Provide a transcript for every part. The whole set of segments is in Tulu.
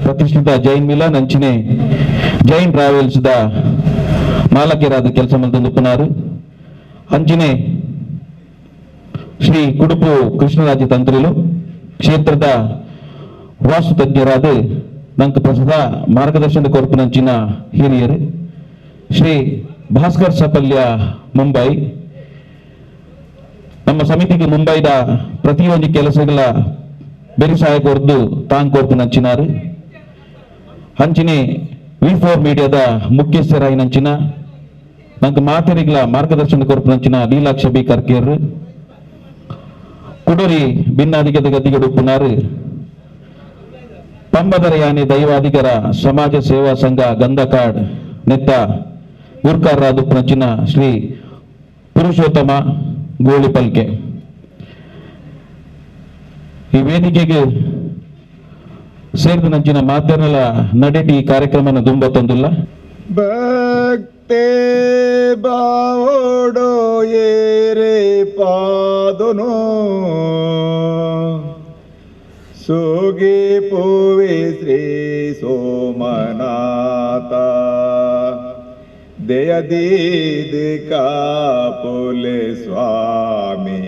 ಪ್ರತಿಷ್ಠಿತ ಜೈನ್ ಮಿಲನ್ ಅಂಚಿನೆ ಜೈನ್ ಟ್ರಾವೆಲ್ಸ್ the ಮಾಲಕರಾದ ಕೆಲಸ ಮಲ್ತೊಂದುಪ್ಪುನಾರು ಅಂಚಿನೆ ಶ್ರೀ ಕುಡುಪು ಕೃಷ್ಣರಾಜ ತಂತ್ರಿಲು ಕ್ಷೇತ್ರದ ವಾಸ್ತು ತಜ್ಞರಾದ ನಂಕ ಪ್ರಸಾದ ಮಾರ್ಗದರ್ಶನ ಕೊರ್ಪುನಂಚಿನ ಹಿರಿಯರು ಶ್ರೀ ಭಾಸ್ಕರ್ ಸಪಲ್ಯ ಮುಂಬೈ. ನಮ್ಮ ಸಮಿತಿಗೆ ಮುಂಬೈದ ಪ್ರತಿಯೊಂದು ಕೆಲಸಗಳ ಬೆರಿಸಾಯ ಕೊರ್ದು ತಾಂಗ್ ಕೊರ್ಪುನಂಚಿನಾರು. ಅಂಚಿನೆ V4 ಮೀಡಿಯಾದ ಮುಖ್ಯಸ್ಥರಾಯಿನಂಚಿನ ನಂಗೆ ಮಾತೆರಿಗಳ ಮಾರ್ಗದರ್ಶನ ಕೊರ್ಪುನಂಚಿನ ಲೀಲಾಕ್ಷ ಬಿ ಕರ್ಕೇರ್ ಕುಡೂರಿ ಭಿನ್ನಾಧಿಕದ ಗದ್ದಿಗಡುಪ್ಪುನಾರು ಪಂಬದರ ಯಾನೆ ದೈವಾಧಿಕರ ಸಮಾಜ ಸೇವಾ ಸಂಘ ಗಂಧಕಾಡ್ ನೆತ್ತ ಗುರ್ಕಾರರಾದುಪ್ಪುನಂಚಿನ ಶ್ರೀ ಪುರುಷೋತ್ತಮ ಗೋಳಿಪಲ್ಕೆ. ಈ ವೇದಿಕೆಗೆ ಸೇರಿದ ನಂಚಿನ ಮಾಧ್ಯಮಗಳ ನಡೆಟಿ ಈ ಕಾರ್ಯಕ್ರಮನ ದುಂಬತ್ತೊಂದಿಲ್ಲ. ಭಕ್ತೆ ಬಾವೋಡೋ ಏರೆ ಪಾದನೋ ಸುಗಿ ಪುವಿ ಶ್ರೀ ಸೋಮನಾಥ ದಯದೀದ ಕಾಪುಲೆ ಸ್ವಾಮಿ.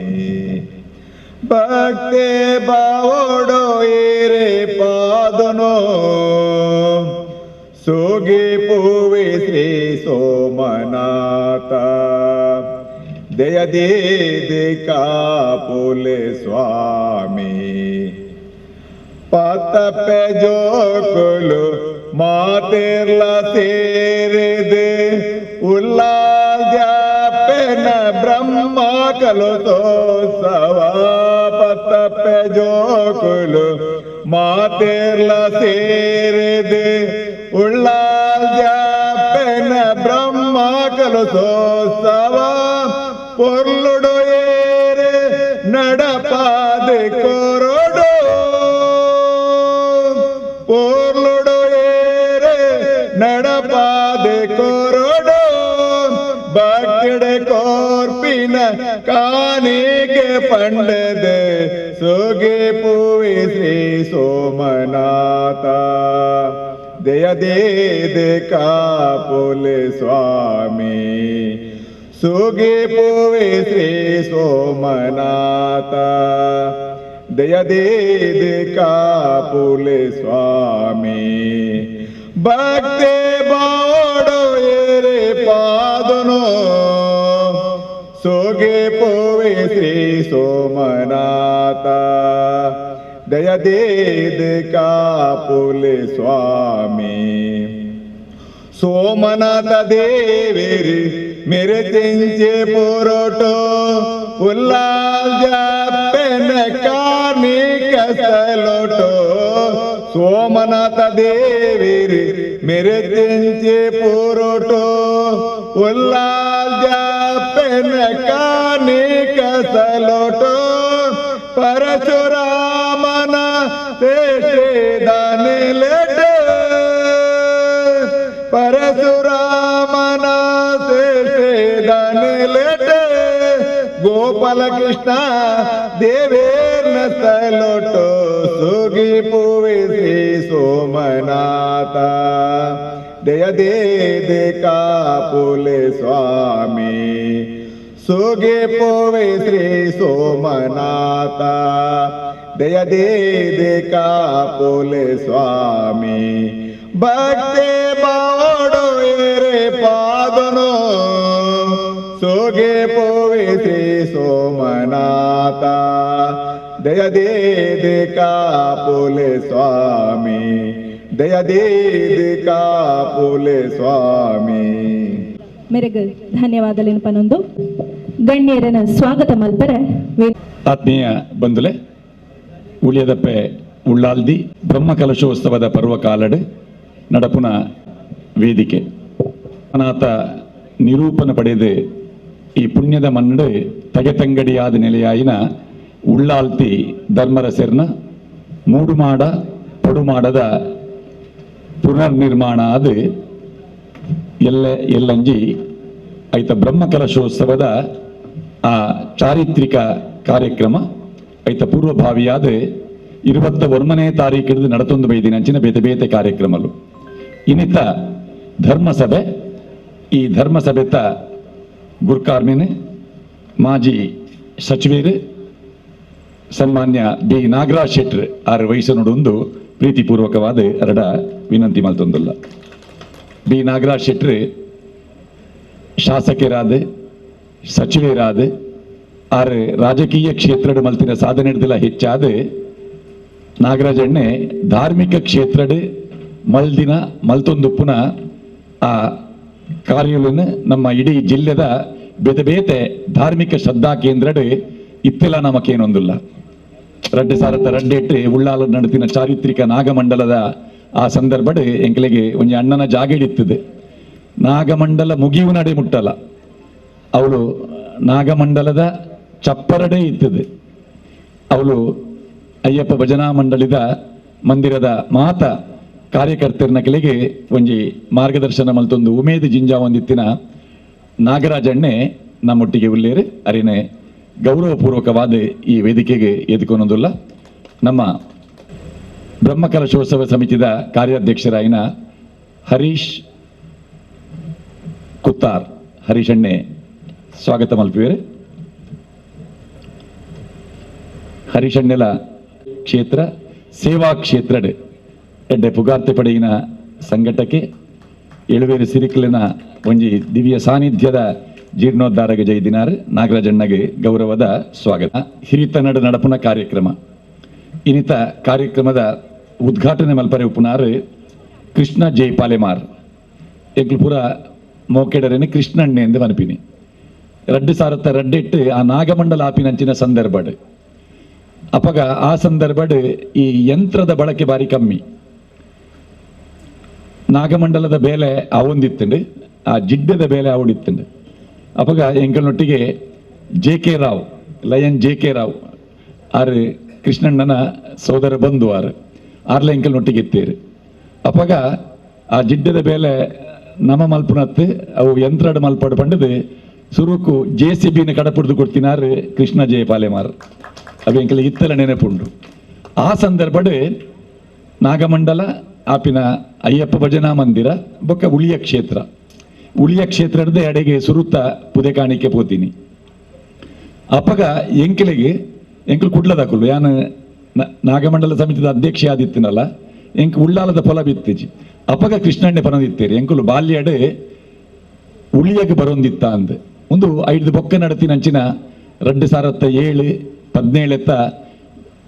ಭಕ್ತೆ ಬಾವೋಡೋ ಏರೆ ಪಾದನೋ ಸುಗಿ ಪುವಿ ಶ್ರೀ ಸೋಮನಾಥ ದಯದೀದ ಕಾಪುಲೆ ಸ್ವಾಮಿ. ಪತಪೆ ಜೋಕುಲು ಮಾತೆರ್ಲ ಸೇರಿದೆ ಉಲ್ಲಾಲ್ದ್ಯಾಪೆನ ಬ್ರಹ್ಮ ಕಲುತೋತ್ಸವ. ಪತಪೆ ಜೋಕುಲು ಮಾತೆರ್ಲ ಸೇರಿದೆ ಉಳ್ಳಾಲ್ದ್ಯಾಪೆನ ಬ್ರಹ್ಮ ಕಲುತೋತ್ಸವ. ಪೊರ್ಲುಡು ಏರೆ ನಡಪಾದೆ ಕೊರಡು ಪೋರ್ಲುಡು ಏರೆ ನಡಪಾದೆ ಕೊರಡು ಭಕ್ತಿಡೆ ಕೋರ್ಪಿನ ಕಾಣಿಕೆ ಪಂಡದೆ ಸುಗಿ ಪುವಿ ಶ್ರೀ ಸೋಮನಾಥ ದಯದೀದ ಕಾಪುಲೆ ಸ್ವಾಮಿ. ಸುಗಿ ಪುವಿ ಶ್ರೀ ಸೋಮನಾಥ ದಯದೀದ ಕಾಪುಲೆ ಸ್ವಾಮಿ. ಭಕ್ತೆ ಬಾಡೋ ಏರೆ ಪಾದನೋ ಸುಗಿ ಪುವಿ ಶ್ರೀ ಸೋಮನಾಥ ದಯದೀದ ಕಾಪುಲೆ ಸ್ವಾಮಿ. ಸೋಮನಾಥ ದೇವೇರಿ ಮೇರೆ ತಿಂಚೆ ಪೋರೋಟೋ ಉಲ್ಲಾಲ್ದ್ಯಾಪೆನ ಕಾರ್ಣಿಕ ಸಲೋಟೋ. ಸೋಮನಾಥ ದೇವೇರಿ ಮೇರೆ ತಿಂಚೆ ಪೋರೋಟೋ ಉಲ್ಲಾಲ್ದ್ಯಾಪೆನ ಕಾರ್ಣಿಕ ಸಲೋಟೋ. ಪರಶುರಾಮನ ದಾನಿಲೆಟ ಪರಶುರಾಮನ ದಾನಿಲೆಟ ಗೋಪಾಲ ಕೃಷ್ಣ ದೇವೇರ್ನ ಸಲೋಟೋ ಸುಗಿ ಪುವಿ ಶ್ರೀ ಸೋಮನಾಥ ದಯದೀದ ಕಾಪುಲೆ ಸ್ವಾಮಿ. ಸುಗಿ ಪುವಿ ಶ್ರೀ ಸೋಮನಾಥ ದಯದೀದ ಕಾಪುಲೆ ಸ್ವಾಮಿ. ಭಕ್ತೆ ಬಾವೋಡೋ ಏರೆ ಪಾದನೋ ಸುಗಿ ಪುವಿ ಶ್ರೀ ಸೋಮನಾಥ ದಯದೀದ ಕಾಪುಲೆ ಸ್ವಾಮಿ. ದಯದೀದ ಕಾಪುಲೆ ಸ್ವಾಮಿ. ಮೇರೆಗೆ ಧನ್ಯವಾದಲೇನು ಪನೊಂದು ಗಣ್ಯರನ ಸ್ವಾಗತ ಮಲ್ಪರೆ. ಆತ್ಮೀಯ ಬಂಧುಲೆ, ಉಳಿಯದಪ್ಪೆ ಉಳ್ಳಾಲ್ದಿ ಬ್ರಹ್ಮ ಕಲಶೋತ್ಸವದ ಪರ್ವ ಕಾಲಡು ನಡಪುನ ವೇದಿಕೆ ಅನಾಥ ನಿರೂಪಣ ಪಡೆದು ಈ ಪುಣ್ಯದ ಮಣ್ಣು ತಗೆತಂಗಡಿಯಾದ ನೆಲೆಯಾಯಿನ ಉಳ್ಳಾಲ್ತಿ ಧರ್ಮರಸೆರ್ನ ಮೂಡುಮಾಡ ಪಡುಮಾಡದ ಪುನರ್ನಿರ್ಮಾಣ ಅದು ಎಲ್ಲ ಎಲ್ಲಂಜಿ ಐತ ಬ್ರಹ್ಮಕಲಶೋತ್ಸವದ ಆ ಚಾರಿತ್ರಿಕ ಕಾರ್ಯಕ್ರಮ ಐತ ಪೂರ್ವಭಾವಿಯಾದ 21ನೇ ತಾರೀಕಿಡಿದು ನಡತೊಂದು ಬೈದಿನ ಅಂಚಿನ ಬೇತೆ ಬೇತೆ ಕಾರ್ಯಕ್ರಮಲು ಇನ್ನಿತ ಧರ್ಮಸಭೆ. ಈ ಧರ್ಮಸಭೆತ ಗುರ್ಕಾರ್ಮಿನ್ ಮಾಜಿ ಸಚಿವರು ಸನ್ಮಾನ್ಯ ಬಿ ನಾಗರಾಜ್ ಶೆಟ್ಟರ್ ಆರು ವಯಸ್ಸನೊಡೊಂದು ಪ್ರೀತಿಪೂರ್ವಕವಾದ ಅರಡ ವಿನಂತಿ ಮಲ್ತೊಂದುಲ್ಲ. ಬಿ ನಾಗರಾಜ್ ಶೆಟ್ಟರ್ ಶಾಸಕರಾದ ಸಚಿವರಾದ ಆರು ರಾಜಕೀಯ ಕ್ಷೇತ್ರದ ಮಲ್ತಿನ ಸಾಧನೆ ಹಿಡ್ದಿಲ್ಲ ಹೆಚ್ಚಾದ ನಾಗರಾಜಣ್ಣೆ ಧಾರ್ಮಿಕ ಕ್ಷೇತ್ರದ ಮಲ್ದಿನ ಮಲ್ತೊಂದುಪ್ಪುನ ಆ ಕಾರ್ಯಗಳನ್ನು ನಮ್ಮ ಇಡೀ ಜಿಲ್ಲೆದ ಬೇತೆ ಬೇತೆ ಧಾರ್ಮಿಕ ಶ್ರದ್ಧಾ ಕೇಂದ್ರಡು ಇತ್ತೆಲ್ಲ ನಮಕೇನೊಂದಿಲ್ಲ. ರಡ್ಡೆ ಸಾರತ್ತ ರಡ್ಡೆಟ್ಟು ಉಳ್ಳಾಲ ನಡತಿನ ಚಾರಿತ್ರಿಕ ನಾಗಮಂಡಲದ ಆ ಸಂದರ್ಭಡ್ ಎಂಕಲಿಗೆ ಒಂಜಿ ಅಣ್ಣನ ಜಾಗೆಡಿತ್ತದೆ. ನಾಗಮಂಡಲ ಮುಗಿಯು ನಡೆ ಮುಟ್ಟಲ್ಲ, ಅವಳು ನಾಗಮಂಡಲದ ಚಪ್ಪರಡೆ ಇತ್ತದೆ. ಅವಳು ಅಯ್ಯಪ್ಪ ಭಜನಾ ಮಂಡಳಿದ ಮಂದಿರದ ಮಾತ ಕಾರ್ಯಕರ್ತರನ ಕೆಳಗೆ ಒಂಜಿ ಮಾರ್ಗದರ್ಶನ ಮಲ್ತೊಂದು ಉಮೇದು ಜಿಂಜಾ ಒಂದಿತ್ತಿನ ನಾಗರಾಜಣ್ಣೆ ನಮ್ಮೊಟ್ಟಿಗೆ ಉಲ್ಲೇರು ಅರಿನೆ ಗೌರವಪೂರ್ವಕವಾದ ಈ ವೇದಿಕೆಗೆ ಎದುಕೊನೊಂದುಲ್ಲ. ನಮ್ಮ ಬ್ರಹ್ಮಕಲಶೋತ್ಸವ ಸಮಿತಿದ ಕಾರ್ಯಾಧ್ಯಕ್ಷರಾಯಿನ ಹರೀಶ್ ಕುತ್ತಾರ್ ಹರೀಶ್ ಅಣ್ಣೆ ಸ್ವಾಗತ ಮಲ್ಪುವೇರು. ಹರೀಶ್ ಅಣ್ಣೆಲ ಕ್ಷೇತ್ರ ಸೇವಾ ಕ್ಷೇತ್ರಡ್ ಎಡ್ಡೆ ಪುಗಾರ್ತೆ ಪಡೆಯಿನ ಸಂಘಟಕ್ಕೆ ಎಳುವೇರು ಸಿರಿಕಲಿನ ಒಂಜಿ ದಿವ್ಯ ಸಾನ್ನಿಧ್ಯದ ಜೀರ್ಣೋದ್ಧಾರಗೆ ಜೈದಿನಾರ್ ನಾಗರಾಜಣ್ಣಗೆ ಗೌರವದ ಸ್ವಾಗತ. ಹಿರಿತನಡ ನಡಪುನ ಕಾರ್ಯಕ್ರಮ ಇನ್ನಿತ ಕಾರ್ಯಕ್ರಮದ ಉದ್ಘಾಟನೆ ಮಲ್ಪರೆ ಉಪ್ಪುನಾರ್ ಕೃಷ್ಣ ಜೈ ಪಾಲೆಮಾರ್ ಎಂಕ್ಲು ಪೂರ ಮೋಕೆಡರೇನೆ ಕೃಷ್ಣಣ್ಣೆ ಎಂದು ಮನಪಿನಿ. ರಡ್ಡು ಸಾರತ್ತ ರಡ್ಡೆಟ್ಟು ಆ ನಾಗಮಂಡಲ ಆಪಿನಂಚಿನ ಸಂದರ್ಭಡ್ ಅಪಗ ಆ ಸಂದರ್ಭಡ್ ಈ ಯಂತ್ರದ ಬಳಕೆ ಬಾರಿ ಕಮ್ಮಿ. ನಾಗಮಂಡಲದ ಬೇಲೆ ಅವೊಂದಿತ್ತಂಡು, ಆ ಜಿಡ್ಡದ ಬೇಲೆ ಅವಡಿತ್ತಂಡು. ಅಪಗ ಎಂಕಲ್ನೊಟ್ಟಿಗೆ J K Rao, lion J K Rao ಆರು ಕೃಷ್ಣಣ್ಣನ ಸೋದರ ಬಂಧು ಆರು ಆರ್ಲೆ ಎಂಕಲ್ನೊಟ್ಟಿಗೆ ಇತ್ತೇರು. ಅಪಗ ಆ ಜಿಡ್ಡದ ಬೇಲೆ ನಮ್ಮ ಮಲ್ಪುನತ್ತು ಅವು ಯಂತ್ರಡ್ ಮಲ್ಪಡು ಪಂಡದು ಸುರುಕು ಜೆ ಸಿ ಬಿನ ಕಡಪುಡ್ದು ಕೊಡ್ತಿನಾರು ಕೃಷ್ಣ ಜಯ ಪಾಲೆಮಾರ್. ಅವು ಎಂಕಲ್ ಇತ್ತಲ ನೆನಪುಂಡು. ಆ ಸಂದರ್ಭಡ್ ನಾಗಮಂಡಲ ಆಪಿನ ಅಯ್ಯಪ್ಪ ಭಜನಾ ಮಂದಿರ ಬೊಕ್ಕ ಉಳಿಯ ಕ್ಷೇತ್ರ, ಉಳಿಯ ಕ್ಷೇತ್ರದ ಅಡೆಗೆ ಸುರುತ್ತ ಪುದೆ ಕಾಣಿಕೆ ಪೋತೀನಿ. ಅಪಗ ಎಂಕಲಿಗೆ ಎಂಕಲು ಕುಡ್ಲದಾಕುಲು ಯಾನು ನಾಗಮಂಡಲ ಸಮಿತಿದ ಅಧ್ಯಕ್ಷ ಆದಿತ್ತಿನಲ್ಲ ಎಂಕ್ ಉಳ್ಳಾಲದ ಪೊಲ ಬಿತ್ತಿಜಿ. ಅಪಗ ಕೃಷ್ಣಣ್ಣೆ ಪನದಿತ್ತೇರಿ ಎಂಕುಲು ಬಾಲ್ಯಡೆ ಉಳಿಯಗೆ ಬರೊಂದಿತ್ತ ಅಂದ್ ಒಂದು 5 ಬೊಕ್ಕ ನಡತಿನಂಚಿನ 2007 17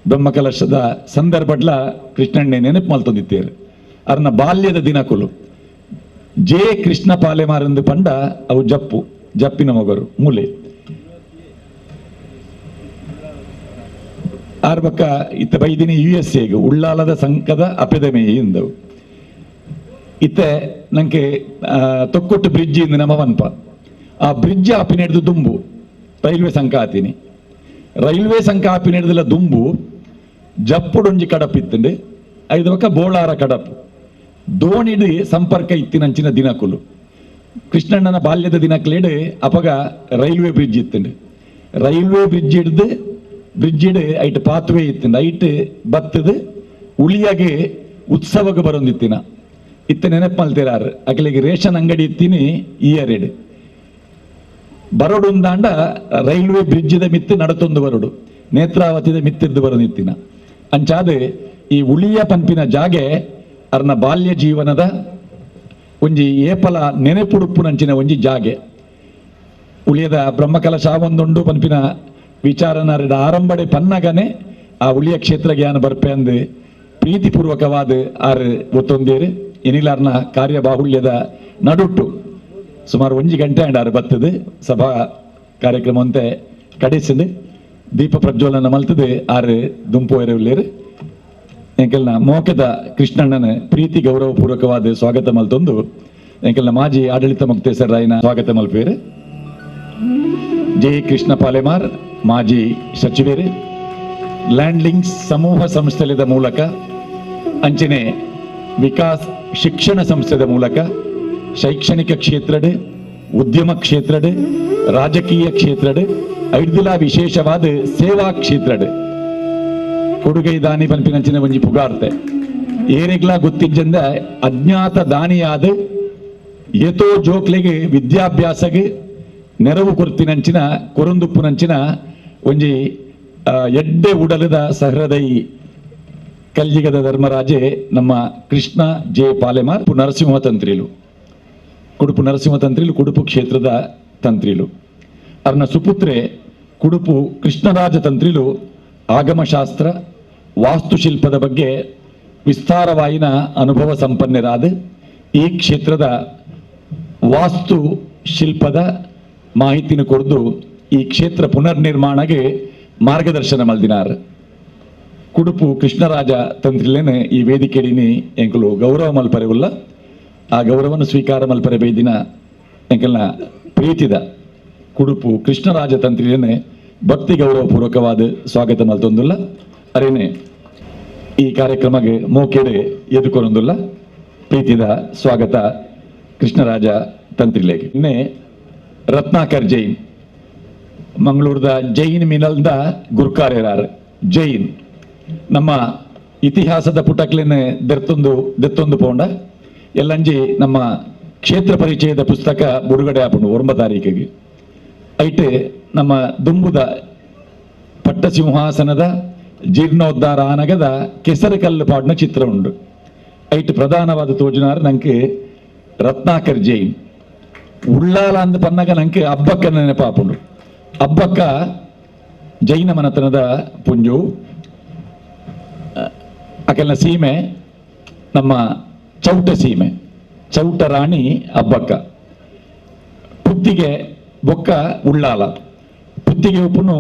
ಬ್ರಹ್ಮಕಲಶದ ಸಂದರ್ಭಡ್ಲ ಕೃಷ್ಣಣ್ಣೆ ನೆನಪು ಮಲ್ತೊಂದಿತ್ತೇರು. ಅರ್ನ ಬಾಲ್ಯದ ದಿನಕುಲು ಜೆ ಕೃಷ್ಣ ಪಾಲೆಮಾರಂದು ಪಂಡ ಅವು ಜಪ್ಪು ಜಪ್ಪಿನ ಮೊಗರು ಮೂಲೆ ಆರ್ಬಕ್ಕ ಇತ್ತ ಬೈದಿನಿ ಯು ಎಸ್ ಎಗ್ ಉಳ್ಳಾಲದ ಸಂಕದ ಅಪೆದಮೆ ಇಂದವು. ಇತ್ತೆ ನಂಗೆ ತೊಕ್ಕೊಟ್ಟು ಬ್ರಿಡ್ಜ್ ಇಂದ ನಮ್ಮ ವನ್ಪ ಆ ಬ್ರಿಡ್ಜ್ ಆಪಿನ ಹಿಡ್ದು ದುಂಬು ರೈಲ್ವೆ ಸಂಕ ಆತೀನಿ. ರೈಲ್ವೆ ಸಂಕ ಆಪಿನ ಹಿಡ್ದಲ್ಲ ದುಂಬು ಜಪ್ಪುಡೊಂಜಿ ಕಡಪ್ ಇತ್ತಂಡು, ಐದು ಬಕ್ಕ ಬೋಳಾರ ಕಡಪು ದೋಣಿಡು ಸಂಪರ್ಕ ಇತ್ತಿನಂಚಿನ ದಿನಕುಲು. ಕೃಷ್ಣಣ್ಣನ ಬಾಲ್ಯದ ದಿನಕ್ಲೇಡು ಅಪಗ ರೈಲ್ವೆ ಬ್ರಿಡ್ಜ್ ಇತ್ತಂಡು. ರೈಲ್ವೆ ಬ್ರಿಡ್ಜ್ ಹಿಡ್ದು ಬ್ರಿಡ್ಜಿಡ್ ಐಟ್ ಪಾತ್ವೆ ಇತ್ತಂಡು, ಐಟ್ ಬತ್ತದು ಉಳಿಯಾಗೆ ಉತ್ಸವಕ್ಕೆ ಬರೊಂದಿತ್ತಿನ. ಇತ್ತ ನೆನಪು ಮಲ್ತಿರಾರು ಅಕಲಿಗೆ ರೇಷನ್ ಅಂಗಡಿ ಇತ್ತೀನಿ ಇಯರೆಡ್ ಬರೋಡುಂದಾಂಡ ರೈಲ್ವೆ ಬ್ರಿಡ್ಜಿದ ಮಿತ್ತು ನಡತೊಂದು ಬರೋಡು ನೇತ್ರಾವತಿದ ಮಿತ್ತಿದ್ದು ಬರೋದಿತ್ತಿನ. ಅಂಚಾದ ಈ ಉಳಿಯ ಪಂಪಿನ ಜಾಗೆ ಅರ್ನ ಬಾಲ್ಯ ಜೀವನದ ಒಂಜಿ ಏಪಲ ನೆನೆಪುಡುಪ್ಪುನಂಚಿನ ಒಂಜಿ ಜಾಗೆ. ಉಳಿಯದ ಬ್ರಹ್ಮಕಲಶ ಒಂದುಂಡು ಪಂಪಿನ ವಿಚಾರನಾರಿಡ ಆರಂಭಡೆ ಪನ್ನಗನೆ ಆ ಉಳಿಯ ಕ್ಷೇತ್ರ ಜ್ಞಾನ ಬರ್ಪೆ ಅಂದು ಪ್ರೀತಿಪೂರ್ವಕವಾದ ಆರು ಒತ್ತೊಂದೇರು. ಎನಿಲಾರ್ನ ಕಾರ್ಯಬಾಹುಳ್ಯದ ನಡುಟ್ಟು ಸುಮಾರು 1 ಗಂಟೆ ಅಂಡ್ ಆರು ಬತ್ತದು ಸಭಾ ಕಾರ್ಯಕ್ರಮ ಅಂತೆ ಕಡಿಸಿದು ದೀಪ ಪ್ರಜ್ವಲನ ಮಲ್ತದೆ ಆರು ದುಂಪು ಎರವುಲೇರು. ಎಂಕೆಲ್ನ ಮೋಕದ ಕೃಷ್ಣಣ್ಣನ ಪ್ರೀತಿ ಗೌರವಪೂರ್ವಕವಾದ ಸ್ವಾಗತ ಮಲ್ತೊಂದು ಎಂಕಲ್ನ ಮಾಜಿ ಆಡಳಿತ ಮುಕ್ತೇಸರ್ ರಾಯನ ಸ್ವಾಗತ ಮಲ್ಪೇರು. ಜೆ ಕೃಷ್ಣ ಪಾಲೆಮಾರ್ ಮಾಜಿ ಸಚಿವರು, ಲ್ಯಾಂಡ್ಲಿಂಗ್ ಸಮೂಹ ಸಂಸ್ಥೆದ ಮೂಲಕ ಅಂಚನೆ ವಿಕಾಸ್ ಶಿಕ್ಷಣ ಸಂಸ್ಥೆದ ಮೂಲಕ ಶೈಕ್ಷಣಿಕ ಕ್ಷೇತ್ರಡ್, ಉದ್ಯಮ ಕ್ಷೇತ್ರಡ್, ರಾಜಕೀಯ ಕ್ಷೇತ್ರಡ್, ಐಡ್ದಿಲ ವಿಶೇಷವಾದ ಸೇವಾ ಕ್ಷೇತ್ರಡ್ ಕೊಡುಗೈ ದಾನಿ ಪನ್ಪಿನಂಚಿನ ಒಂಜಿ ಪುಗಾರ್ತೆ ಏರೆಗ್ಲಾ ಗೊತ್ತಿಜ್ಜಂದ ಅಜ್ಞಾತ ದಾನಿಯಾದ ಏತೋ ಜೋಕ್ಲೆಗೆ ವಿದ್ಯಾಭ್ಯಾಸಗೆ ನೆರವು ಕೊರ್ತಿನಂಚಿನ ಕೊರಂದುಪ್ಪುನಂಚಿನ ಒಂಜಿ ಎಡ್ಡೆ ಉಡಲದ ಸಹೃದಯಿ ಕಲ್ಜಿಗದ ಧರ್ಮರಾಜೆ ನಮ್ಮ ಕೃಷ್ಣ ಜೆ ಪಾಲೆಮಾರ್ ನರಸಿಂಹ ತಂತ್ರಿಲು, ಕುಡುಪು ನರಸಿಂಹ ತಂತ್ರಿಲು, ಕುಡುಪು ಕ್ಷೇತ್ರದ ತಂತ್ರಿಲು. ಅರ್ನ ಸುಪುತ್ರೆ ಕುಡುಪು ಕೃಷ್ಣರಾಜ ತಂತ್ರಿಲು ಆಗಮಶಾಸ್ತ್ರ ವಾಸ್ತುಶಿಲ್ಪದ ಬಗ್ಗೆ ವಿಸ್ತಾರವಾಯಿನ ಅನುಭವ ಸಂಪನ್ನರಾದ ಈ ಕ್ಷೇತ್ರದ ವಾಸ್ತು ಶಿಲ್ಪದ ಮಾಹಿತಿನ ಕೊರದು ಈ ಕ್ಷೇತ್ರ ಪುನರ್ನಿರ್ಮಾಣಗೆ ಮಾರ್ಗದರ್ಶನ ಮಲ್ದಿನಾರ್. ಕುಡುಪು ಕೃಷ್ಣರಾಜ ತಂತ್ರಿಲೇನೆ ಈ ವೇದಿಕೆಡಿನಿ ಎಂಕಲು ಗೌರವ ಮಲ್ಪರೆ ಉಲ್ಲ. ಆ ಗೌರವವನ್ನು ಸ್ವೀಕಾರ ಮಲ್ಪರೆ ಬೈದಿನ ಎಂಕಲ್ನ ಪ್ರೀತಿದ ಕುಡುಪು ಕೃಷ್ಣರಾಜ ತಂತ್ರಿಲೇನೆ ಭಕ್ತಿ ಗೌರವಪೂರ್ವಕವಾದ ಸ್ವಾಗತ ಮಲ್ತೊಂದುಲ್ಲ. ಅರೇನೆ ಈ ಕಾರ್ಯಕ್ರಮಕ್ಕೆ ಮೋಕೆಡೆ ಎದುಕೊರೊಂದುಲ್ಲ. ಪ್ರೀತಿದ ಸ್ವಾಗತ ಕೃಷ್ಣರಾಜ ತಂತ್ರಿಲೇಗೆ. ಇನ್ನೇ ರತ್ನಾಕರ್ ಜೈನ್, ಮಂಗಳೂರದ ಜೈನ್ ಮಿನಲ್ದ ಗುರ್ಕಾರ್ಯರಾರ್ ಜೈನ್ ನಮ್ಮ ಇತಿಹಾಸದ ಪುಟಕ್ಲೇನೆ ದೆತ್ತೊಂದು ಪೋಂಡ ಎಲ್ಲಂಜಿ ನಮ್ಮ ಕ್ಷೇತ್ರ ಪರಿಚಯದ ಪುಸ್ತಕ ಬಿಡುಗಡೆ ಆಪುಂಡು 9 ತಾರೀಕಿಗೆ. ಐಟೆ ನಮ್ಮ ದುಂಬುದ ಪಟ್ಟಸಿಂಹಾಸನದ ಜೀರ್ಣೋದ್ಧಾರ ಆನಗದ ಕೆಸರು ಕಲ್ಲು ಪಾಡಿನ ಚಿತ್ರ ಉಂಡು. ಐಟ್ ಪ್ರಧಾನವಾದ ತೋಜುನಾರು ನಂಗೆ ರತ್ನಾಕರ್ ಜೈನ್. ಉಳ್ಳಾಲ ಅಂದ ಪನ್ನಗ ನಂಗೆ ಅಬ್ಬಕ್ಕ ನೆನಪಾಪುಂಡು. ಅಬ್ಬಕ್ಕ ಜೈನ ಮನತನದ ಪುಂಜು, ಅಕಲ್ನ ಸೀಮೆ ನಮ್ಮ ಚೌಟ ಸೀಮೆ, ಚೌಟ ರಾಣಿ ಅಬ್ಬಕ್ಕ. ಪುತ್ತಿಗೆ ಬೊಕ್ಕ ಉಳ್ಳಾಲ, ಪುತ್ತಿಗೆ ಉಪ್ಪುನು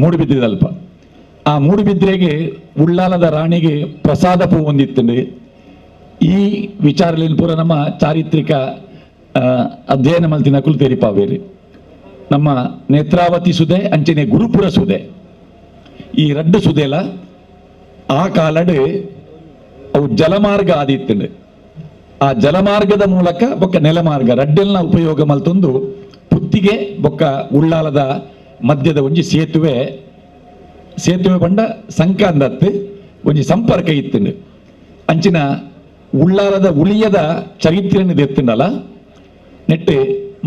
ಮೂಡುಬಿದ್ದಿದಲ್ಪ. ಆ ಮೂಡುಬಿದ್ರೆಗೆ ಉಳ್ಳಾಲದ ರಾಣಿಗೆ ಪ್ರಸಾದ ಪೂ ಹೊಂದಿತ್ತಂಡು. ಈ ವಿಚಾರಲಿನ ಪೂರ ನಮ್ಮ ಚಾರಿತ್ರಿಕ ಅಧ್ಯಯನ ಮಲ್ತಿನ ಕುಲು ತೆರಿಪಾವೇರಿ. ನಮ್ಮ ನೇತ್ರಾವತಿ ಸುದೆ ಅಂಚನೆ ಗುರುಪುರ ಸುದೆ, ಈ ರಡ್ಡು ಸುದೆಲ ಆ ಕಾಲಡ್ ಅವು ಜಲಮಾರ್ಗ ಆದಿತ್ತಂಡು. ಆ ಜಲಮಾರ್ಗದ ಮೂಲಕ ಬೊಕ್ಕ ನೆಲಮಾರ್ಗ ರಡ್ಡೆಲ್ನ ಉಪಯೋಗ ಮಲ್ತೊಂದು ಪುತ್ತಿಗೆ ಬೊಕ್ಕ ಉಳ್ಳಾಲದ ಮಧ್ಯದ ಒಂಜಿ ಸೇತುವೆ, ಸೇತುವೆ ಬಂಡ ಸಂಕಾಂದತ್ತು ಒಂಜಿ ಸಂಪರ್ಕ ಇತ್ತಂಡು. ಅಂಚಿನ ಉಳ್ಳಾಲದ ಉಳಿಯದ ಚರಿತ್ರೆಯನ್ನು ದೆತ್ತಂಡಲ್ಲ ನೆಟ್ಟೆ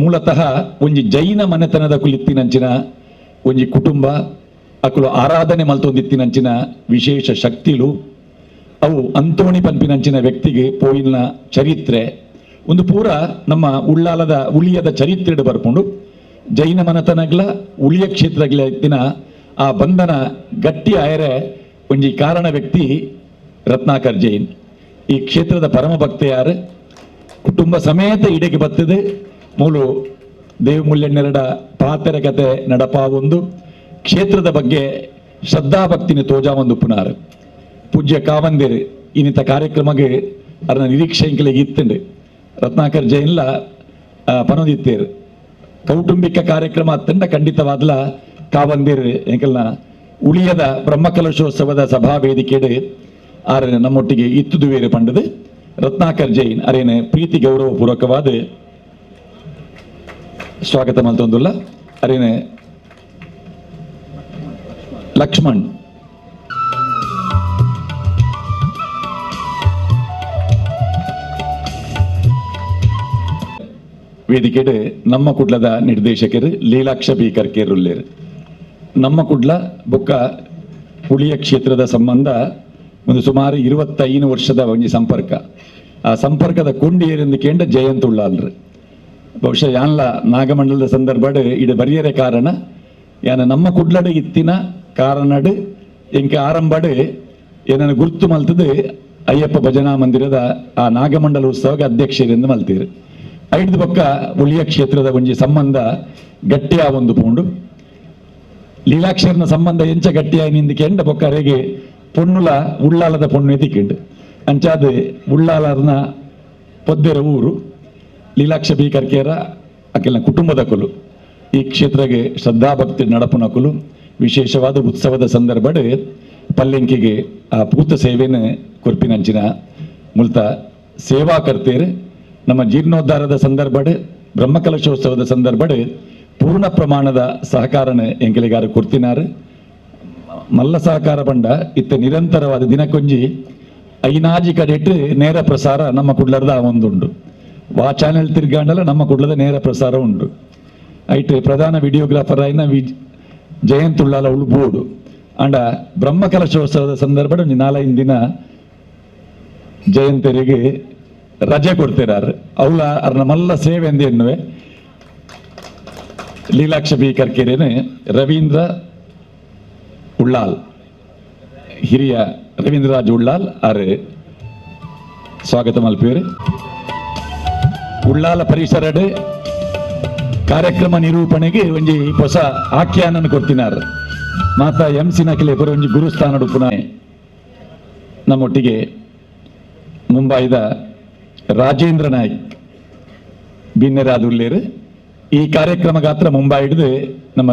ಮೂಲತಃ ಒಂಜಿ ಜೈನ ಮನೆತನದ ಕುಲಿತ್ತಿನಂಚಿನ ಒಂಜಿ ಕುಟುಂಬ, ಅಕುಲು ಆರಾಧನೆ ಮಲ್ತೊಂದಿತ್ತಿನಂಚಿನ ವಿಶೇಷ ಶಕ್ತಿಲು ಅವು ಅಂತೋಣಿ ಪನ್ಪಿನಂಚಿನ ವ್ಯಕ್ತಿಗೆ ಪೋಯಿನ ಚರಿತ್ರೆ ಒಂದು ಪೂರ ನಮ್ಮ ಉಳ್ಳಾಲದ ಉಳಿಯದ ಚರಿತ್ರೆಡು ಬರ್ಕೊಂಡು ಜೈನ ಮನತನಗ್ಲ ಉಳಿಯ ಕ್ಷೇತ್ರಗ್ಲ ಇತ್ತಿನ ಆ ಬಂಧನ ಗಟ್ಟಿ ಆಯರೆ ಒಂಜಿ ಕಾರಣ ವ್ಯಕ್ತಿ ರತ್ನಾಕರ್ ಜೈನ್. ಈ ಕ್ಷೇತ್ರದ ಪರಮ ಭಕ್ತೆಯಾರು ಕುಟುಂಬ ಸಮೇತ ಇಡೆಗೆ ಬತ್ತದೆ ಮೂಲು ದೇವಮೂಲ್ಯನ್ನೆರಡ ಪಾತೆರ ಕತೆ ನಡಪಾವೊಂದು ಕ್ಷೇತ್ರದ ಬಗ್ಗೆ ಶ್ರದ್ಧಾಭಕ್ತಿನ ತೋಜಾ ಒಂದು ಪುನಾರು. ಪೂಜ್ಯ ಕಾವಂದಿರು ಇನ್ನಿತ ಕಾರ್ಯಕ್ರಮಕ್ಕೆ ಅದನ್ನ ನಿರೀಕ್ಷೆ ಇಂಕಲಿಗೆ ಇತ್ತಂಡು ರತ್ನಾಕರ್ ಜೈನ್ಲ ಪನೊಂದಿತ್ತೇರು. ಕೌಟುಂಬಿಕ ಕಾರ್ಯಕ್ರಮ ಅತ್ತಂಡ ಖಂಡಿತವಾದ್ಲ ಕಾವಂದಿರು ಎಂಕಲ್ನ ಉಳಿಯದ ಬ್ರಹ್ಮಕಲಶೋತ್ಸವದ ಸಭಾ ವೇದಿಕೆಡು ಆರ್ ನಮ್ಮೊಟ್ಟಿಗೆ ಇತ್ತುದುವೇರು ಪಂಡದು ರತ್ನಾಕರ್ ಜೈನ್ ಅರೇನೆ ಪ್ರೀತಿ ಗೌರವಪೂರ್ವಕವಾದ ಸ್ವಾಗತ ಮಲ್ತೊಂದುಲ್ಲ. ಅರೇನೆ ಲಕ್ಷ್ಮಣ್ ವೇದಿಕೆಡು ನಮ್ಮ ಕುಡ್ಲದ ನಿರ್ದೇಶಕರು ಲೀಲಾಕ್ಷ ಬಿ ಕರ್ಕೇರುಲ್ಲೇರು. ನಮ್ಮ ಕುಡ್ಲ ಬೊಕ್ಕ ಹುಳಿಯ ಕ್ಷೇತ್ರದ ಸಂಬಂಧ ಒಂದು ಸುಮಾರು 25 ವರ್ಷದ ಒಂಜಿ ಸಂಪರ್ಕ. ಆ ಸಂಪರ್ಕದ ಕೊಂಡಿ ಏರೆಂದು ಕೇಂದ್ರ ಜಯಂತ್ ಉಳ್ಳಾಲ್ರು. ಬಹುಶಃ ಯಾನ್ಲ ನಾಗಮಂಡಲದ ಸಂದರ್ಭಡ್ ಇಡ ಬರಿಯರೆ ಕಾರಣ ಯಾನ ನಮ್ಮ ಕುಡ್ಲಡು ಇತ್ತಿನ ಕಾರಣಡು ಎಂಕೆ ಆರಂಭಡು ಏನನ್ನು ಗುರ್ತು ಮಲ್ತದು ಅಯ್ಯಪ್ಪ ಭಜನಾ ಮಂದಿರದ ಆ ನಾಗಮಂಡಲ ಉತ್ಸವಕ್ಕೆ ಅಧ್ಯಕ್ಷರೆಂದು ಮಲ್ತೀರು. ಐದು ಪಕ್ಕ ಉಳಿಯ ಕ್ಷೇತ್ರದ ಒಂಜಿ ಸಂಬಂಧ ಗಟ್ಟಿಯ ಒಂದು ಪೋಂಡು ಲೀಲಾಕ್ಷರನ ಸಂಬಂಧ ಎಂಚ ಗಟ್ಟಿಯಾಗಿ ನಿಂದು ಕೆಂಡ ಬೊಕ್ಕ ಅರೆಗೆ ಪೊಣ್ಣುಲ ಉಳ್ಳಾಲದ ಪೊಣ್ಣು ಎತಿಕೆಂಡು ಅಂಚಾದ ಉಳ್ಳಾಲರ್ನ ಪೊದ್ದೆರ ಊರು. Leelaksha B Karkera ಅಖಿಲ ಕುಟುಂಬದ ಕುಲು ಈ ಕ್ಷೇತ್ರಗೆ ಶ್ರದ್ಧಾಭಕ್ತಿ ನಡಪುನ ಕುಲು ವಿಶೇಷವಾದ ಉತ್ಸವದ ಸಂದರ್ಭಡ್ ಪಲ್ಲೆಂಕಿಗೆ ಆ ಪೂತ ಸೇವೆನ ಕೊರ್ಪಿನಂಚಿನ ಮುಲ್ತ ಸೇವಾಕರ್ತೇರು ನಮ್ಮ ಜೀರ್ಣೋದ್ಧಾರದ ಸಂದರ್ಭಡ್ ಬ್ರಹ್ಮಕಲಶೋತ್ಸವದ ಸಂದರ್ಭಡ್ ಪೂರ್ಣ ಪ್ರಮಾಣದ ಸಹಕಾರನ ಎಂಕಲಿಗಾರ ಕೊರ್ತಿನಾರು. ಮಲ್ಲ ಸಹಕಾರ ಬಂಡ ಇತ್ತ ನಿರಂತರವಾದ ದಿನಕ್ಕೊಂಜಿ ಐನಾಜಿ ಕಡೆಟ್ ನೇರ ಪ್ರಸಾರ ನಮ್ಮ ಕುಡ್ಲದ ಒಂದುಂಡು. ವಾ ಚಾನೆಲ್ ತಿರ್ಗಾಂಡಲ ನಮ್ಮ ಕುಡ್ಲದ ನೇರ ಪ್ರಸಾರ ಉಂಡು. ಐಟ್ ಪ್ರಧಾನ ವಿಡಿಯೋಗ್ರಾಫರ್ ಆಯಿನ ಜಯಂತ್ ಉಳ್ಳಾಲ ಉಳ್ಳು ಬೋರ್ಡು. ಅಂಡ ಬ್ರಹ್ಮಕಲಶೋತ್ಸವದ ಸಂದರ್ಭ ಒಂಜಿ 4-5 ದಿನ ಜಯಂತರಿಗೆ ರಜೆ ಕೊಡ್ತಿರಾರು. ಅವಳ ಅರ್ನ ಮಲ್ಲ ಸೇವೆ ಎಂದ ಎನ್ನುವೆ. ಲೀಲಾಕ್ಷ ಬಿ ಕರ್ಕೇರೇನೆ ರವೀಂದ್ರ ಉಳ್ಳಾಲ್ ಹಿರಿಯ ರವೀಂದ್ರರಾಜ್ ಉಳ್ಳಾಲ್ ಆರು ಸ್ವಾಗತ ಮಲ್ಪೇರು. ಉಳ್ಳಾಲ ಪರಿಸರಡ್ ಕಾರ್ಯಕ್ರಮ ನಿರೂಪಣೆಗೆ ಒಂಜಿ ಹೊಸ ಆಖ್ಯಾನನ ಕೊಡ್ತಿನಾರು. ಮಾತಾ ಎಂ ಸಿ ನಕಿಲೆ ಪುರ ಒಂಜಿ ಗುರುಸ್ಥಾನ ಪುನಃ ನಮ್ಮೊಟ್ಟಿಗೆ ಮುಂಬೈದ ರಾಜೇಂದ್ರ ನಾಯ್ಕ್ ಬಿನ್ನೆರಾದುಲ್ಲೇರು. ಈ ಕಾರ್ಯಕ್ರಮ ಗಾತ್ರ ಮುಂಬೈ ಹಿಡಿದು ನಮ್ಮ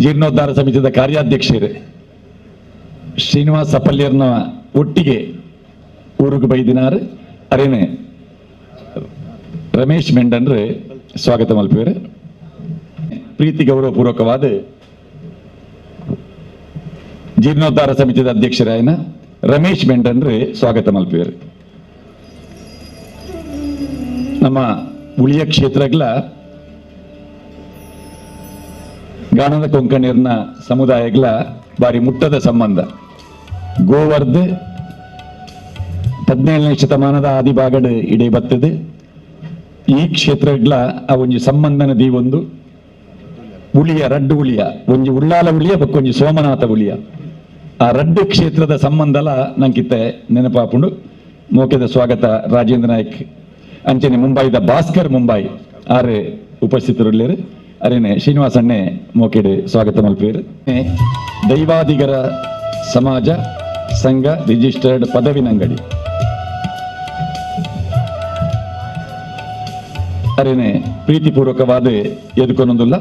ಜೀರ್ಣೋದ್ಧಾರ ಸಮಿತಿಯ ಕಾರ್ಯಾಧ್ಯಕ್ಷರು ಶ್ರೀನಿವಾಸ ಸಪಲ್ಯರ್ನ ಒಟ್ಟಿಗೆ ಊರಿಗೆ ಬೈದಿನಾರು. ಅರೇನೆ ರಮೇಶ್ ಮೆಂಡನ್ರು ಸ್ವಾಗತ ಮಲ್ಪೇರು. ಪ್ರೀತಿ ಗೌರವಪೂರ್ವಕವಾದ ಜೀರ್ಣೋದ್ಧಾರ ಸಮಿತಿಯ ಅಧ್ಯಕ್ಷರಾಯನ ರಮೇಶ್ ಮೆಂಡನ್ರು ಸ್ವಾಗತ ಮಲ್ಪೇರು. ನಮ್ಮ ಉಳಿಯ ಕ್ಷೇತ್ರಗಳ ಗಾನದ ಕೊಂಕಣಿಯರ್ನ ಸಮುದಾಯಗಳ ಬಾರಿ ಮುಟ್ಟದ ಸಂಬಂಧ. ಗೋವರ್ದ್ 17ನೇ ಶತಮಾನದ ಆದಿಭಾಗಡ್ ಇಡೀ ಬರ್ತದೆ. ಈ ಕ್ಷೇತ್ರಗಳ ಆ ಒಂಜಿ ಸಂಬಂಧನ ದೀವೊಂದು ಉಳಿಯ ರಡ್ಡು ಉಳಿಯ ಒಂಜಿ ಉಳ್ಳಾಲ ಉಳಿಯ ಬಕ್ಕೊಂಜಿ ಸೋಮನಾಥ ಉಳಿಯ ಆ ರಡ್ಡು ಕ್ಷೇತ್ರದ ಸಂಬಂಧಲ ನಂಕಿತ್ತೆ ನೆನಪಾಪುಂಡು. ಮೋಕೆದ ಸ್ವಾಗತ ರಾಜೇಂದ್ರ ನಾಯ್ಕ್ ಅಂಚನೆ ಮುಂಬೈದ ಭಾಸ್ಕರ್ ಮುಂಬೈ ಆರು ಉಪಸ್ಥಿತರುಳ್ಳೇರು. ಅರೇನೆ ಶ್ರೀನಿವಾಸಣ್ಣೆ ಮೋಕೆಡೆ ಸ್ವಾಗತ ಮಲ್ಪೇರು. ದೈವಾದಿಗರ ಸಮಾಜ ಸಂಘ ರಿಜಿಸ್ಟರ್ಡ್ ಪದವಿನಂಗಡಿ ಅರೇನೆ ಪ್ರೀತಿಪೂರ್ವಕವಾದ ಎದುಕೊನೊಂದುಲ್ಲ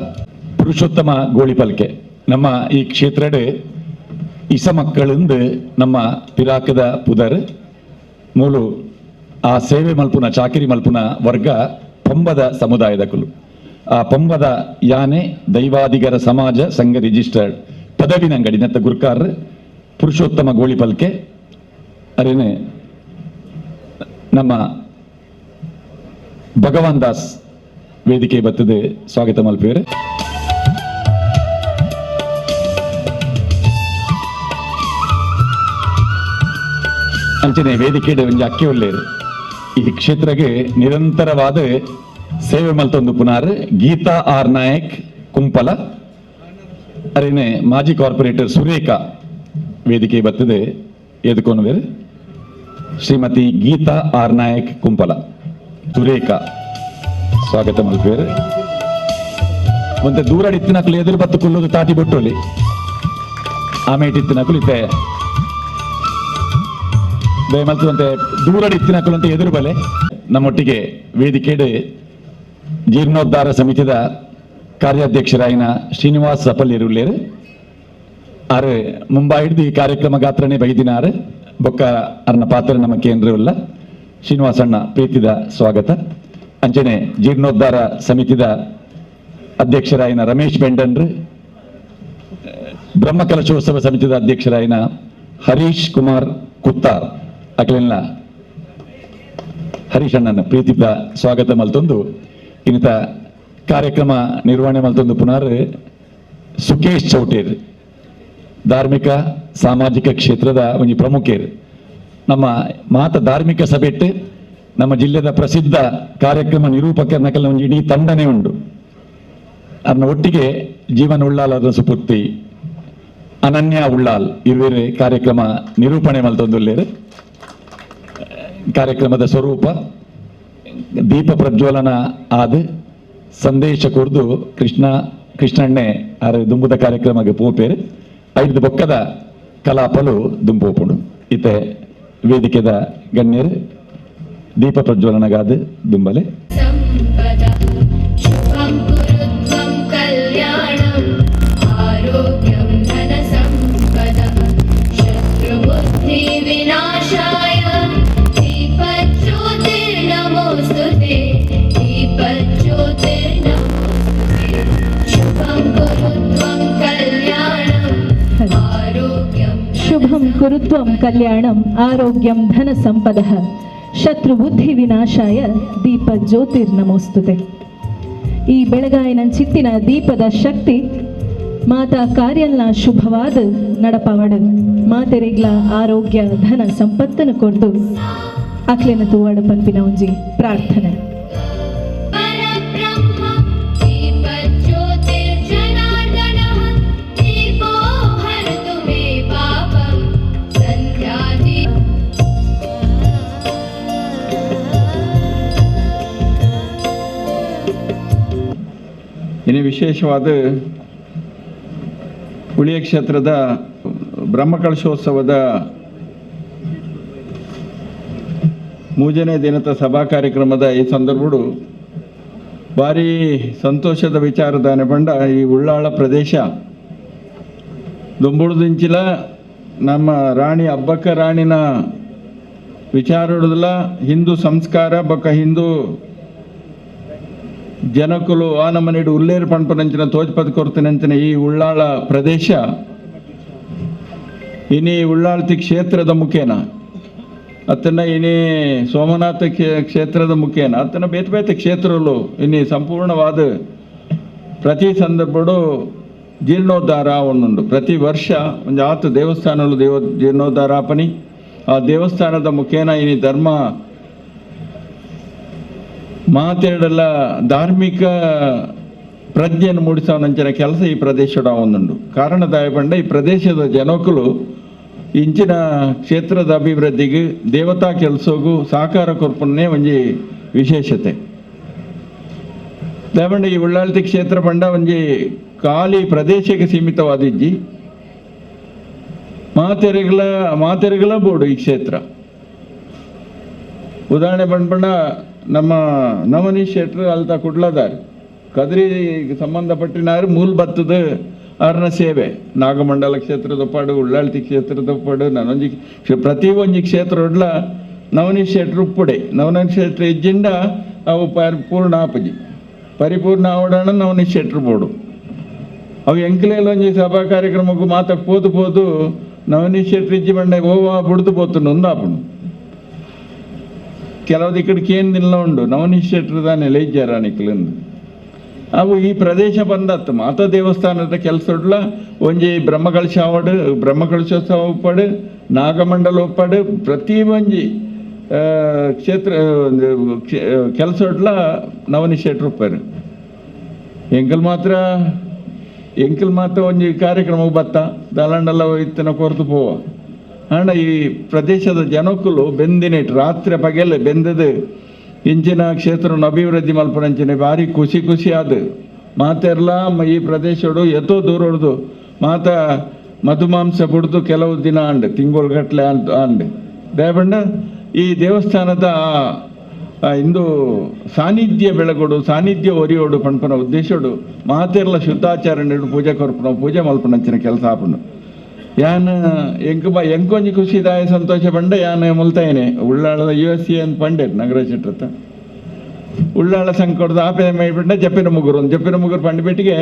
ಪುರುಷೋತ್ತಮ ಗೋಳಿಪಲ್ಕೆ ನಮ್ಮ ಈ ಕ್ಷೇತ್ರಡೆ ಇಸ ಮಕ್ಕಳಿಂದ ನಮ್ಮ ಪಿರಾಕದ ಪುದರ್ ಮೂಲು ಆ ಸೇವೆ ಮಲ್ಪುನ ಚಾಕಿರಿ ಮಲ್ಪುನ ವರ್ಗ ಪಂಬದ ಸಮುದಾಯದ ಕುಲು. ಆ ಪಂಬದ ಯಾನೆ ದೈವಾದಿಗರ ಸಮಾಜ ಸಂಘ ರಿಜಿಸ್ಟರ್ಡ್ ಪದವಿನಂಗಡಿ ನತ್ತ ಗುರ್ಕಾರ್ ಪುರುಷೋತ್ತಮ ಗೋಳಿಪಲ್ಕೆ ಅರೇನೆ ನಮ್ಮ ಭಗವಾನ್ ದಾಸ್ ವೇದಿಕೆ ಬತ್ತದೆ ಸ್ವಾಗತ ಮಲ್ಪೇರು. ಅಂಚನೆ ವೇದಿಕೆ ಒಂಜಿ ಅಕ್ಕಿ ಒಳ್ಳೇರು. ಈ ಕ್ಷೇತ್ರಕ್ಕೆ ನಿರಂತರವಾದ ಸೇವೆ ಮಲ್ತೊಂದು ಪುನಾರ್ ಗೀತಾ ಆರ್ ನಾಯಕ್ ಕುಂಪಲ ಅರೇನೆ ಮಾಜಿ ಕಾರ್ಪೊರೇಟರ್ ಸುರೇಖಾ ವೇದಿಕೆ ಬತ್ತದೆ ಎದುಕೊನುವೇರು. ಶ್ರೀಮತಿ ಗೀತಾ ಆರ್ ನಾಯಕ್ ಕುಂಪಲ ಸುರೇಖಾ ಸ್ವಾಗತ ಮಲ್ಪೇರು. ಒಂತೆ ದೂರ ಇತ್ತಿನಕುಲು ಎದುರು ಬತ್ತು ಕುಲ್ಲೋದು ತಾಟಿ ಬೊಟ್ಟೋಲಿ ಆಮೇಟ್ ಇತ್ತಿನಕುಲು ಇತ್ತೆ ದಯಮಲ್ತಂತೆ ದೂರ ಇತ್ತಿನಕುಲು ಅಂತ ಎದುರು ಬಲೆ. ನಮ್ಮೊಟ್ಟಿಗೆ ವೇದಿಕೆಡೆ ಜೀರ್ಣೋದ್ಧಾರ ಸಮಿತಿಯ ಕಾರ್ಯಾಧ್ಯಕ್ಷರಾಯಿನ ಶ್ರೀನಿವಾಸ್ ಸಪಲ್ಯರುಳ್ಳೇರು ಆರು ಮುಂಬೈ ಹಿಡಿದು ಈ ಕಾರ್ಯಕ್ರಮ ಗಾತ್ರನೇ ಬೈದಿನಾರು ಬೊಕ್ಕ ಅರ್ನ ಪಾತ್ರ ನಮ್ಮ ಕೇಂದ್ರವಿಲ್ಲ. ಶ್ರೀನಿವಾಸಣ್ಣ ಪ್ರೀತಿದ ಸ್ವಾಗತ. ಅಂಚನೆ ಜೀರ್ಣೋದ್ಧಾರ ಸಮಿತಿಯ ಅಧ್ಯಕ್ಷರಾಯಿನ ರಮೇಶ್ ಬೆಂಡನ್ರು, ಬ್ರಹ್ಮಕಲಶೋತ್ಸವ ಸಮಿತಿಯ ಅಧ್ಯಕ್ಷರಾಯಿನ ಹರೀಶ್ ಕುಮಾರ್ ಕುತ್ತಾರ್ ಅಖಿಲ ಹರೀಶ್ ಅಣ್ಣನ ಪ್ರೀತಿದ ಸ್ವಾಗತ ಮಲ್ತೊಂದು ಇನ್ನಿತ ಕಾರ್ಯಕ್ರಮ ನಿರ್ವಹಣೆ ಮಲ್ತೊಂದು ಪುನರ್ ಸುಕೇಶ್ ಚೌಟೇರ್ ಧಾರ್ಮಿಕ ಸಾಮಾಜಿಕ ಕ್ಷೇತ್ರದ ಒಂಜಿ ಪ್ರಮುಖರು. ನಮ್ಮ ಮಾತ ಧಾರ್ಮಿಕ ಸಭೆಟ್ ನಮ್ಮ ಜಿಲ್ಲೆದ ಪ್ರಸಿದ್ಧ ಕಾರ್ಯಕ್ರಮ ನಿರೂಪಕರ ಒಂಜಿ ಇಡೀ ತಂಡನೇ ಉಂಡು. ಅದನ್ನ ಒಟ್ಟಿಗೆ ಜೀವನ ಉಳ್ಳಾಲ್ ಅದರ ಸುಪುತ್ತಿ ಅನನ್ಯ ಉಳ್ಳಾಲ್ ಇರುವೇರೆ ಕಾರ್ಯಕ್ರಮ ನಿರೂಪಣೆ ಮಲ್ತೊಂದುಲ್ಲೇರು. ಕಾರ್ಯಕ್ರಮದ ಸ್ವರೂಪ ದೀಪ ಪ್ರಜ್ವಲನ ಆದ ಸಂದೇಶ ಕೊರ್ದು ಕೃಷ್ಣಣ್ಣೆ ಆರ ದುಂಬುದ ಕಾರ್ಯಕ್ರಮಕ್ಕೆ ಪೋಪೇರು. ಐದು ಬೊಕ್ಕದ ಕಲಾಪಲು ದುಂಪೋಪುಂಡು. ಇತ್ತೆ ವೇದಿಕೆದ ಗಣ್ಯರು ದೀಪ ಪ್ರಜ್ವಲನಗಾದ ದುಂಬಲೆ. ತ್ವಂ ಕಲ್ಯಾಣಂ ಆರೋಗ್ಯಂ ಧನ ಸಂಪದಃ ಶತ್ರು ಬುದ್ಧಿ ವಿನಾಶಾಯ ದೀಪ ಜ್ಯೋತಿರ್ನಮೋಸ್ತುತೆ. ಈ ಬೆಳಗಾಯಿನ ಚಿತ್ತಿನ ದೀಪದ ಶಕ್ತಿ ಮಾತಾ ಕಾರ್ಯಲ್ನ ಶುಭವಾದ ನಡಪವಡು ಮಾತೆರೆಗ್ಲ ಆರೋಗ್ಯ ಧನ ಸಂಪತ್ತನ್ನು ಕೊಡ್ದು ಅಕ್ಲೆನ ತೂವಾಡು ಪನ್ಪಿನ ಒಂಜಿ ಪ್ರಾರ್ಥನೆ. ಇನ್ನು ವಿಶೇಷವಾದ ಉಳಿಯ ಕ್ಷೇತ್ರದ ಬ್ರಹ್ಮಕಲಶೋತ್ಸವದ ಮೂರನೇ ದಿನದ ಸಭಾ ಕಾರ್ಯಕ್ರಮದ ಈ ಸಂದರ್ಭಡು ಭಾರಿ ಸಂತೋಷದ ವಿಚಾರದಾನೆ ಬಂಡ ಈ ಉಳ್ಳಾಳ ಪ್ರದೇಶ ದುಂಬುಡುದಿಂಚಿಲ ನಮ್ಮ ರಾಣಿ ಅಬ್ಬಕ್ಕ ರಾಣಿನ ವಿಚಾರಡುದಲ್ಲ ಹಿಂದೂ ಸಂಸ್ಕಾರ ಬಕ್ಕ ಹಿಂದೂ ಜನಕುಲು ಆ ನಮ್ಮನಿಡು ಉಲ್ಲೇರು ಪಣ್ಪನಂಚಿನ ತೋಜ್ಪದ ಕೊರತಿನಂಚಿನ ಈ ಉಳ್ಳಾಳ ಪ್ರದೇಶ ಇನಿ ಉಳ್ಳಾಳ್ತಿ ಕ್ಷೇತ್ರದ ಮುಖೇನ ಅತ್ತನ ಇನಿ ಸೋಮನಾಥ ಕ್ಷೇತ್ರದ ಮುಖೇನ ಅತ್ತನ ಬೇತೆ ಬೇತೆ ಕ್ಷೇತ್ರಗಳು ಇನಿ ಸಂಪೂರ್ಣವಾದ ಪ್ರತಿ ಸಂದರ್ಭಡು ಜೀರ್ಣೋದ್ಧಾರ ಒಂದುಂಡು. ಪ್ರತಿ ವರ್ಷ ಒಂದು ಆತು ದೇವಸ್ಥಾನಗಳು ಜೀರ್ಣೋದ್ಧಾರ ಪನಿ ಆ ದೇವಸ್ಥಾನದ ಮುಖೇನ ಇನಿ ಧರ್ಮ ಮಾತೆರಡೆಲ್ಲ ಧಾರ್ಮಿಕ ಪ್ರಜ್ಞೆಯನ್ನು ಮೂಡಿಸೋನಂಚಿನ ಕೆಲಸ ಈ ಪ್ರದೇಶದ ಒಂದುಂಡು. ಕಾರಣದಾಯ ಪಂಡ ಈ ಪ್ರದೇಶದ ಜನಕುಲು ಇಂಚಿನ ಕ್ಷೇತ್ರದ ಅಭಿವೃದ್ಧಿಗೆ ದೇವತಾ ಕೆಲಸಗೂ ಸಹಕಾರ ಕೊರ್ಪನ್ನೇ ಒಂಜಿ ವಿಶೇಷತೆ. ದಯಪಂಡ ಈ ಉಳ್ಳಾಳ್ತಿ ಕ್ಷೇತ್ರ ಪಂಡ ಒಂಜಿ ಖಾಲಿ ಪ್ರದೇಶಕ್ಕೆ ಸೀಮಿತವಾದಿಜ್ಜಿ ಮಾತೆರೆಗಳ ಬೋರ್ಡು ಈ ಕ್ಷೇತ್ರ. ಉದಾಹರಣೆ ಬಂಡ್ಪಂಡ ನಮ್ಮ ನವನೀಶ್ ಶೆಟ್ರು ಅಲ್ತ ಕುಡ್ಲದಾರ್ ಕದ್ರಿ ಸಂಬಂಧಪಟ್ಟಿನಾರು ಮೂಲ ಬತ್ತದ ಅರ್ನ ಸೇವೆ ನಾಗಮಂಡಲ ಕ್ಷೇತ್ರದ ಪಾಡು ಉಳ್ಳಾಳ್ತಿ ಕ್ಷೇತ್ರದ ಪಾಡು ನಾನೊಂಜಿ ಪ್ರತಿ ಒಂಜಿ ಕ್ಷೇತ್ರ ಒಡ್ಲ ನವನೀಶ್ ಶೆಟ್ರು ಉಪ್ಪುಡೆ ನವನೀಶ್ ಶೆಟ್ರು ಇಜ್ಜಿಂಡ ಅವು ಪರಿಪೂರ್ಣ ಆಪಜಿ ಪರಿಪೂರ್ಣ ಆವಡಣ ನವನೀಶ್ ಶೆಟ್ರು ಬೋಡು. ಅವು ಎಂಕ್ಲೇಲ ಒಂಜಿ ಸಭಾ ಕಾರ್ಯಕ್ರಮಕ್ಕೂ ಮಾತಕ್ಕೆ ಪೋದು ಪೋದು ನವನೀಶ್ ಶೆಟ್ರು ಇಜ್ಜಿ ಬಂಡೆ ಓವಾ ಬುಡ್ದು ಪೋತುಂಡು ಒಂದಾಪುಂಡು. ಕೆಲವು ಇಕ್ಕಡೆ ಕೇಂದಿಲ್ಲ ಉಂಡು ನವನೀಶ್ ಶೆಟ್ರು ತಾನೆ ಲೈಜ್ಯಾರ ನಿಕ್ಲಿಂದು. ಅವು ಈ ಪ್ರದೇಶ ಬಂದತ್ತು ಮಾತಾ ದೇವಸ್ಥಾನದ ಕೆಲಸಡ್ಲ ಒಂಜಿ ಬ್ರಹ್ಮಕಲಶ ಆವಡು ಬ್ರಹ್ಮಕಲಶೋತ್ಸವ ಒಪ್ಪಾಡು ನಾಗಮಂಡಲ ಒಪ್ಪಾಡು ಪ್ರತಿ ಒಂಜಿ ಕ್ಷೇತ್ರ ಕೆಲಸಡ್ಲ ನವನೀಶ್ ಶೆಟ್ರು ಒಪ್ಪಾರು. ಎಂಕಲ್ ಮಾತ್ರ ಒಂಜಿ ಕಾರ್ಯಕ್ರಮ ಬತ್ತ ದಲಂಡಲ ಇತ್ತನ ಕೊರ್ತು ಪೋವ. ಆಂಡ ಈ ಪ್ರದೇಶದ ಜನಕ್ಕುಲು ಬೆಂದಿನಿಟ್ ರಾತ್ರಿ ಪಗೆಲ್ ಬೆಂದದು ಇಂಚಿನ ಕ್ಷೇತ್ರವನ್ನು ಅಭಿವೃದ್ಧಿ ಮಲ್ಪನಂಚಿನ ಭಾರಿ ಖುಷಿ ಖುಷಿ ಆದ ಮಾತೆರ್ಲ ಈ ಪ್ರದೇಶಡು ಎತ್ತೋ ದೂರ ಹೊಡೆದು ಮಾತ ಮಧುಮಾಂಸ ಬಿಡ್ದು ಕೆಲವು ದಿನ ಅಂಡ್ ತಿಂಗಳುಗಟ್ಟಲೆ ಅಂಡ್ ದಯಬಂಡ ಈ ದೇವಸ್ಥಾನದ ಇಂದು ಸಾನ್ನಿಧ್ಯ ಬೆಳಗೋಡು ಸಾನ್ನಿಧ್ಯ ಒರಿಯೋಡು ಪಣ್ಪನ ಉದ್ದೇಶಡು ಮಾತೆರ್ಲ ಶುದ್ಧಾಚಾರಣೆ ಪೂಜೆ ಕೊರ್ಪಣ ಪೂಜೆ ಮಲ್ಪನಂಚಿನ ಕೆಲಸ ಆಪುಂಡು. ಯಾನ್ ಎಂಕೊಂಜಿ ಖುಷಿದಾಯ ಸಂತೋಷ ಪಂಡ ಯಾನ್ ಮುಲ್ತಾಯನೆ ಉಳ್ಳಾಳದ U S C ಅಂತ ಪಂಡೇರ್ ನಗರ ಶೆಟ್ರತ್ತ ಉಳ್ಳಾಳ ಸಂಕಟದ ಆಪೆ ಪಂಡ ಜಪ್ಪಿನ ಮುಗುರು ಒಂದು ಜಪ್ಪಿನ ಮುಗುರು ಪಂಡಿಪೇಟಿಗೆ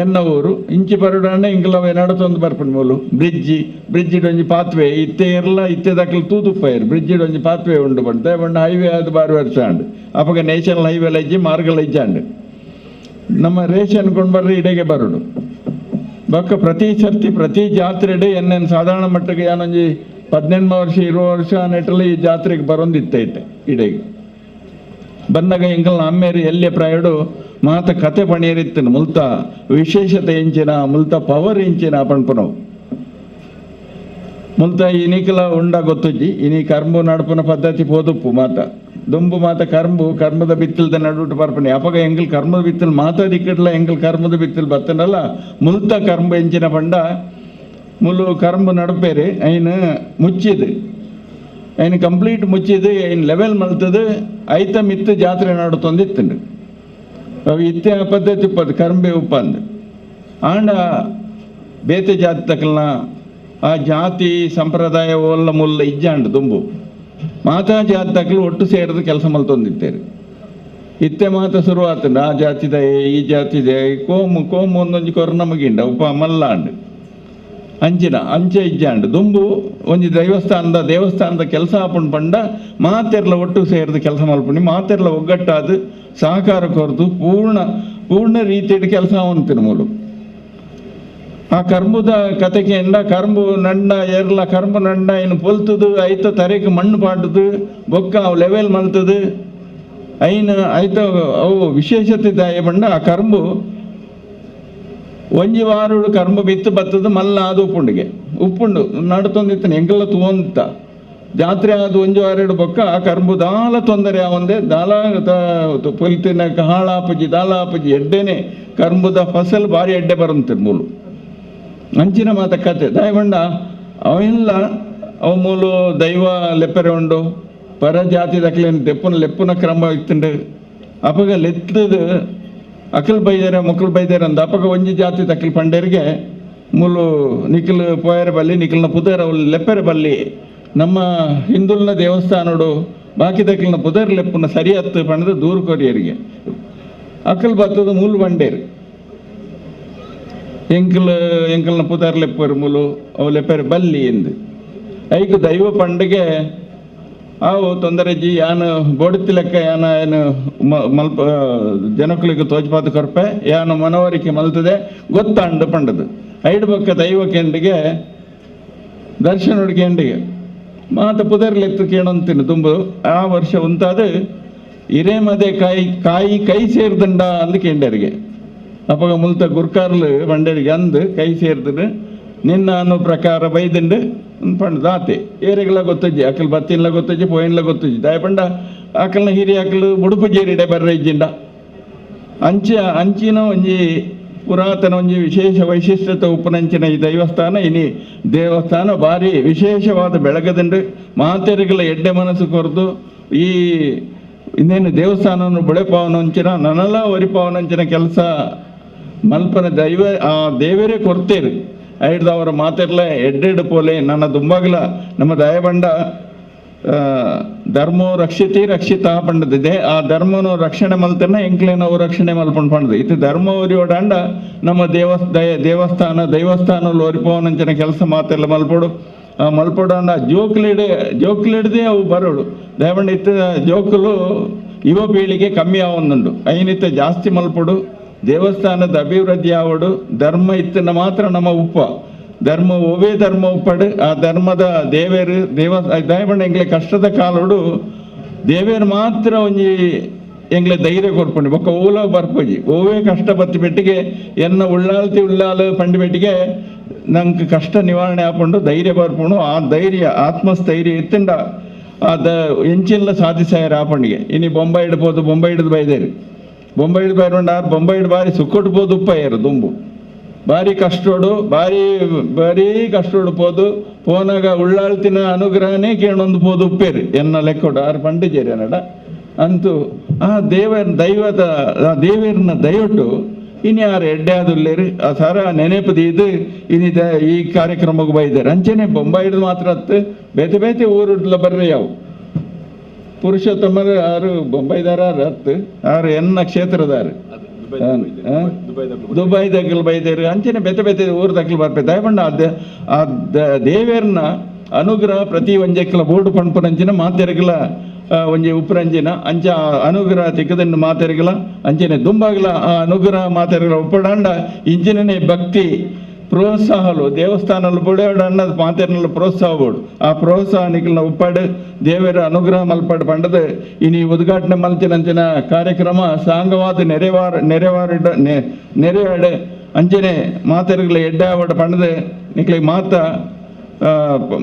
ಎನ್ನ ಊರು ಇಂಚಿ ಪರುಡಾಂಡ ಇಂಕಲವ ನಡತೊಂದು ಬರ್ಪಂಡು ಮೂಲು ಬ್ರಿಡ್ಜ್ ಒಂಜಿ ಪಾತ್ವೆ ಇತ್ತೆ ಇರಲ್ಲ ಇತ್ತೆ ದಕ್ಕಲು ತೂತುಪ್ಪೈರು ಬ್ರಿಡ್ಜ್ ಒಂಜಿ ಪಾತ್ವೆ ಉಂಡು ಪಂಡ ಪಂಡ ಹೈವೇ ಅದು ಬಾರಿ ವರ್ಷ ಅಂಡ್ ಅಪಗ ನ್ಯಾಷನಲ್ ಹೈವೇ ಲೈಜ್ಜಿ ಮಾರ್ಗ ಲೈಜ್ಜಾಂಡ್ ನಮ್ಮ ರೇಷನ್ ಕೊಂಡು ಬರ್ರಿ ಇಡೆಗೆ ಬರುಡು. ಬೊಕ್ಕ ಪ್ರತಿ ಸರ್ತಿ ಪ್ರತಿ ಜಾತ್ರೆಡೆ ಎನ್ನೇನು ಸಾಧಾರಣ ಮಟ್ಟಕ್ಕೆ ಏನೊಂಜಿ 18 ವರ್ಷ 20 ವರ್ಷ ನೆಟ್ಟಲ್ಲಿ ಈ ಜಾತ್ರೆಗೆ ಬರೋಂದಿತ್ತೈತೆ ಇಡೆಗೆ ಬಂದಾಗ ಎಂಕಲ್ನ ಅಮ್ಮೇರು ಎಲ್ಲೇ ಪ್ರಾಯಡು ಮಾತ ಕತೆ ಪಣಿಯರಿತ್ತನು ಮುಲ್ತ ವಿಶೇಷತೆ ಎಂಚಿನ ಮುಲ್ತ ಪವರ್ ಎಂಚಿನ ಪಣ್ಪನವು ಮುಲ್ತ ಇನಿಕಲ ಉಂಡ ಗೊತ್ತುಜ್ಜಿ ಇನಿ ಕರ್ಮು ನಡ್ಪನ ಪದ್ಧತಿ ಪೋದುಪ್ಪು ಮಾತ ದುಂಬು ಮಾತ ಕರ್ಮು ಕರ್ಮದ ಬಿತ್ತಲ್ದ ನಡುಟು ಪರ್ಪಣೆ ಅಪಗ ಎಂಕಲ್ ಕರ್ಮದ ಬಿತ್ತಲ್ ಮಾತ ದಿಕ್ಕಡ್ಲ ಎಂಕಲ್ ಕರ್ಮದ ಬಿತ್ತಲ್ ಬತ್ತನಲ್ಲ ಮುಲ್ತ ಕರ್ಮ ಎಂಚಿನ ಪಂಡ ಮುಲು ಕರ್ಮ ನಡಪೇರು ಐನ ಮುಚ್ಚಿದು ಐನ ಕಂಪ್ಲೀಟ್ ಮುಚ್ಚಿದು ಐನ್ ಲೆವೆಲ್ ಮಲ್ತದು ಐತ ಮಿತ್ತು ಜಾತ್ರೆ ನಡುತ್ತೊಂದಿತ್ತುಂಡು ಅವು ಇತ್ತೆ ಪದ್ಧತಿ ಉಪ್ಪದು ಕರ್ಂಬೆ ಉಪ್ಪಂದು ಆಂಡ ಬೇತೆ ಜಾತಿ ತಕಲ್ನ ಆ ಜಾತಿ ಸಂಪ್ರದಾಯ ಓಲ್ಲ ಮುಲ್ಲ ಇಜ್ಜಾಂಡು ದುಂಬು ಮಾತಾ ಜಾತಿ ತಕಲು ಒಟ್ಟು ಸೇರಿದ ಕೆಲಸ ಮಲ್ತೊಂದಿತ್ತೇರು ಇತ್ತೆ ಮಾತ ಶುರುವಾತುಂಡು ಆ ಜಾತಿದ ಈ ಜಾತಿದ ಕೋಮು ಕೋಮು ಒಂದೊಂಜಿ ಕೊರನ ಮುಗಿಂಡ ಉಪ ಮಲ್ಲಾಂಡು. ಅಂಚಿನ ಅಂಚೆ ಇಜ್ಜಾಂಡ್ ದುಂಬು ಒಂಜಿ ದೇವಸ್ಥಾನದ ಕೆಲಸ ಆಪುಂಡು ಪಂಡ ಮಾತೆರ್ಲ ಒಟ್ಟು ಸೇರ್ದು ಕೆಲಸ ಮಲ್ಪುನಿ ಮಾತೆರ್ಲ ಒಗ್ಗಟ್ಟಾದ ಸಹಕಾರ ಕೊರ್ದು ಪೂರ್ಣ ಪೂರ್ಣ ರೀತಿಯ ಕೆಲಸ ಅವಂತಿನ ಮೂಲು. ಆ ಕರ್ಮದ ಕತೆಗೆ ಎಂಡ ಕರ್ಮು ನಂಡ ಎರ್ಲ ಕರ್ಮು ನಂಡ ಇನ್ನು ಪೊಲ್ತದು ಐತ ತರೆಗೆ ಮಣ್ಣು ಪಾಟದು ಬೊಕ್ಕ ಅವು ಲೆವೆಲ್ ಮಲ್ತದು ಐನ ಐತ ಅವು ವಿಶೇಷತೆ ದಾಯ ಬಂಡ ಆ ಕರ್ಮು ಒಂಜಿ ವಾರುಡು ಕರ್ಮ ಬಿತ್ತು ಬತ್ತದು ಮಲ್ಲ ಅದು ಉಪ್ಪುಂಡಿಗೆ ಉಪ್ಪುಂಡು ನಡ್ತೊಂದಿತ್ತನೆ ಎಂಗೆಲ್ಲ ತೂವಂತ ಜಾತ್ರೆ ಆದ ಒಂಜಿ ವಾರೆಡು ಬೊಕ್ಕ ಆ ಕರ್ಮು ದಾಲ ತೊಂದರೆ ಆವಂದೆ ದಾಲ ಪೊಲ್ತಿನ ಹಾಳಾಪುಜಿ ದಾಲ ಆಪುಜಿ ಎಡ್ಡೆನೆ ಕರ್ಮದ ಫಸಲ್ ಭಾರಿ ಎಡ್ಡೆ ಬರಂತೆ ಮೂಲು ಅಂಚಿನ ಮಾತ ಕತೆ ದಯಬಂಡ ಅವೆಲ್ಲ ಅವು ಮೂಲು ದೈವ ಲೆಪ್ಪರೆ ಉಂಡು ಪರ ಜಾತಿ ದಕ್ಲೇನು ದೆಪ್ಪುನ ಲೆಪ್ಪುನ ಕ್ರಮ ಇತ್ತುಂಡು ಅಪಗ ಲೆತ್ತದು ಅಕಲ್ ಬೈದಾರೆ ಮೊಕ್ಕಲು ಬೈದಾರೆ ಅಂದ ಅಪಗ ಒಂಜಿ ಜಾತಿ ತಕ್ಕಲ್ ಪಂಡೇರಿಗೆ ಮೂಲು ನಿಖಲ್ ಪೋಯರೆ ಬಲ್ಲಿ ನಿಖಲ್ನ ಪುದರ್ ಅವ್ಲು ಲೆಪ್ಪರೆ ಬಲ್ಲಿ ನಮ್ಮ ಹಿಂದುಲ್ನ ದೇವಸ್ಥಾನಡು ಬಾಕಿ ತಕ್ಕಲ್ನ ಪುದರ್ ಲೆಪ್ಪುನ ಸರಿಯತ್ತು ಪಂಡದು ದೂರು ಕೊರಿಯರಿಗೆ ಅಕಲ್ ಬತ್ತದ ಮೂಲು ಬಂಡೇರು ಎಂಕಲ್ ಎಂಕಲ್ನ ಪುದರ್ ಲೆಪ್ಪರು ಮೂಲು ಅವು ಲೆಪ್ಪರೆ ಬಲ್ಲಿ ಎಂದು ಐಕು ದೈವ ಪಂಡಿಗೆ ಆವು ತೊಂದರೆ ಜಿ ಯಾನು ಬೋಡಿತಿ ಲೆಕ್ಕ ಯಾನ ಏನು ಮಲ್ಪ ಜನಕ್ಕಳಿಗೆ ತೋಜ್ಪಾತ ಕೊರ್ಪೆ ಯಾನು ಮನವರಿಕೆ ಮಲ್ತದೆ ಗೊತ್ತಾಂಡು ಪಂಡದು ಐಡು ಬೊಕ್ಕ ದೈವ ಕೆಂಡಿಗೆ ದರ್ಶನ ಕೆಂಡಿಗೆ ಮಾತ ಪುದರ್ಲೆತ್ತು ಕೇಳಂತೀನಿ ತುಂಬು ಆ ವರ್ಷ ಉಂತಾದ ಹಿರೇಮದೆ ಕಾಯಿ ಕಾಯಿ ಕೈ ಸೇರ್ದಂಡ ಅಂದು ಕೆಂಡರಿಗೆ ಅಪ್ಪಗ ಮುಲ್ತ ಗುರ್ಕಾರ್ಲು ಬಂಡರಿಗೆ ಅಂದು ಕೈ ಸೇರ್ದು ನಿನ್ನ ಅನ್ನೋ ಪ್ರಕಾರ ಬೈದಂಡು ಪಂಡ ದಾತೆ ಏರೆಗಳ ಗೊತ್ತಜ್ಜಿ ಅಕಲ್ ಬತ್ತಿನ್ಲ ಗೊತ್ತಜ್ಜಿ ಪೋಯಿನ್ಲ ಗೊತ್ತಜ್ಜಿ ದಾಯ ಪಂಡ ಅಕಲ್ನ ಹಿರಿಯ ಅಕಲು ಬುಡುಪು ಜೇರಿಡೆ ಬರ್ರ ಇಜ್ಜಿಂಡ ಅಂಚ ಅಂಚಿನ ಒಂಜಿ ಪುರಾತನ ಒಂಜಿ ವಿಶೇಷ ವೈಶಿಷ್ಟ್ಯತೆ ಉಪ್ಪನಂಚಿನ ಈ ದೈವಸ್ಥಾನ ಇನಿ ದೇವಸ್ಥಾನ ಭಾರಿ ವಿಶೇಷವಾದ ಬೆಳಗದಂಡು ಮಾತೆರೆಗಳ ಎಡ್ಡೆ ಮನಸ್ಸು ಕೊರದು ಈ ಇನ್ನೇನು ದೇವಸ್ಥಾನವನ್ನು ಬುಳೆಪಾವನಂಚಿನ ನನಲ ಒರಿಪಾವನಂಚಿನ ಕೆಲಸ ಮಲ್ಪನ ದೈವ ಆ ದೇವರೇ ಕೊರ್ತೇರು ಐಡ್ದವರ ಮಾತೆರ್ಲ ಎಡ್ಡೆಡ್ ಪೋಲೆ ನನ್ನ ದುಂಬಾಗ್ಲ ನಮ್ಮ ದಯಬಂಡ ಧರ್ಮೋ ರಕ್ಷಿತಿ ರಕ್ಷಿತ ಪಂಡದಿದೆ ಆ ಧರ್ಮನು ರಕ್ಷಣೆ ಮಲ್ತನ ಎಂಕ್ಲೇನವು ರಕ್ಷಣೆ ಮಲ್ಪಂಡು ಪಂಡದು ಇದು ಧರ್ಮ ಒರಿಯೋಡಂಡ ನಮ್ಮ ದೇವಸ್ಥಾನ ದೈವಸ್ಥಾನ ಒರಿಪೋನಂಚಿನ ಕೆಲಸ ಮಾತೆಲ್ಲ ಮಲ್ಪೋಡು ಆ ಮಲ್ಪೋಡಂಡ ಜೋಕ್ಲಿಡೆ ಜೋಕ್ಲಿಡದೆ ಅವು ಬರೋಡು ದಯಬಂಡ ಇತ್ತ ಜೋಕುಲು ಯುವ ಪೀಳಿಗೆ ಕಮ್ಮಿ ಆವೊಂದುಂಡು ಐನಿತ್ತ ಜಾಸ್ತಿ ಮಲ್ಪೋಡು ದೇವಸ್ಥಾನದ ಅಭಿವೃದ್ಧಿ ಆವಡು ಧರ್ಮ ಇತ್ತನ ಮಾತ್ರ ನಮ್ಮ ಉಪ್ಪ ಧರ್ಮ ಒವೇ ಧರ್ಮ ಉಪ್ಪಡು ಆ ಧರ್ಮದ ದೇವೇರು ದೇವ ದಯಬಂಡ ಎಂಗ್ಲೆ ಕಷ್ಟದ ಕಾಲೋಡು ದೇವೇರು ಮಾತ್ರ ಒಂಜಿ ಎಂಗ್ಲೆ ಧೈರ್ಯ ಕೊರ್ಪುಂಡು ಬೊಕ್ಕ ಓಲ ಬರ್ಪುಜಿ ಓವೇ ಕಷ್ಟ ಬತ್ತಿ ಪೆಟ್ಟಿಗೆ ಎನ್ನ ಉಳ್ಳಾಲ್ತಿ ಉಳ್ಳಾಲು ಪಂಡಿ ಪೆಟ್ಟಿಗೆ ನಂಗೆ ಕಷ್ಟ ನಿವಾರಣೆ ಆಪುಂಡು ಧೈರ್ಯ ಬರ್ಪುಂಡು ಆ ಧೈರ್ಯ ಆತ್ಮಸ್ಥೈರ್ಯ ಇತ್ತಂಡ ಆ the ಎಂಚಿಲ್ಲ ಸಾಧಿಸಾಯರ ಆಪಂಡಿಗೆ ಇನಿ ಬೊಂಬೈ ಇಡ್ಬೋದು ಬೊಂಬೈ ಹಿಡಿದು ಬೈದೇರು ಬೊಂಬೈ ಹಿಡಿದು ಬೈರ್ಬಂಡ ಬೊಂಬೈ ಹಿಡ್ ಬಾರಿ ಸುಕ್ಕೊಟ್ಬೋದು ಉಪ್ಪಯ್ಯರು ದುಂಬು ಭಾರಿ ಕಷ್ಟೋಡು ಭಾರಿ ಭಾರಿ ಕಷ್ಟೋಡು ಪೋದು ಪೋನಾಗ ಉಳ್ಳಾಳ್ತಿನ ಅನುಗ್ರಹನೇ ಕೇಳೊಂದು ಪೋದು ಉಪ್ಪೇರು ಎನ್ನ ಲೆಕ್ಕೊಡು ಆರು ಪಂಡಿಜೇರಿ ಅನ್ನಡ ಅಂತೂ ಆ ದೇವರ ದೈವದ ಆ ದೇವೇರ್ನ ದಯೊಟ್ಟು ಇನ್ನು ಯಾರು ಎಡ್ಡೆ ಆದುಲ್ಲೇರು ಆ ಸರ ನೆನಪು ಇದು ಇನ್ನಿದ ಈ ಕಾರ್ಯಕ್ರಮಕ್ಕೆ ಬೈದಾರೆ ಅಂಚೆನೆ ಬೊಂಬೈ ಹಿಡಿದು ಮಾತ್ರ ಹತ್ತು ಬೇತೆ ಬೇತೆ ಊರುಡ್ಲ ಬರ್ರಿ ಯಾವು ಪುರುಷೋತ್ತಮರು ಆರು ಬೊಂಬೈದಾರ ಹತ್ತು ಆರು ಎನ್ನ ಕ್ಷೇತ್ರದಾರು ದುಬೈ ದಗ್ಗಲ್ ಬೈದೇರು ಅಂಚೆನೆ ಬೇತೆ ಬೇತೆ ಊರು ದಗ್ಗಲ್ ಬರ್ಪೆ ದಯಬಂಡ ಆ ದೇವೇರ್ನ ಅನುಗ್ರಹ ಪ್ರತಿ ಒಂಜೆಕ್ಕಲ ಬೋರ್ಡು ಪಣ್ಪುನಂಚಿನ ಮಾತೆರಗಲ ಒಂಜಿ ಉಪ್ಪರಂಜಿನ ಅಂಚ ಅನುಗ್ರಹ ತಿಕ್ಕದನ್ನು ಮಾತೆರಗಲ ಅಂಚೆನೆ ದುಂಬಾಗಲ ಆ ಅನುಗ್ರಹ ಮಾತೆರಗಲ ಉಪ್ಪಡಾಂಡ ಇಂಚಿನೇ ಭಕ್ತಿ ಪ್ರೋತ್ಸಾಹಲು ದೇವಸ್ಥಾನలు ಬುಡೋಡಣ್ಣ ಮಾತೆರ್ನಲ್ಲ ಪ್ರೋತ್ಸಾಹ ಬೋಡು ಆ ಪ್ರೋತ್ಸಾಹ ನಿಖಲ್ನ ಉಪ್ಪಾಡು ದೇವರ ಅನುಗ್ರಹ ಮಲ್ಪಾಡು ಪಂಡದು ಇನಿ ಉದ್ಘಾಟನೆ ಮಲ್ತಿನಂಚಿನ ಕಾರ್ಯಕ್ರಮ ಸಾಂಗವಾದ ನೆರೆವಾರ ನೆರೆವಾರ ನೆರೆವಾಡು ಅಂಚನೆ ಮಾತೆರ್ಗಲ ಎಡ್ಡಾವಡ ಪಂಡದು ನಿಕ್ಲಿಗೆ ಮಾತ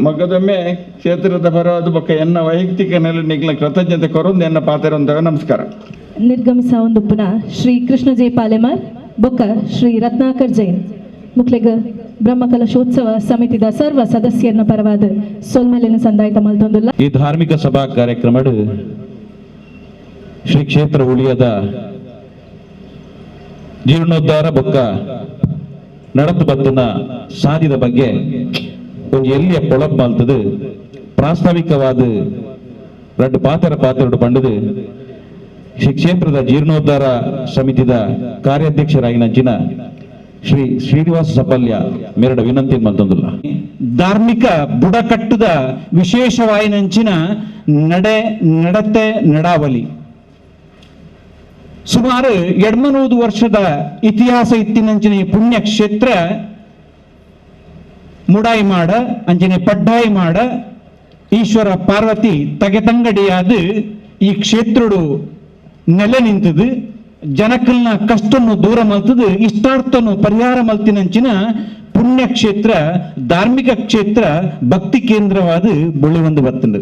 ಮಗದೊಮ್ಮೆ ಕ್ಷೇತ್ರದ ಪರವಾದ ಬೊಕ್ಕ ಎನ್ನ ವೈಯಕ್ತಿಕ ನೆಲೆ ನಿಕ್ಲ ಕೃತಜ್ಞತೆ ಕೊರೊಂದು ಎನ್ನ ಪಾತೆರೊಂದಾಗ ನಮಸ್ಕಾರ. ನಿರ್ಗಮಿಸ ಒಂದು ಪುನಃ ಶ್ರೀ ಕೃಷ್ಣ ಜೆ ಪಾಲೆಮಾರ್ ಬೊಕ್ಕ ಶ್ರೀ ರತ್ನಾಕರ್ ಜೈನ್ ಮುಕ್ಲೆಗ ಬ್ರಹ್ಮಕಲಶೋತ್ಸವ ಸಮಿತಿದ ಸರ್ವ ಸದಸ್ಯರನ್ನ ಪರವಾದ ಸೊಲ್ಮೆಲಿನ ಸಂದಾಯಿತ ಮಲ್ತೊಂದುಲ್ಲ. ಈ ಧಾರ್ಮಿಕ ಸಭಾ ಕಾರ್ಯಕ್ರಮ ಶ್ರೀ ಕ್ಷೇತ್ರ ಉಳಿಯದ ಜೀರ್ಣೋದ್ಧಾರ ಬೊಕ್ಕ ನಡತು ಬತ್ತನ ಸಾದಿದ ಬಗ್ಗೆ ಒಂದು ಎಲ್ಲಿಯ ಪೊಳಪ್ ಮಾಲ್ತದು ಪ್ರಾಸ್ತಾವಿಕವಾದ ರಡ್ಡು ಪಾತ್ರ ಪಾತ್ರಡು ಪಂಡದು ಶ್ರೀ ಕ್ಷೇತ್ರದ ಜೀರ್ಣೋದ್ಧಾರ ಸಮಿತಿದ ಕಾರ್ಯಾಧ್ಯಕ್ಷರಾಗಿನ ಜಿನ Shri Srinivasa Sapalya ಮೇರಡ ವಿನಂತಿ ಮಂತಂದುಲ್ಲ. ಧಾರ್ಮಿಕ ಬುಡಕಟ್ಟುದ ವಿಶೇಷವಾಯಿನಂಚಿನ ನಡೆ ನಡತೆ ನಡಾವಲಿ ಸುಮಾರು 200 ವರ್ಷದ ಇತಿಹಾಸ ಇತ್ತಿನಂಚಿನ ಈ ಪುಣ್ಯಕ್ಷೇತ್ರ ಮುಡಾಯಿ ಮಾಡ ಅಂಚನೆ ಪಡ್ಡಾಯಿ ಮಾಡ ಈಶ್ವರ ಪಾರ್ವತಿ ತಗೆತಂಗಡಿಯಾದ ಈ ಕ್ಷೇತ್ರಡು ನೆಲೆ ನಿಂತದು ಜನಕಲ್ನ ಕಷ್ಟನ್ನು ದೂರ ಮಲ್ತದು ಇಷ್ಟಾರ್ಥನು ಪರಿಹಾರ ಮಲ್ತಿನಂಚಿನ ಪುಣ್ಯಕ್ಷೇತ್ರ ಧಾರ್ಮಿಕ ಕ್ಷೇತ್ರ ಭಕ್ತಿ ಕೇಂದ್ರವಾದ ಬೊಳ್ಳಿವಂದು ಬತ್ತಂಡು.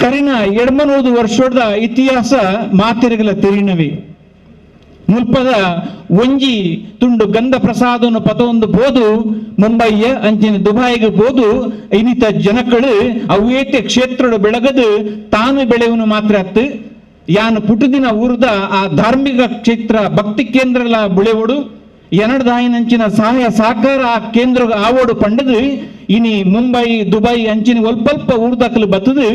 ಕರಿನ 200 ವರ್ಷದ ಇತಿಹಾಸ ಮಾತೆರೆಗಳ ತೆರಿನವಿ ಮುಲ್ಪದ ಒಂಜಿ ತುಂಡು ಗಂಧ ಪ್ರಸಾದನು ಪತೊಂದು ಬೋದು ಮುಂಬೈಯ ಅಂಚಿನ ದುಬಾಯಿಗೆ ಬೋದು ಇನ್ನಿತ ಜನಕಳು ಅವೇತೆ ಕ್ಷೇತ್ರಡು ಬೆಳಗದು ತಾನು ಬೆಳೆಯವನು ಮಾತ್ರ ಅತ್ತು ಯಾನು ಪುಟುದಿನ ಊರ್ದ ಆ ಧಾರ್ಮಿಕ ಕ್ಷೇತ್ರ ಭಕ್ತಿ ಕೇಂದ್ರಲ ಬೆಳೆವಡು ಎನಡ್ದಾಯಿನಂಚಿನ ಸಹಾಯ ಸಹಕಾರ ಆ ಕೇಂದ್ರ ಆವೋಡು ಪಂಡದು ಇನಿ ಮುಂಬೈ ದುಬೈ ಅಂಚಿನ ಒಲ್ಪಲ್ಪ ಊರ್ದಕಲು ಬತ್ತದು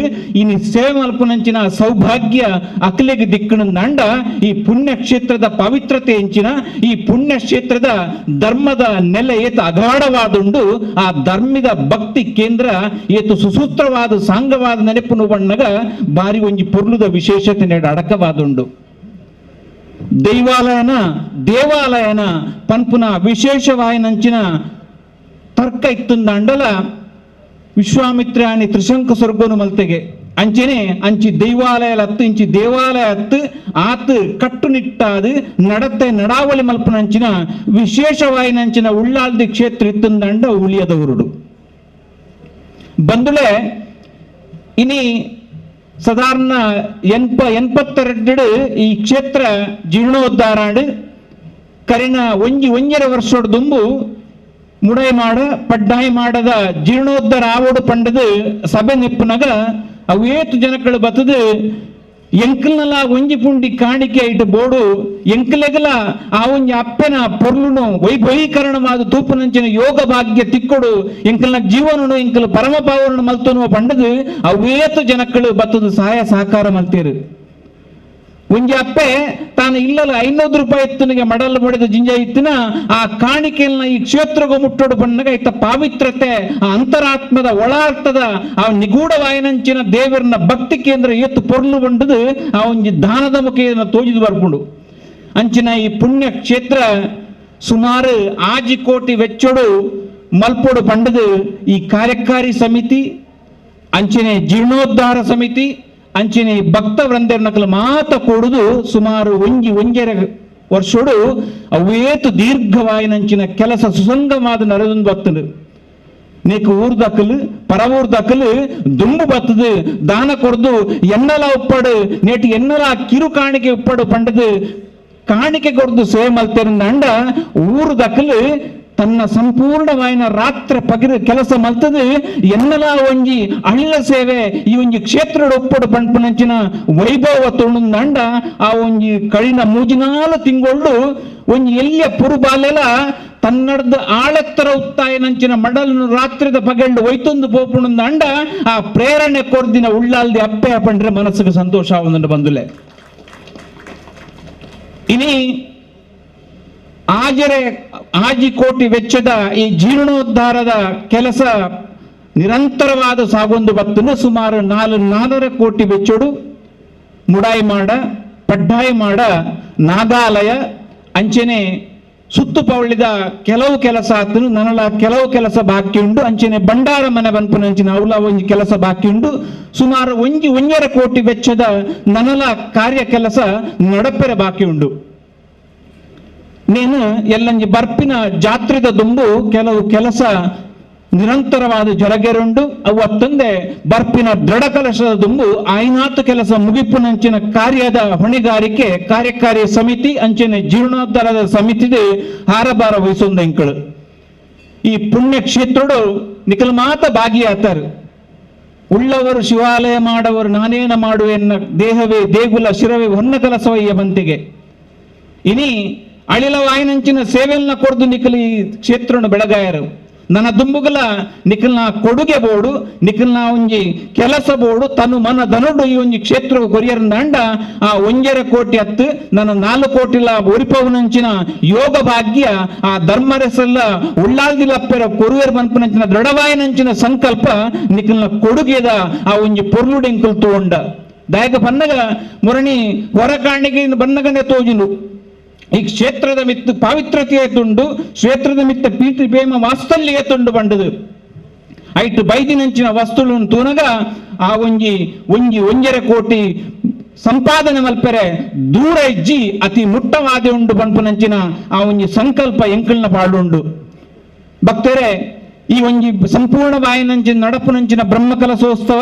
ಇನಿ ಸೇವೆ ಮಲ್ಪುನಂಚಿನ ಸೌಭಾಗ್ಯ ಅಕಲೆಗೆ ದಿಕ್ಕಣಂದಾಂಡ ಈ ಪುಣ್ಯಕ್ಷೇತ್ರದ ಪವಿತ್ರತೆ ಅಂಚಿನ ಈ ಪುಣ್ಯಕ್ಷೇತ್ರದ ಧರ್ಮದ ನೆಲೆ ಏತು ಅಗಾಢವಾದುಂಡು ಆ ಧರ್ಮದ ಭಕ್ತಿ ಕೇಂದ್ರ ಏತು ಸುಸೂತ್ರವಾದ ಸಾಂಗವಾದ ನೆನಪುನು ಬಣ್ಣಗ ಬಾರಿ ಒಂಜಿ ಪೊರ್ಲುದ ವಿಶೇಷತೆ ನೆಡ ಅಡಕವಾದುಂಡು. ದೈವಾಲಯನ ದೇವಾಲಯನ ಪನ್ಪುನ ವಿಶೇಷವಾಯಿನಂಚಿನ ತರ್ಕ ಇತ್ತುಂದಾಂಡಲ ವಿಶ್ವಾಮಿತ್ರಾಣಿ ತ್ರಿಶಂಕ ಸ್ವರ್ಗನು ಮಲ್ತೆಗೆ ಅಂಚನೆ ಅಂಚಿ ದೈವಾಲಯ ಅತ್ತು ಇಂಚಿ ದೇವಾಲಯ ಅತ್ತು ಆತು ಕಟ್ಟುನಿಟ್ಟಾದು ನಡತೆ ನಡಾವಳಿ ಮಲ್ಪನಂಚಿನ ವಿಶೇಷವಾಯಿನಂಚಿನ ಉಳ್ಳಾಲ್ದಿ ಕ್ಷೇತ್ರ ಇತ್ತುಂದಾಂಡ ಉಳಿಯದವರುಡು ಬಂದುಳೆ. ಇನಿ ಸಾಧಾರಣ 82 ಈ ಕ್ಷೇತ್ರ ಜೀರ್ಣೋದ್ಧಾರಾಡು ಕರಿನ ಒಂಜಿ ಒಂಜರ ವರ್ಷೋಡು ದುಂಬು ಮುಡೈ ಮಾಡ ಪಡ್ಡಾಯಿ ಮಾಡದ ಜೀರ್ಣೋದ್ಧಾರ ಆವೋಡು ಪಂಡದು ಸಭೆ ನೆಪ್ಪುನಗ ಅವೇತು ಜನಗಳು ಬತ್ತದು ಎಂಕಲ್ನಲ್ಲ ಒಂಜಿ ಪುಂಡಿ ಕಾಣಿಕೆ ಇಟ್ಟು ಬೋಡು ಎಂಕಲೆಗಲ ಆ ಒಂಜಿ ಅಪ್ಪನ ಪೊರ್ಲುನು ವೈಭವೀಕರಣವಾದ ತೂಪುನಂಚಿನ ಯೋಗ ಭಾಗ್ಯ ತಿಕ್ಕೊಡು ಎಂಕಲ್ನ ಜೀವನನು ಎಂಕಲ್ ಪರಮ ಪಾವನನು ಮಲ್ತನು ಪಂಡದು ಅವೇತು ಜನಕ್ಕಳು ಬತ್ತದು ಸಹಾಯ ಸಹಕಾರ ಮಲ್ತೇರು. ಒಂಜಿ ಅಪ್ಪೆ ತಾನು ಇಲ್ಲಲ್ಲ 500 ರೂಪಾಯಿ ಇತ್ತನಿಗೆ ಮಡಲ್ ಬಡಿದ ಜಿಂಜ ಇತ್ತಿನ ಆ ಕಾಣಿಕೆಯನ್ನ ಈ ಕ್ಷೇತ್ರಗೂ ಮುಟ್ಟೋಡು ಬಣ್ಣಗ ಇತ್ತ ಪಾವಿತ್ರತೆ ಆ ಅಂತರಾತ್ಮದ ಒಳಾರ್ಥದ ಆ ನಿಗೂಢವಾಯನಂಚಿನ ದೇವರನ್ನ ಭಕ್ತಿ ಕೇಂದ್ರ ಎತ್ತು ಪೊರ್ಲು ಬಂಡದು ಆ ಒಂಜಿ ದಾನದ ಮುಖೇನ ತೋಜಿದು ಬರ್ಕೊಂಡು ಅಂಚಿನ ಈ ಪುಣ್ಯ ಕ್ಷೇತ್ರ ಸುಮಾರು 5 ಕೋಟಿ ವೆಚ್ಚೋಡು ಮಲ್ಪೋಡು ಪಂಡದು ಈ ಕಾರ್ಯಕಾರಿ ಸಮಿತಿ ಅಂಚಿನ ಜೀರ್ಣೋದ್ಧಾರ ಸಮಿತಿ ಅಂಚಿನ ಭಕ್ತ ವೃಂದರ್ನಕಲು ಮಾತ ಕೊಡುದು ಸುಮಾರು ಒಂಜಿ ಒಂಜರ ವರ್ಷೋಡು ಅವೇತು ದೀರ್ಘವಾಯಿನಂಚಿನ ಕೆಲಸ ಸುಸಂಗವಾದ ನರದೊಂದು ಬರ್ತದೆ. ನೀಕು ಊರ್ದಕಲು ಪರವೂರ್ದಕಲು ದುಂಬು ಬರ್ತದೆ ದಾನ ಕೊಡ್ದು ಎನ್ನಲ ಉಪ್ಪಡು ನೇಟಿ ಎನ್ನಲ ಕಿರು ಕಾಣಿಕೆ ಉಪ್ಪಡು ಪಂಡದು ಕಾಣಿಕೆ ಕೊಡ್ದು ಸೇವೆ ಮಲ್ತೇರಂದ ಊರ್ದಕಲು ತನ್ನ ಸಂಪೂರ್ಣವಾಯಿನ ರಾತ್ರಿ ಪಗಿರು ಕೆಲಸ ಮಲ್ತದು ಎನ್ನಲ ಒಂಜಿ ಅಳ್ಳ ಸೇವೆ ಈ ಒಂಜಿ ಕ್ಷೇತ್ರದ ಒಪ್ಪಡು ಪಂಪನಂಚಿನ ವೈಭವ ತೊಂಡ ಆ ಒಂಜಿ ಕಳಿನ ಮೂಜಿನಾಲು ತಿಂಗೊಳ್ಳು ಒಂಜಿ ಎಲ್ಲಿಯ ಪುರುಬಾಲೆಲ ತನ್ನಡ್ದ ಆಳೆತ್ತರ ಉತ್ತಾಯನಂಚಿನ ಮಡಲನ್ನು ರಾತ್ರಿದ ಪಗೆಂಡು ಒಯ್ತೊಂದು ಪೋಪುಣಂದ ಆ ಪ್ರೇರಣೆ ಕೊರ್ದಿನ ಉಳ್ಳಾಲ್ದಿ ಅಪ್ಪೆ ಪಂಡ್ರೆ ಮನಸ್ಸಿಗೆ ಸಂತೋಷ ಒಂದುಂಡು ಬಂದುಲೆ. ಇನಿ 5 ಕೋಟಿ ವೆಚ್ಚದ ಈ ಜೀರ್ಣೋದ್ಧಾರದ ಕೆಲಸ ನಿರಂತರವಾದ ಸಾಗೊಂದು ಬತ್ತನು ಸುಮಾರು 4.5 ಕೋಟಿ ವೆಚ್ಚಡು ಮುಡಾಯಿ ಮಾಡ ಪಡ್ಡಾಯಿ ಮಾಡ ನಾಗಾಲಯ ಅಂಚನೆ ಸುತ್ತು ಪೌಳಿದ ಕೆಲವು ಕೆಲಸ ಆತನು ನನಲ ಕೆಲವು ಕೆಲಸ ಬಾಕಿ ಉಂಡು ಅಂಚನೆ ಭಂಡಾರ ಮನೆ ಬನ್ಪುನಂಚಿನ ಅವಲ ಒಂಜಿ ಕೆಲಸ ಬಾಕಿ ಉಂಡು ಸುಮಾರು 1.5 ಕೋಟಿ ವೆಚ್ಚದ ನನಲ ಕಾರ್ಯ ಕೆಲಸ ನಡಪೆರೆ ಬಾಕಿ ಉಂಡು. ನೀನು ಎಲ್ಲಂಜಿ ಬರ್ಪಿನ ಜಾತ್ರೆದ ದುಂಬು ಕೆಲವು ಕೆಲಸ ನಿರಂತರವಾದ ಜೊರಗೆರುಂಡು ಅವು ಅತ್ತಂದೆ ಬರ್ಪಿನ ದೃಢ ಕಲಶದ ದುಂಬು ಆಯ್ನಾತು ಕೆಲಸ ಮುಗಿಪುನಂಚಿನ ಕಾರ್ಯದ ಹೊಣೆಗಾರಿಕೆ ಕಾರ್ಯಕಾರಿ ಸಮಿತಿ ಅಂಚಿನ ಜೀರ್ಣೋದ್ಧಾರದ ಸಮಿತಿದೆ ಹಾರಬಾರ ವಹಿಸೊಂದು ಎಂಕಳು. ಈ ಪುಣ್ಯ ಕ್ಷೇತ್ರಡು ನಿಖಲ್ ಮಾತ ಭಾಗಿಯಾತರು. ಉಳ್ಳವರು ಶಿವಾಲಯ ಮಾಡವರು ನಾನೇನ ಮಾಡುವೆನ್ನ ದೇಹವೇ ದೇಗುಲ ಶಿರವೇ ಹೊನ್ನ ಕಲಸವಯ್ಯ ಬಂತಿಗೆ. ಇನಿ ಅಳಿಲ ವಾಯಿನಂಚಿನ ಸೇವೆಯನ್ನ ಕೊಡ್ದು ನಿಖಲಿ ಕ್ಷೇತ್ರನು ಬೆಳಗಾಯರು. ನನ್ನ ದುಂಬುಗಲ ನಿಖಲ್ನ ಕೊಡುಗೆ ಬೋಡು ನಿಖಲ್ನ ಒಂಜಿ ಕೆಲಸ ಬೋಡು ತನು ಮನ ದನುಡು ಈ ಒಂಜಿ ಕ್ಷೇತ್ರ ಕೊರಿಯರ್ಂದಾಂಡ ಆ 1.5 ಕೋಟಿ ಹತ್ತು ನನ್ನ 4 ಕೋಟಿಲ ಒರಿಪವನಂಚಿನ ಯೋಗ ಭಾಗ್ಯ ಆ ಧರ್ಮರಸೆಲ್ಲ ಉಳ್ಳಾಲ್ದಿಲಪ್ಪೆರ ಕೊರುವೆರ್ ಮನ್ಪುನಂಚಿನ ದೃಢವಾಯನಂಚಿನ ಸಂಕಲ್ಪ ನಿಖಲ್ನ ಕೊಡುಗೆದ ಆ ಒಂಜಿ ಪೊರ್ಲುಡೆಂಕುಲ್ ತೋಂಡ ದಾಯಕ ಬನ್ನಗ ಮುರಣಿ ಹೊರಕಾಣಿಗೆ ಬನ್ನಗನೆ ತೋಜಿನು ಈ ಕ್ಷೇತ್ರದ ಮಿತ್ತು ಪಾವಿತ್ರತೆಯ ತುಂಡು ಕ್ಷೇತ್ರದ ಮಿತ್ತ ಪೀತಿ ಪ್ರೇಮ ವಾಸ್ತಲ್ಯ ತುಂಡು ಬಂಡದು ಐಟು ಬೈದಿನಂಚಿನ ವಸ್ತುలను ತೂನಗ ಆ ಒಂಜಿ ಒಂಜಿ 1.5 ಕೋಟಿ ಸಂಪಾದನೆ ಮಲ್ಪೆರೆ ದೂರ ಇಜ್ಜಿ ಅತಿ ಮುಟ್ಟವಾದೆ ಉಂಡು ಪನ್ಪುನಂಚಿನ ಆ ಒಂಜಿ ಸಂಕಲ್ಪ ಎಂಕಲ್ನ ಪಾಡುಂಡು. ಭಕ್ತರೇ, ಈ ಒಂಜಿ ಸಂಪೂರ್ಣ ಬಾಯಿನಂಚಿನ ನಡಪುನಂಚಿನ ಬ್ರಹ್ಮಕಲಶೋತ್ಸವ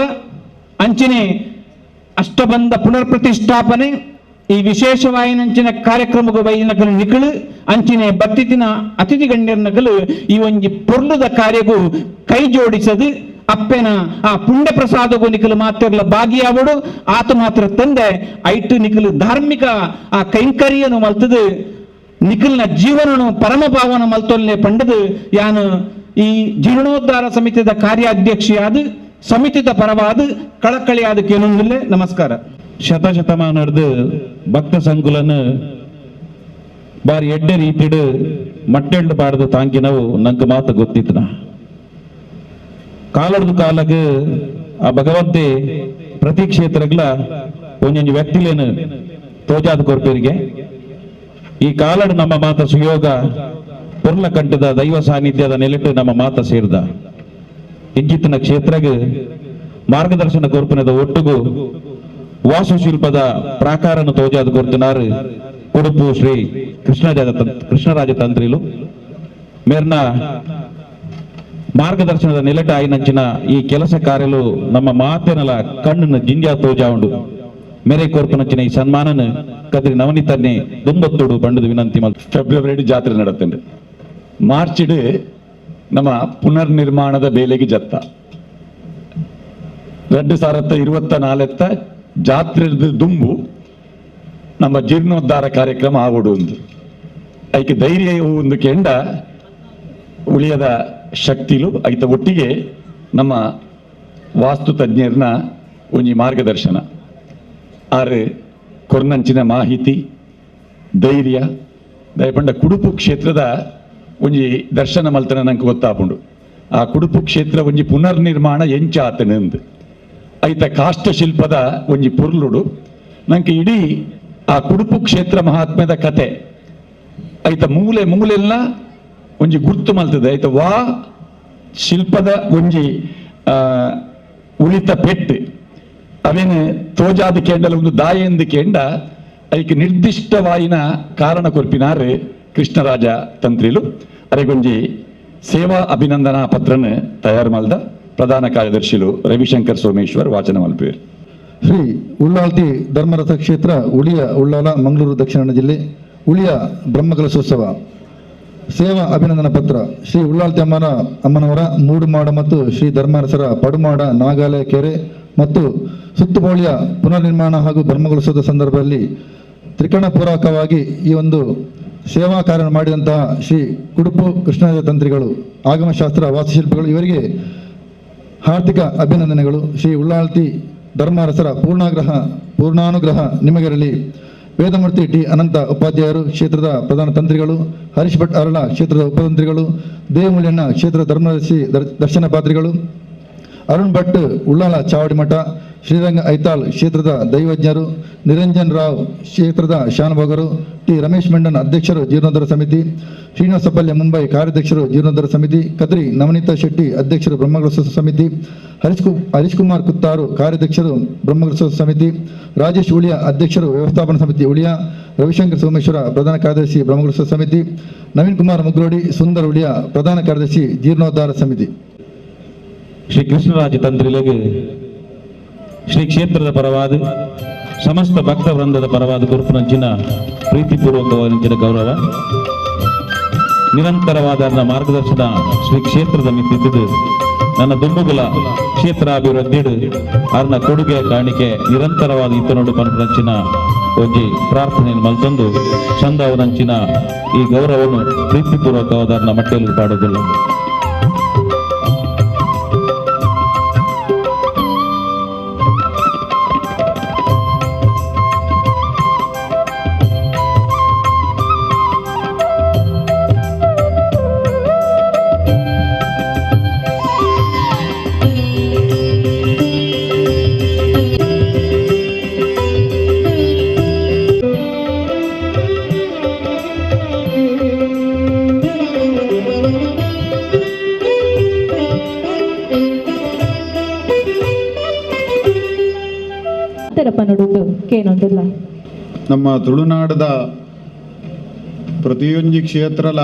ಅಂಚಿನೆ ಅಷ್ಟಬಂಧ ಪುನರ್ ಪ್ರತಿಷ್ಠಾಪನೆ ಈ ವಿಶೇಷವಾಯಿನಂಚಿನ ಕಾರ್ಯಕ್ರಮಕ್ಕೆ ಬೈದಿನಕಲು ನಿಕಳು ಅಂಚಿನೆ ಬತ್ತಿತಿನ ಅತಿಥಿ ಗಣ್ಯರ್ನಕಲು ಈ ಒಂಜಿ ಪೊರ್ಲುದ ಕಾರ್ಯಗೂ ಕೈ ಜೋಡಿಸದು ಅಪ್ಪೆನ ಆ ಪುಣ್ಯ ಪ್ರಸಾದಗೂ ನಿಕಲು ಮಾತ್ರಲ ಭಾಗಿಯಾವಡು ಆತ ಮಾತ್ರ ತಂದೆ ಐಟು ನಿಕಲು ಧಾರ್ಮಿಕ ಆ ಕೈಂಕರ್ಯನು ಮಲ್ತದು ನಿಖಲ್ನ ಜೀವನನು ಪರಮ ಭಾವನ ಮಲ್ತೊಲ್ಲೆ ಪಂಡದು ಯಾನು ಈ ಜೀರ್ಣೋದ್ಧಾರ ಸಮಿತಿದ ಕಾರ್ಯಾಧ್ಯಕ್ಷಿಯಾದ ಸಮಿತಿದ ಪರವಾದ ಕಳಕಳಿಯಾದ ಕೇನೊಂದಿಲ್ಲೆ. ನಮಸ್ಕಾರ. ಶತಶತಮಾನದ ಭಕ್ತ ಸಂಕುಲನ ಬಾರಿ ಎಡ್ಡೆ ರೀತಿಡು ಮಟ್ಟೆಂಡು ಪಾಡದ ತಾಂಕಿನವು ನಂಗೆ ಮಾತು ಗೊತ್ತಿತ್ತನ. ಕಾಲಡ್ದು ಕಾಲಗ ಆ ಭಗವಂತೆ ಪ್ರತಿ ಕ್ಷೇತ್ರಗಳ ಒಂದೊಂದು ವ್ಯಕ್ತಿಲೇನು ತೋಜಾದ ಕೊರ್ಪೇರಿಗೆ ಈ ಕಾಲಡು ನಮ್ಮ ಮಾತ ಸುಯೋಗ ಪೊರ್ಲ ಕಂಠದ ದೈವ ಸಾನ್ನಿಧ್ಯದ ನೆಲೆಟ್ಟು ನಮ್ಮ ಮಾತ ಸೇರ್ದ ಇಂಚಿತ್ತಿನ ಕ್ಷೇತ್ರಗ ಮಾರ್ಗದರ್ಶನ ಕೊರ್ಪಿನದ ಒಟ್ಟುಗು ವಾಸ್ತುಶಿಲ್ಪದ ಪ್ರಾಕಾರನ ತೋಜಾದ ಕೊರ್ತುನಾರು ಕುಡುಪು ಶ್ರೀ ಕೃಷ್ಣರಾಜ ತಂತ್ರಿಲು ಮೇರ್ನ ಮಾರ್ಗದರ್ಶನದ ನೆಲೆಟ ಆಯಿನಂಚಿನ ಈ ಕೆಲಸ ಕಾರ್ಯಲು ನಮ್ಮ ಮಾತೆನಲ ಕಣ್ಣನ್ನು ಜಿಂಜಾ ತೋಜಾ ಉಂಡು. ಮೇರೆ ಕೋರ್ಪನಂಚಿನ ಈ ಸನ್ಮಾನನ ಕದ್ರಿ ನವನಿತನ್ನೇ ದುಂಬತ್ತೋಡು ಬಂಡದ ವಿನಂತಿ. ಫೆಬ್ರವರಿ ಜಾತ್ರೆ ನಡತ್ತಂಡು ಮಾರ್ಚಿಡ್ ನಮ್ಮ ಪುನರ್ನಿರ್ಮಾಣದ ಬೇಲೆಗೆ ಜತ್ತ 2024 ಜಾತ್ರೆ ದುಂಬು ನಮ್ಮ ಜೀರ್ಣೋದ್ಧಾರ ಕಾರ್ಯಕ್ರಮ ಆವಡು ಒಂದು ಐಕೆ ಧೈರ್ಯ ಒಂದು ಕೆಂಡ ಉಳಿಯದ ಶಕ್ತಿಲು ಐತ ಒಟ್ಟಿಗೆ ನಮ್ಮ ವಾಸ್ತು ತಜ್ಞರನ್ನ ಒಂಜಿ ಮಾರ್ಗದರ್ಶನ ಆರು ಕೊರ್ನಂಚಿನ ಮಾಹಿತಿ ಧೈರ್ಯ ದಯಪಂಡ ಕುಡುಪು ಕ್ಷೇತ್ರದ ಒಂಜಿ ದರ್ಶನ ಮಲ್ತನ ನಂಗೆ ಗೊತ್ತಾಪುಂಡು. ಆ ಕುಡುಪು ಕ್ಷೇತ್ರ ಒಂಜಿ ಪುನರ್ನಿರ್ಮಾಣ ಎಂಚಾತನಂದು ಐತ ಕಾಷ್ಟಶಿಲ್ಪದ ಒಂಜಿ ಪೊರ್ಲುಡು ನಂಗೆ ಇಡೀ ಆ ಕುಡುಪು ಕ್ಷೇತ್ರ ಮಹಾತ್ಮ್ಯದ ಕತೆ ಐತ ಮೂಲೆ ಮೂಲೆಲ್ಲ ಒಂಜಿ ಗುರ್ತು ಮಲ್ತದೆ. ಐತ ವಾ ಶಿಲ್ಪದ ಒಂಜಿ ಉಳಿತ ಪೆಟ್ಟು ಅವೇನು ತೋಜಾದ ಕೇಂಡಲ ಒಂದು ದಾಯೆಂದು ಕೇಂಡ ಐಕೆ ನಿರ್ದಿಷ್ಟವಾಯಿನ ಕಾರಣ ಕೊರ್ಪಿನಾರು ಕೃಷ್ಣರಾಜ ತಂತ್ರಿಲು. ಅರೆಗೊಂಜಿ ಸೇವಾ ಅಭಿನಂದನಾ ಪತ್ರನ ತಯಾರು ಮಲ್ದ ಪ್ರಧಾನ ಕಾರ್ಯದರ್ಶಿಲು ರವಿಶಂಕರ್ ಸೋಮೇಶ್ವರ್ ವಾಚನ ಮಲ್ಪೇರು. ಶ್ರೀ ಉಳ್ಳಾಲ್ತಿ ಧರ್ಮರಥ ಕ್ಷೇತ್ರ ಉಳಿಯ ಉಳ್ಳಾಲ ಮಂಗಳೂರು ದಕ್ಷಿಣ ಜಿಲ್ಲೆ ಉಳಿಯ ಬ್ರಹ್ಮಕಲಶೋತ್ಸವ ಸೇವಾ ಅಭಿನಂದನಾ ಪತ್ರ ಶ್ರೀ ಉಳ್ಳಾಲ್ತಿ ಅಮ್ಮನವರ ಮೂಡುಮಾಡ ಮತ್ತು ಶ್ರೀ ಧರ್ಮಾರಸರ ಪಡುಮಾಡ ನಾಗಾಲಯ ಕೆರೆ ಮತ್ತು ಸುತ್ತುಬೋಳಿಯ ಪುನರ್ನಿರ್ಮಾಣ ಹಾಗೂ ಬ್ರಹ್ಮಕಲಶೋತ್ಸವದ ಸಂದರ್ಭದಲ್ಲಿ ತ್ರಿಕರಣಪೂರ್ವಕವಾಗಿ ಈ ಒಂದು ಸೇವಾ ಕಾರ್ಯ ಮಾಡಿದಂತಹ ಶ್ರೀ ಕುಡುಪು ಕೃಷ್ಣರಾಜ ತಂತ್ರಿಗಳು ಆಗಮಶಾಸ್ತ್ರ ವಾಸ್ತುಶಿಲ್ಪಿಗಳು ಇವರಿಗೆ ಹಾರ್ದಿಕ ಅಭಿನಂದನೆಗಳು. ಶ್ರೀ ಉಳ್ಳಾಲ್ತಿ ಧರ್ಮಾರಸರ ಪೂರ್ಣಾನುಗ್ರಹ ನಿಮಗಿರಲಿ. ವೇದಮೂರ್ತಿ ಟಿ ಅನಂತ ಉಪಾಧ್ಯಾಯರು ಕ್ಷೇತ್ರದ ಪ್ರಧಾನ ತಂತ್ರಿಗಳು, ಹರೀಶ್ ಭಟ್ ಅರಳ ಕ್ಷೇತ್ರದ ಉಪತಂತ್ರಿಗಳು, ದೇವಮೂಲ್ಯಣ್ಣ ಕ್ಷೇತ್ರದ ಧರ್ಮದರ್ಶಿ ದರ್ಶನ ಪಾತ್ರಿಗಳು, ಅರುಣ್ ಭಟ್ ಉಳ್ಳಾಲ ಚಾವಡಿಮಠ, ಶ್ರೀರಂಗ ಐತಾಳ್ ಕ್ಷೇತ್ರದ ದೈವಜ್ಞರು, ನಿರಂಜನ್ ರಾವ್ ಕ್ಷೇತ್ರದ ಶಾನುಭೋಗರು, ಟಿ ರಮೇಶ್ ಮೆಂಡನ್ ಅಧ್ಯಕ್ಷರು ಜೀರ್ಣೋದ್ಧಾರ ಸಮಿತಿ, ಶ್ರೀನಿವಾಸ ಪಲ್ಯ ಮುಂಬೈ ಕಾರ್ಯಾಧ್ಯಕ್ಷರು ಜೀರ್ಣೋದ್ಧಾರ ಸಮಿತಿ, ಕದ್ರಿ ನವನೀತಾ ಶೆಟ್ಟಿ ಅಧ್ಯಕ್ಷರು ಬ್ರಹ್ಮಕಲಶೋತ್ಸವ ಸಮಿತಿ, ಹರೀಶ್ ಕುಮಾರ್ ಕುತ್ತಾರು ಕಾರ್ಯಾಧ್ಯಕ್ಷರು ಬ್ರಹ್ಮಕಲಶೋತ್ಸವ ಸಮಿತಿ, ರಾಜೇಶ್ ಉಳಿಯ ಅಧ್ಯಕ್ಷರು ವ್ಯವಸ್ಥಾಪನಾ ಸಮಿತಿ ಉಳಿಯ, ರವಿಶಂಕರ್ ಸೋಮೇಶ್ವರ ಪ್ರಧಾನ ಕಾರ್ಯದರ್ಶಿ ಬ್ರಹ್ಮಕಲಶೋತ್ಸವ ಸಮಿತಿ, ನವೀನ್ ಕುಮಾರ್ ಮುಗ್ರೋಡಿ ಸುಂದರ್ ಉಳಿಯ ಪ್ರಧಾನ ಕಾರ್ಯದರ್ಶಿ ಜೀರ್ಣೋದ್ಧಾರ ಸಮಿತಿ. ಶ್ರೀ ಕೃಷ್ಣರಾಜ ತಂತ್ರಿಲೆಗೆ ಶ್ರೀ ಕ್ಷೇತ್ರದ ಪರವಾದ ಸಮಸ್ತ ಭಕ್ತ ವೃಂದದ ಪರವಾದ ಗುರುಪುನಂಚಿನ ಪ್ರೀತಿಪೂರ್ವಕವಾದ ಗೌರವ ನಿರಂತರವಾದ ಮಾರ್ಗದರ್ಶನ ಶ್ರೀ ಕ್ಷೇತ್ರದ ಮಿತ್ತಿದ್ದು ನನ್ನ ದುಂಬುಗುಲ ಕ್ಷೇತ್ರಾಭಿವೃದ್ಧಿಡು ಅರ್ನ ಕೊಡುಗೆ ಕಾಣಿಕೆ ನಿರಂತರವಾದ ಇತ್ತನೋಡು ಪನ್ಪುನಂಚಿನ ಒಂಜಿ ಪ್ರಾರ್ಥನೆಯನ್ನು ಮಲ್ತೊಂದು ಚಂದವನಂಚಿನ ಈ ಗೌರವವನ್ನು ಪ್ರೀತಿಪೂರ್ವಕವಾದ ಮಟ್ಟೆಯಲ್ಲಿ ಪಾಡುವುದಿಲ್ಲ. ಪನೊಡುಂದು ಕೇನೊಂದುಲ್ಲ. ನಮ್ಮ ತುಳುನಾಡದ ಪ್ರತಿಯೊಂಜಿ ಕ್ಷೇತ್ರಲ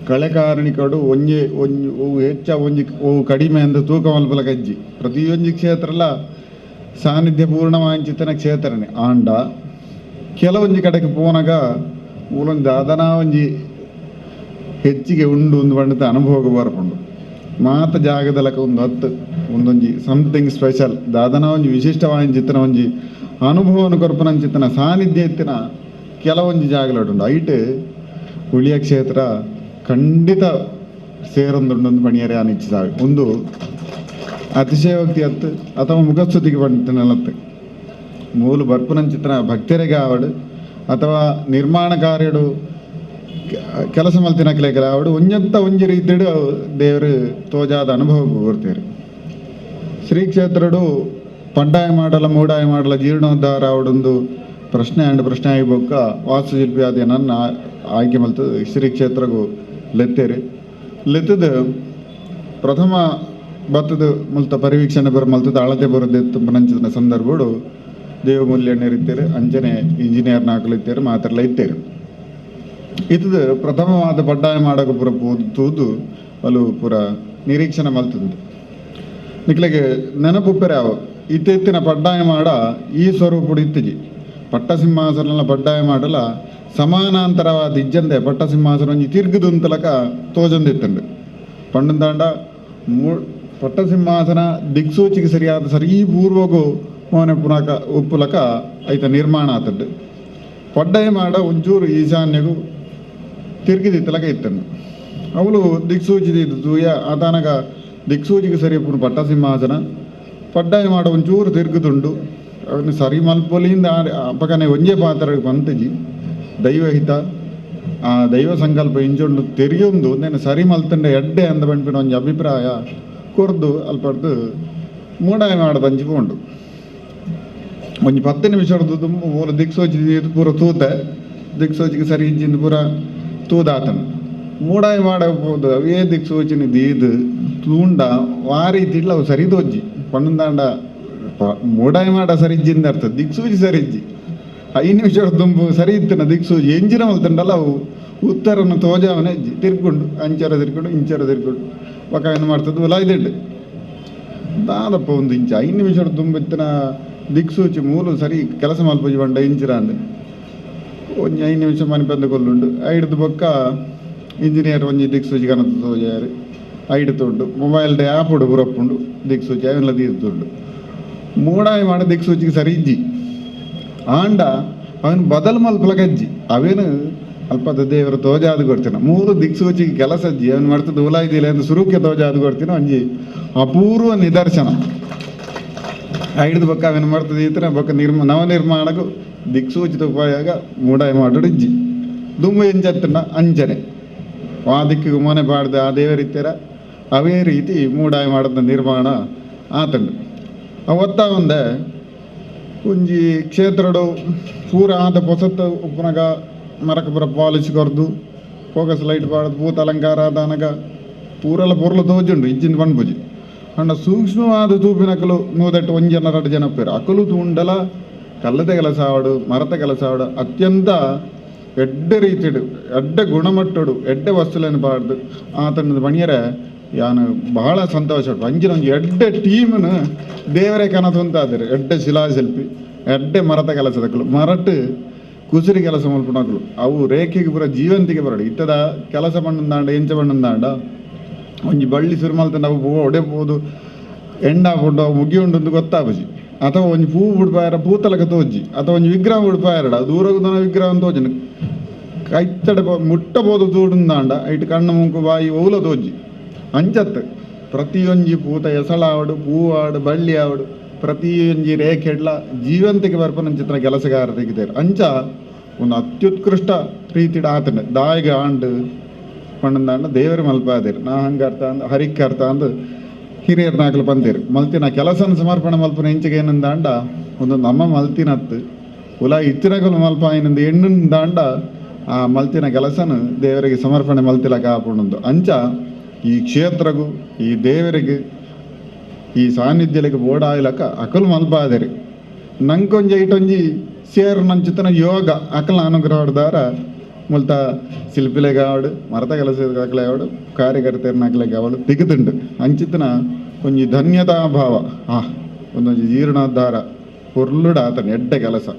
ಕಳೆಕಾರಣಿಕಡು ಒಂಜಿ ಒಂಜಿ ಹೆಚ್ಚ ಒಂಜಿ ಕಡಿಮೆ ಅಂದ ತೂಕ ಮಲ್ಪಲ ಕಜ್ಜಿ ಪ್ರತಿಯೊಂಜಿ ಕ್ಷೇತ್ರಲ ಸಾನ್ನಿಧ್ಯ ಪೂರ್ಣವಾಂಚಿತನ ಕ್ಷೇತ್ರನೇ. ಆಂಡ ಕೆಲವೊಂಜಿ ಕಡೆಗೆ ಪೋನಾಗ ಮೂಲೊಂದು ದಾದನ ಒಂಜಿ ಹೆಚ್ಚಿಗೆ ಉಂಡು ಒಂದು ಬಣ್ಣದ ಅನುಭವ ಬರ್ಪುಂಡು. ಮಾತ ಜಾಗದಲಕ ಒಂದು ಹತ್ತು ಒಂದೊಂಜಿ ಸಮಥಿಂಗ್ ಸ್ಪೆಷಲ್ ದಾದನ ಒಂಜಿ ವಿಶಿಷ್ಟವಾಂಚಿತನ ಒಂಜಿ ಅನುಭವನ ಕೊರ್ಪನಂಚಿತನ ಸಾನ್ನಿಧ್ಯ ಇತ್ತಿನ ಕೆಲವೊಂಜಿ ಜಾಗಲುಂಡು. ಐಟ್ ಉಳಿಯ ಕ್ಷೇತ್ರ ಖಂಡಿತ ಸೇರೊಂದುಂಡೊಂದು ಪಣಿಯರೆ ಅನಿಚ್ಚಿಸಾವೆ ಒಂದು ಅತಿಶಯೋಕ್ತಿ ಅತ್ತು ಅಥವಾ ಮುಖಸ್ತುತಿಗೆ ಬಂತನಲತ್ತು ಮೂಲ ಬರ್ಪುನಂಚಿತನ ಭಕ್ತರಿಗೆ ಆವಡು ಅಥವಾ ನಿರ್ಮಾಣ ಕಾರ್ಯಡು ಕೆಲಸ ಮಲ್ತಿನಕ್ಲೆಗೆ ಆವಡು ಒಂಜಂತ ಒಂಜಿ ರೀತಿಡು ದೇವರು ತೋಜಾದ ಅನುಭವ ಕೊರ್ತೀರಿ. ಶ್ರೀ ಕ್ಷೇತ್ರಡು ಪಂಡಾಯ ಮಾಡಲ ಮೂಡಾಯ ಮಾಡಲ ಜೀರ್ಣೋದ್ಧಾರ ಆವಡೊಂದು ಪ್ರಶ್ನೆ ಆಂಡ್ ಪ್ರಶ್ನೆ ಆಗಿ ಬೊಕ್ಕ ವಾಸ್ತುಶಿಲ್ಪಿ ಆದ ನನ್ನ ಆಯ್ಕೆ ಮಲ್ತು ಶ್ರೀ ಕ್ಷೇತ್ರಗೂ ಲೆತ್ತೇರಿ ಲೆತ್ತದ ಪ್ರಥಮ ಬತ್ತದ ಮುಲ್ತ ಪರಿವೀಕ್ಷಣೆ ಬರ ಮಲ್ತದ ಅಳತೆ ಬರೋದೆತ್ತು ನಂಚಿನ ಸಂದರ್ಭಡು ದೇವಮೂಲ್ಯಣ್ಣರು ಇತ್ತೇರು, ಅಂಜನೆ ಇಂಜಿನಿಯರ್ ನಾಕಲು ಮಾತ್ರಲ್ಲ ಇತ್ತೇರು. ಇತ್ತದ ಪ್ರಥಮವಾದ ಪಡ್ಡಾಯ ಮಾಡಕ ಪೂರ ತೂದು ಅಲು ಪೂರ ನಿರೀಕ್ಷಣೆ ಮಲ್ತದ್ದು ನಿಕ್ಲೆಗೆ ನೆನಪುಪ್ಪರೆ ಅವು ಇತ್ತೆತ್ತಿನ ಪಡ್ಡಾಯ ಮಾಡ ಈ ಸ್ವರೂಪಡು ಇತ್ತಿಜಿ. ಪಟ್ಟಸಿಂಹಾಸನ ಪಡ್ಡಾಯ ಮಾಡಲ ಸಮಾನಾಂತರವಾದ ಇಜ್ಜಂದೆ ಪಟ್ಟಸಿಂಹಾಸನ ಒಂಜಿ ತಿರ್ಗುದುಂತಲಕ ತೋಜೊಂದಿತ್ತುಂಡು. ಪಂಡಂದಾಂಡ ಪಟ್ಟಸಿಂಹಾಸನ ದಿಕ್ಸೂಚಿಗೆ ಸರಿಯಾದ ಸರಿ ಪೂರ್ವಗೂ ಮೋನೆ ಪುನಕ ಉಪ್ಪುಲಕ ಐತ ನಿರ್ಮಾಣ ಆತಂಡು. ಪಡ್ಡಾಯ ಮಾಡ ಒಂಚೂರು ಈಶಾನ್ಯಗೂ ತಿರ್ಗಿದಿತ್ತಲಕ ಇತ್ತಂಡು. ಅವಳು ದಿಕ್ಸೂಚಿ ತೂಯ ಆತಾನಗ ದಿಕ್ಸೂಚಿಗೆ ಸರಿ ಪುನ ಪಟ್ಟಸಿಂಹಾಸನ ಪಡ್ಡಾಯ ಮಾಡ ಒಂಚೂರು ತಿರ್ಗುದುಂಡು. ಅವನು ಸರಿ ಮಲ್ಪೊಲಿಂದ ಪಕ್ಕನೆ ಒಂಜೇ ಪಾತ್ರ ಪಂತಜಿ ದೈವಹಿತ ಆ ದೈವ ಸಂಕಲ್ಪ ಇಂಚೊಂಡು ತೆರಿಯೊಂದು నేను ಸರಿ ಮಲ್ತಂಡೆ ಎಡ್ಡೆ ಅಂದ ಬಂಪಿನ ಒಂಜಿ ಅಭಿಪ್ರಾಯ ಕೊರ್ದು ಅಲ್ಪಡ್ದು ಮೂಡಾಯ ಮಾಡದ ಅಂಚಿ ಪೋಂಡು. ಒಂಜಿ 10 ನಿಮಿಷ ಪೂರ ದಿಕ್ಸೋಚಿ ಪೂರ ತೂತೆ ದಿಕ್ಸೋಚಿಗೆ ಸರಿ ಇಂಚಿಂದು ಪೂರ ತೂದಾತನು ಮೂಡಾಯ ಮಾಡಬಹುದು. ಅವೇ ದಿಕ್ಸೋಚಿನ ದೀದು ತೂಂಡ ವಾರಿ ತಿಡ್ಲ ಅವು ಸರಿ ತೋಜ್ಜಿ ಪಣ್ಣಂದಾಂಡ ಮೂಡಾಯ ಮಾಡ ಸರಿ ಇಜ್ಜಿಂದ ಅರ್ಥ ದಿಕ್ಸೂಚಿ ಸರಿ ಇಜ್ಜಿ 5 ನಿಮಿಷ ದುಂಬು ಸರಿ ಇತ್ತನ ದಿಕ್ಸೂಚಿ ಎಂಜಿನ ಮಲ್ತಂಡಲ್ಲ ಅವು ಉತ್ತರನ್ನು ತೋಜಾವನೆ ಇಜ್ಜಿ ತಿರ್ಕೊಂಡು ಅಂಚರ ತಿರ್ಕೊಂಡು ಇಂಚರ ತಿರ್ಕೊಂಡು ಪಕ್ಕ ಏನು ಮಾಡ್ತದ್ದು ಉಲಾಯ್ದಿಡ್ಡು ದಾದಪ್ಪ ಒಂದು ಇಂಚ 5 ನಿಮಿಷ ದುಂಬಿತ್ತನ ದಿಕ್ಸೂಚಿ ಮೂಲು ಸರಿ ಕೆಲಸ ಮಲ್ಪುಜಿ ಬಂಡ ಇಂಚಿರ ಅಂದೆ ಒಂಜಿ 5 ನಿಮಿಷ ಮನೆ ಬಂದು ಕೊಲ್ಲುಂಡು. ಐಡ್ದು ಬೊಕ್ಕ ಇಂಜಿನಿಯರ್ ಒಂಜಿ ದಿಕ್ಸೂಚಿ ಕನತ ತೋಜಾರು ಐಡು ತೊಂಡು ಮೊಬೈಲ್ ಆ್ಯಪ್ ಉಡು ಬುರಪ್ಪುಂಡು ದಿಕ್ಸೂಚಿ ಅವೆಲ್ಲ ತೀರ್ತುಂಡು. ಮೂಡಾಯ ಮಾಡ ದಿಕ್ಸೂಚಿಗೆ ಸರಿ ಇಜ್ಜಿ ಆಂಡ ಅವನು ಬದಲು ಮಲ್ಪಲಕಜ್ಜಿ ಅವೇನು ಅಲ್ಪದ ದೇವರು ತೋಜಾದು ಕೊಡ್ತೀನ ಮೂರು ದಿಕ್ಸೂಚಿಗೆ ಕೆಲಸ ಅಜ್ಜಿ ಅವನು ಮಾಡ್ತದ್ದು ಉಲಾಯ್ದಿಲ್ಲ ಎಂದು ಸುರುಕ್ಕೆ ತೋಜಾದು ಕೊಡ್ತೀನ ಒಂಜಿ ಅಪೂರ್ವ ನಿದರ್ಶನ. ಐಡ್ದು ಬೊಕ್ಕ ಅವೇನು ಮಾಡ್ತದೆ ಈ ಥರ ಬೊಕ್ಕ ನವನಿರ್ಮಾಣಕ್ಕೂ ದಿಕ್ಸೂಚಿತ ಉಪಾಯಾಗ ಮೂಡಾಯ ಮಾಡೋಡು ಇಜ್ಜಿ ದುಮ್ಮು ಎಂಚತ್ತನ ಅಂಚನೆ ಆ ದಿಕ್ಕಿಗೆ ಮೋನೆ ಬಾಡ್ದು ಆ ದೇವರಿತ್ತರ ಅವೇ ರೀತಿ ಮೂಡಾಯ ಮಾಡೋದ ನಿರ್ಮಾಣ ಆತಂಡು. ಅವತ್ತ ಒಂದೆ ಒಂಜಿ ಕ್ಷೇತ್ರಡು ಪೂರ ಆದ ಪೊಸತ್ತು ಉಪ್ಪುನಗ ಮರಕ ಪೂರ ಪಾಲಿಶ್ ಕೊರ್ದು ಫೋಕಸ್ ಲೈಟ್ ಪಾಡ್ದು ಪೂತ ಅಲಂಕಾರ ಆದನಗ ಪೂರೆಲ್ಲ ಪೊರ್ಲು ತೋಜುಂಡು ಇಜ್ಜಿಂದ ಪನ್ಪುಜಿ. ಅಂಡ ಸೂಕ್ಷ್ಮವಾದ ತೂಪಿನಕಲು 108 1 ಜನ 2 ಜನ ಪೇರು ಅಕಲು ತೂಂಡಲ ಕಲ್ಲದ ಕೆಲಸ ಆವಡು ಮರತ ಕೆಲಸ ಆವಡು ಅತ್ಯಂತ ಎಡ್ಡೆ ರೀತಿಡು ಎಡ್ಡೆ ಗುಣಮಟ್ಟಡು ಎಡ್ಡೆ ವಸ್ತುలను ಪಾಡ್ದು ಆತನದ ಬಣಿಯರೆ ಯಾನು ಬಹಳ ಸಂತೋಷ. ಅಂಚಿನ ಒಂಜಿ ಎಡ್ಡೆ ಟೀಮ್ನು ದೇವರೇ ಕನಸುಂತಾದರು ಎಡ್ಡೆ ಶಿಲಾಶಿಲ್ಪಿ ಎಡ್ಡೆ ಮರತ ಕೆಲಸದಕ್ಕಲು ಮರಟ್ಟು ಕುಸುರಿ ಕೆಲಸ ಮಲ್ಪುನಕಲು ಅವು ರೇಖೆಗೆ ಪೂರ ಜೀವಂತಿಗೆ ಬರಡು ಇತ್ತದ ಕೆಲಸ ಪಣ್ಣಂದಾಂಡ ಎಂಚ ಪಣ್ಣಂದಾಂಡ ಒಂಜಿ ಬಳ್ಳಿ ಸುರು ಮಲ್ತಂಡ ಅವು ಒಡೆ ಪೋದು ಎಂಡ ಪುಂಡು ಅವು ಮುಗಿಯುಂಡು ಗೊತ್ತಾಪುಜಿ. ಅಥವಾ ಒಂಜಿ ಪೂ ಬುಡ್ಪಾಯರ ಪೂತಲಕ ತೋಜಿ ಅಥವಾ ಒಂಜಿ ವಿಗ್ರಹ ಬುಡ್ಪಾಯರಡ ದೂರಗುದನ ವಿಗ್ರಹ ತೋಜಿನ ಕೈತಡೆ ಮುಟ್ಟಬೋದು ತೂಡುಂದಾಂಡ ಐಟ್ ಕಣ್ಣು ಮೂಕು ಬಾಯಿ ಓಲ ತೋಜಿ ಅಂಚತ್ತು ಪ್ರತಿಯೊಂಜಿ ಪೂತ ಎಸಳಾವಡು ಪೂವಾಡು ಬಳ್ಳಿ ಆವಡು ಪ್ರತಿಯೊಂಜಿ ರೇಖೆಡ್ಲ ಜೀವಂತಿಗೆ ಬರ್ಪನಂಚಿತ್ರ ಕೆಲಸಗಾರ ತೆಗಿತಾರೆ. ಅಂಚ ಒಂದು ಅತ್ಯುತ್ಕೃಷ್ಟ ರೀತಿಡ ಆತನ ದಾಯಿಗೆ ಆಂಡು ಪಣ್ಣಂದಾಂಡ ದೇವರು ಮಲ್ಪಾದೇರು ನಾ ಹಂಗರ್ಥ ಅಂದ್ ಹರಿಕರ್ಥ ಅಂದು ಹಿರಿಯರ್ ನಾಕಲು ಬಂದಿರು ಮಲ್ತಿನ ಕೆಲಸನ ಸಮರ್ಪಣೆ ಮಲ್ಪನ ಇಂಚಿಗೆ ಏನಂದಾಂಡ ಒಂದು ನಮ್ಮ ಮಲ್ತಿನತ್ತು ಉಲ ಇತ್ತಿನಕಲು ಮಲ್ಪಾಯಿನಂದು ಎಣ್ಣುಂದಾಂಡ ಆ ಮಲ್ತಿನ ಕೆಲಸನ ದೇವರಿಗೆ ಸಮರ್ಪಣೆ ಮಲ್ತಿಲಕ ಆಪುಂಡು. ಅಂಚ ಈ ಕ್ಷೇತ್ರಗೂ ಈ ದೇವರಿಗೆ ಈ ಸಾನ್ನಿಧ್ಯಕ್ಕೆ ಬೋಡಾಯ್ಲಕ್ಕ ಅಕಲು ಮಲ್ಪಾದಿರಿ. ನಂಕೊಂಜ ಇಟೊಂಜಿ ಸೇರ್ ನಂಚಿತನ ಯೋಗ ಅಕಲ ಅನುಗ್ರಹದಾರ ಮುಲ್ತ ಶಿಲ್ಪಿಲೆಗಾವಡು ಮರತ ಕೆಲಸ ಅಕಲೆ ಕಾರ್ಯಕರ್ತರನ್ನ ಅಕಲೆಗಾವಡು ತಿಗುದುಂಡು ಅಂಚಿತನ ಒಂಜಿ ಧನ್ಯತಾ ಭಾವ ಆ ಒಂದೊಂಜಿ ಜೀರ್ಣೋದ್ಧಾರ ಪೊರ್ಲುಡ ಆತನ ಎಡ್ಡೆ ಕೆಲಸ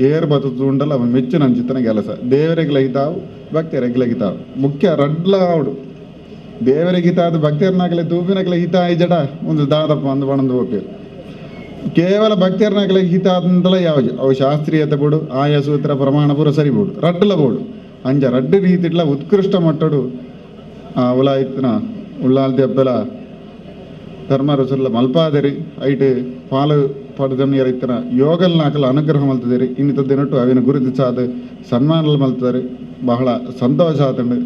ಏರ್ ಬతుಂಡಲ ಅವನು ಮೆಚ್ಚಿನ ಅಂಚಿತನ ಕೆಲಸ ದೇವರಿಗೆ ಹಿತಾವು ಭಕ್ತರಿಗೆ ಹಿತಾವು ಮುಖ್ಯ ರಡ್ಲ ಆವಡು ದೇವರಿಗೆ ಹಿತ ಅದು ಭಕ್ತರನಾಗಲೇ ತೂಪಿನಕಲೆ ಹಿತ ಜಡ ಒಂದು ದಾದಪ್ಪ ಅಂದು ಬಣಂದು ಹೋಗ್ತೀವಿ ಕೇವಲ ಭಕ್ತರನಾಗಲೇ ಹಿತ ಅಂತಲೇ ಯಾವುದು ಅವು ಶಾಸ್ತ್ರೀಯತೆ ಬೋಡು ಆಯಾ ಸೂತ್ರ ಪ್ರಮಾಣ ಪೂರ ಸರಿ ಬೋಡು ರಡ್ಡಲ ಬೋಡು ಅಂಜ ರಡ್ಡು ರೀತಿಡ್ಲ ಉತ್ಕೃಷ್ಟ ಮಟ್ಟಡು ಆ ಉಲಾಯಿತ್ನ ಉಳ್ಳಾಲ್ತಿ ಅಪ್ಪಲ ಧರ್ಮರಸುಲ್ಲ ಮಲ್ಪಾದರಿ ಐಟ್ ಪಾಲು ಪಡೆದನ್ನ ಯೋಗಲ್ ನಾಕಲ ಅನುಗ್ರಹ ಮಲ್ತದಿರಿ ಇನ್ನಿತ ದಿನಟ್ಟು ಅವಿನ ಗುರುತಿಸಾದ ಸನ್ಮಾನలు ಮಲ್ತದಾರೆ ಬಹಳ ಸಂತೋಷ ಆತಂಡು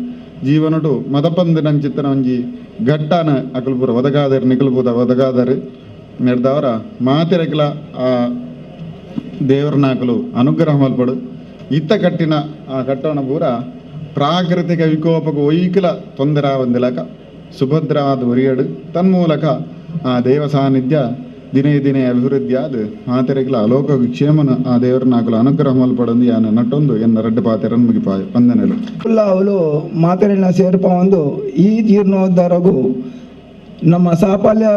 ಜೀವನಟು ಮದಪಂದಿನಂಚಿತ್ತನ ಒಂಜಿ ಘಟ್ಟಾನ ಅಕಲ್ಪುರ ಒದಗಾದರು ನಿಕಲ್ಪುದ ಒದಗಾದರು ನೆಡ್ದವರ ಮಾತಿರಕಿಲ ಆ ದೇವರನಾಕಲು ಅನುಗ್ರಹ ಮಲ್ಪಡು ಇತ್ತ ಕಟ್ಟಿನ ಆ ಕಟ್ಟೋಣ ಪೂರ ಪ್ರಾಕೃತಿಕ ವಿಕೋಪకు ಒಯ್ಕಲ ತೊಂದರೆ ಒಂದಿಲಕ ಸುಭದ್ರವಾದ ಒರಿಯಡು ತನ್ಮೂಲಕ ಆ ದೇವ ಸಾನ್ನಿಧ್ಯ ದಿನೇ ದಿನೇ ಅಭಿವೃದ್ಧಿ ಆದ ಮಾತೆರೆಗ್ಲ ಅಲೋಕ ಕ್ಷೇಮನ ಆ ದೇವರನಾಕಲು ಅನುಗ್ರಹ ಮಲ್ಪಡಂದು ಯಾನ ನಟೊಂದು ಎನ್ನ ರಡ್ಡು ಪಾತೆರನ್ನು ಮುಗಿಪಾಯ ವಂದನೆಲು. ಅವಳು ಮಾತೆರೆನ ಸೇರ್ಪ ಒಂದು ಈ ಜೀರ್ಣೋದ್ಧಾರಗೂ ನಮ್ಮ ಸಾಫಲ್ಯ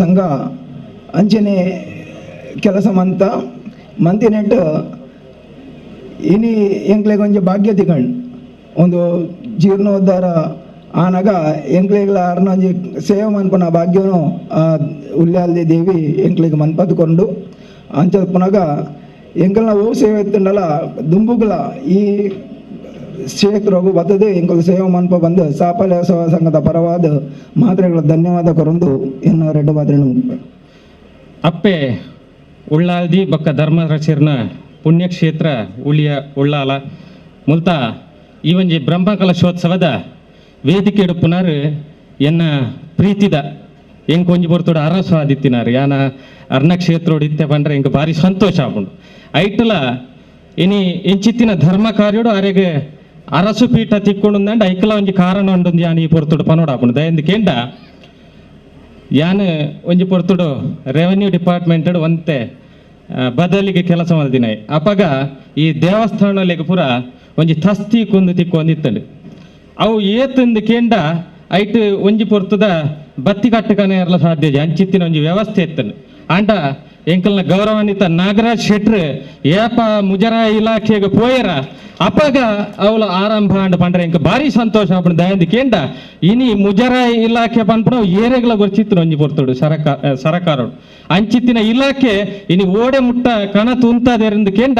ಸಂಘ ಅಂಚನೆ ಕೆಲಸ ಮಂತ ಮಂತಿನೆಟ್ ಇನಿ ಎಂಕ್ಲೆಗ್ ಒಂಜಿ ಭಾಗ್ಯ ತಿಕಂಡ್ ಒಂದು ಜೀರ್ಣೋದ್ಧಾರ ಆನಗ ಎಂಕ್ಲೆಗ್ಲ ಅರ್ನೊಂಜಿ ಸೇವೆ ಮನ್ಪುನ ಭಾಗ್ಯನು ಉಲ್ಯಾಲ್ದಿ ದೇವಿ ಎಂಕ್ಲೆಗ್ ಮನ್ಪತ್ಕೊಂಡು ಅಂಚ ಪುನಗ ಎಂಕಲ್ನ ಓ ಸೇವೆ ಎತ್ತುಂಡಲ ದುಂಬುಗ್ಲ ಈ ಕ್ಷೇತ್ರಗು ಬತ್ತದೆ ಎಂಕಲ್ ಸೇವೆ ಮನ್ಪ ಬಂದು ಸಾಫಲ್ಯ ಸೇವಾ ಸಂಘದ ಪರವಾದ ಮಾತ್ರೆಗಳ ಧನ್ಯವಾದ ಕೊರೊಂದು ಎನ್ನ ರೆಡ್ಡು ಪಾತ್ರೆ. ಅಪ್ಪೆ ಉಳ್ಳಾಲ್ದಿ ಬೊಕ್ಕ ಧರ್ಮರಸಿರ್ನ ಪುಣ್ಯಕ್ಷೇತ್ರ ಉಳಿಯ ಉಳ್ಳಾಲ ಮುಲ್ತ ಈ ಒಂಜಿ ಬ್ರಹ್ಮಕಲಶೋತ್ಸವದ ವೇದಿಕೆ ಪುನರ್ ಎನ್ನ ಪ್ರೀತಿದ ಎಂಕ್ ಒಂಜಿ ಪೊರ್ತುಡು ಅರಸು ಆದಿತ್ತಿನಾರು ಯಾನ ಅರ್ಣ ಕ್ಷೇತ್ರೋಡು ಇತ್ತೆ ಪಂಡ್ರೆ ಎಂಕ್ ಭಾರಿ ಸಂತೋಷ ಆಪುಂಡು. ಐಟ್ಲ ಇನಿ ಎಂಚಿತ್ತಿನ ಧರ್ಮ ಕಾರ್ಯಡು ಅರೆಗೆ ಅರಸು ಪೀಠ ತಿಕ್ಕೊಂಡುಂದಂಡ ಐಕ್ಲ ಒಂಜಿ ಕಾರಣ ಉಂಡು ಯಾನ್ ಈ ಪೊರ್ತುಡು ಪನೋಡಾಪುಂಡು. ದಯಂದು ಕೇಂಡ ಯಾನ್ ಒಂಜಿ ಪೊರ್ತುಡು ರೆವೆನ್ಯೂ ಡಿಪಾರ್ಟ್ಮೆಂಟ್ ಒಂತೆ ಬದಲಿಗೆ ಕೆಲಸ ಮಲ್ದಿನಾಯ್ ಅಪಗ ಈ ದೇವಸ್ಥಾನಲೆಗ್ ಪೂರ ಒಂಜಿ ತಸ್ತಿ ಕುಂದು ತಿಕ್ಕೊಂದಿತ್ತಂಡು ಅವು ಏತಂದು ಕೇಂಡ ಐಟ್ ಒಂಜಿ ಪೊರ್ತುದ ಬತ್ತಿ ಕಟ್ಟಕನೆ ಇರಲ ಸಾಧ್ಯ ಅಂಚಿತ್ತಿನ ಒಂಜಿ ವ್ಯವಸ್ಥೆ ಇತ್ತಂಡು. ಆಂಡ ಎಂಕಲ್ನ ಗೌರವಾನ್ವಿತ ನಾಗರಾಜ್ ಶೆಟ್ರು ಏಪ ಮುಜರಾ ಇಲಾಖೆಗೆ ಪೋಯರ ಅಪಗ ಅವಳ ಆರಂಭ ಅಂಡ ಪಂಡ್ರೆ ಎಂಕ ಭಾರಿ ಸಂತೋಷ ಆಪುಂಡು. ದಯಂದು ಕೇಂಡ ಇನಿ ಮುಜರಾ ಇಲಾಖೆ ಪನ್ಪುನ ಏರೆಗ್ಲ ಗೊರ್ಚಿತ್ತಿನ ಒಂಜಿ ಪೊರ್ತುಡು ಸರಕಾರೋಡು ಅಂಚಿತ್ತಿನ ಇಲಾಖೆ ಇನಿ ಓಡೆ ಮುಟ್ಟ ಕಣ ತುಂತಾದೆರಿಂದ ಕೇಂಡ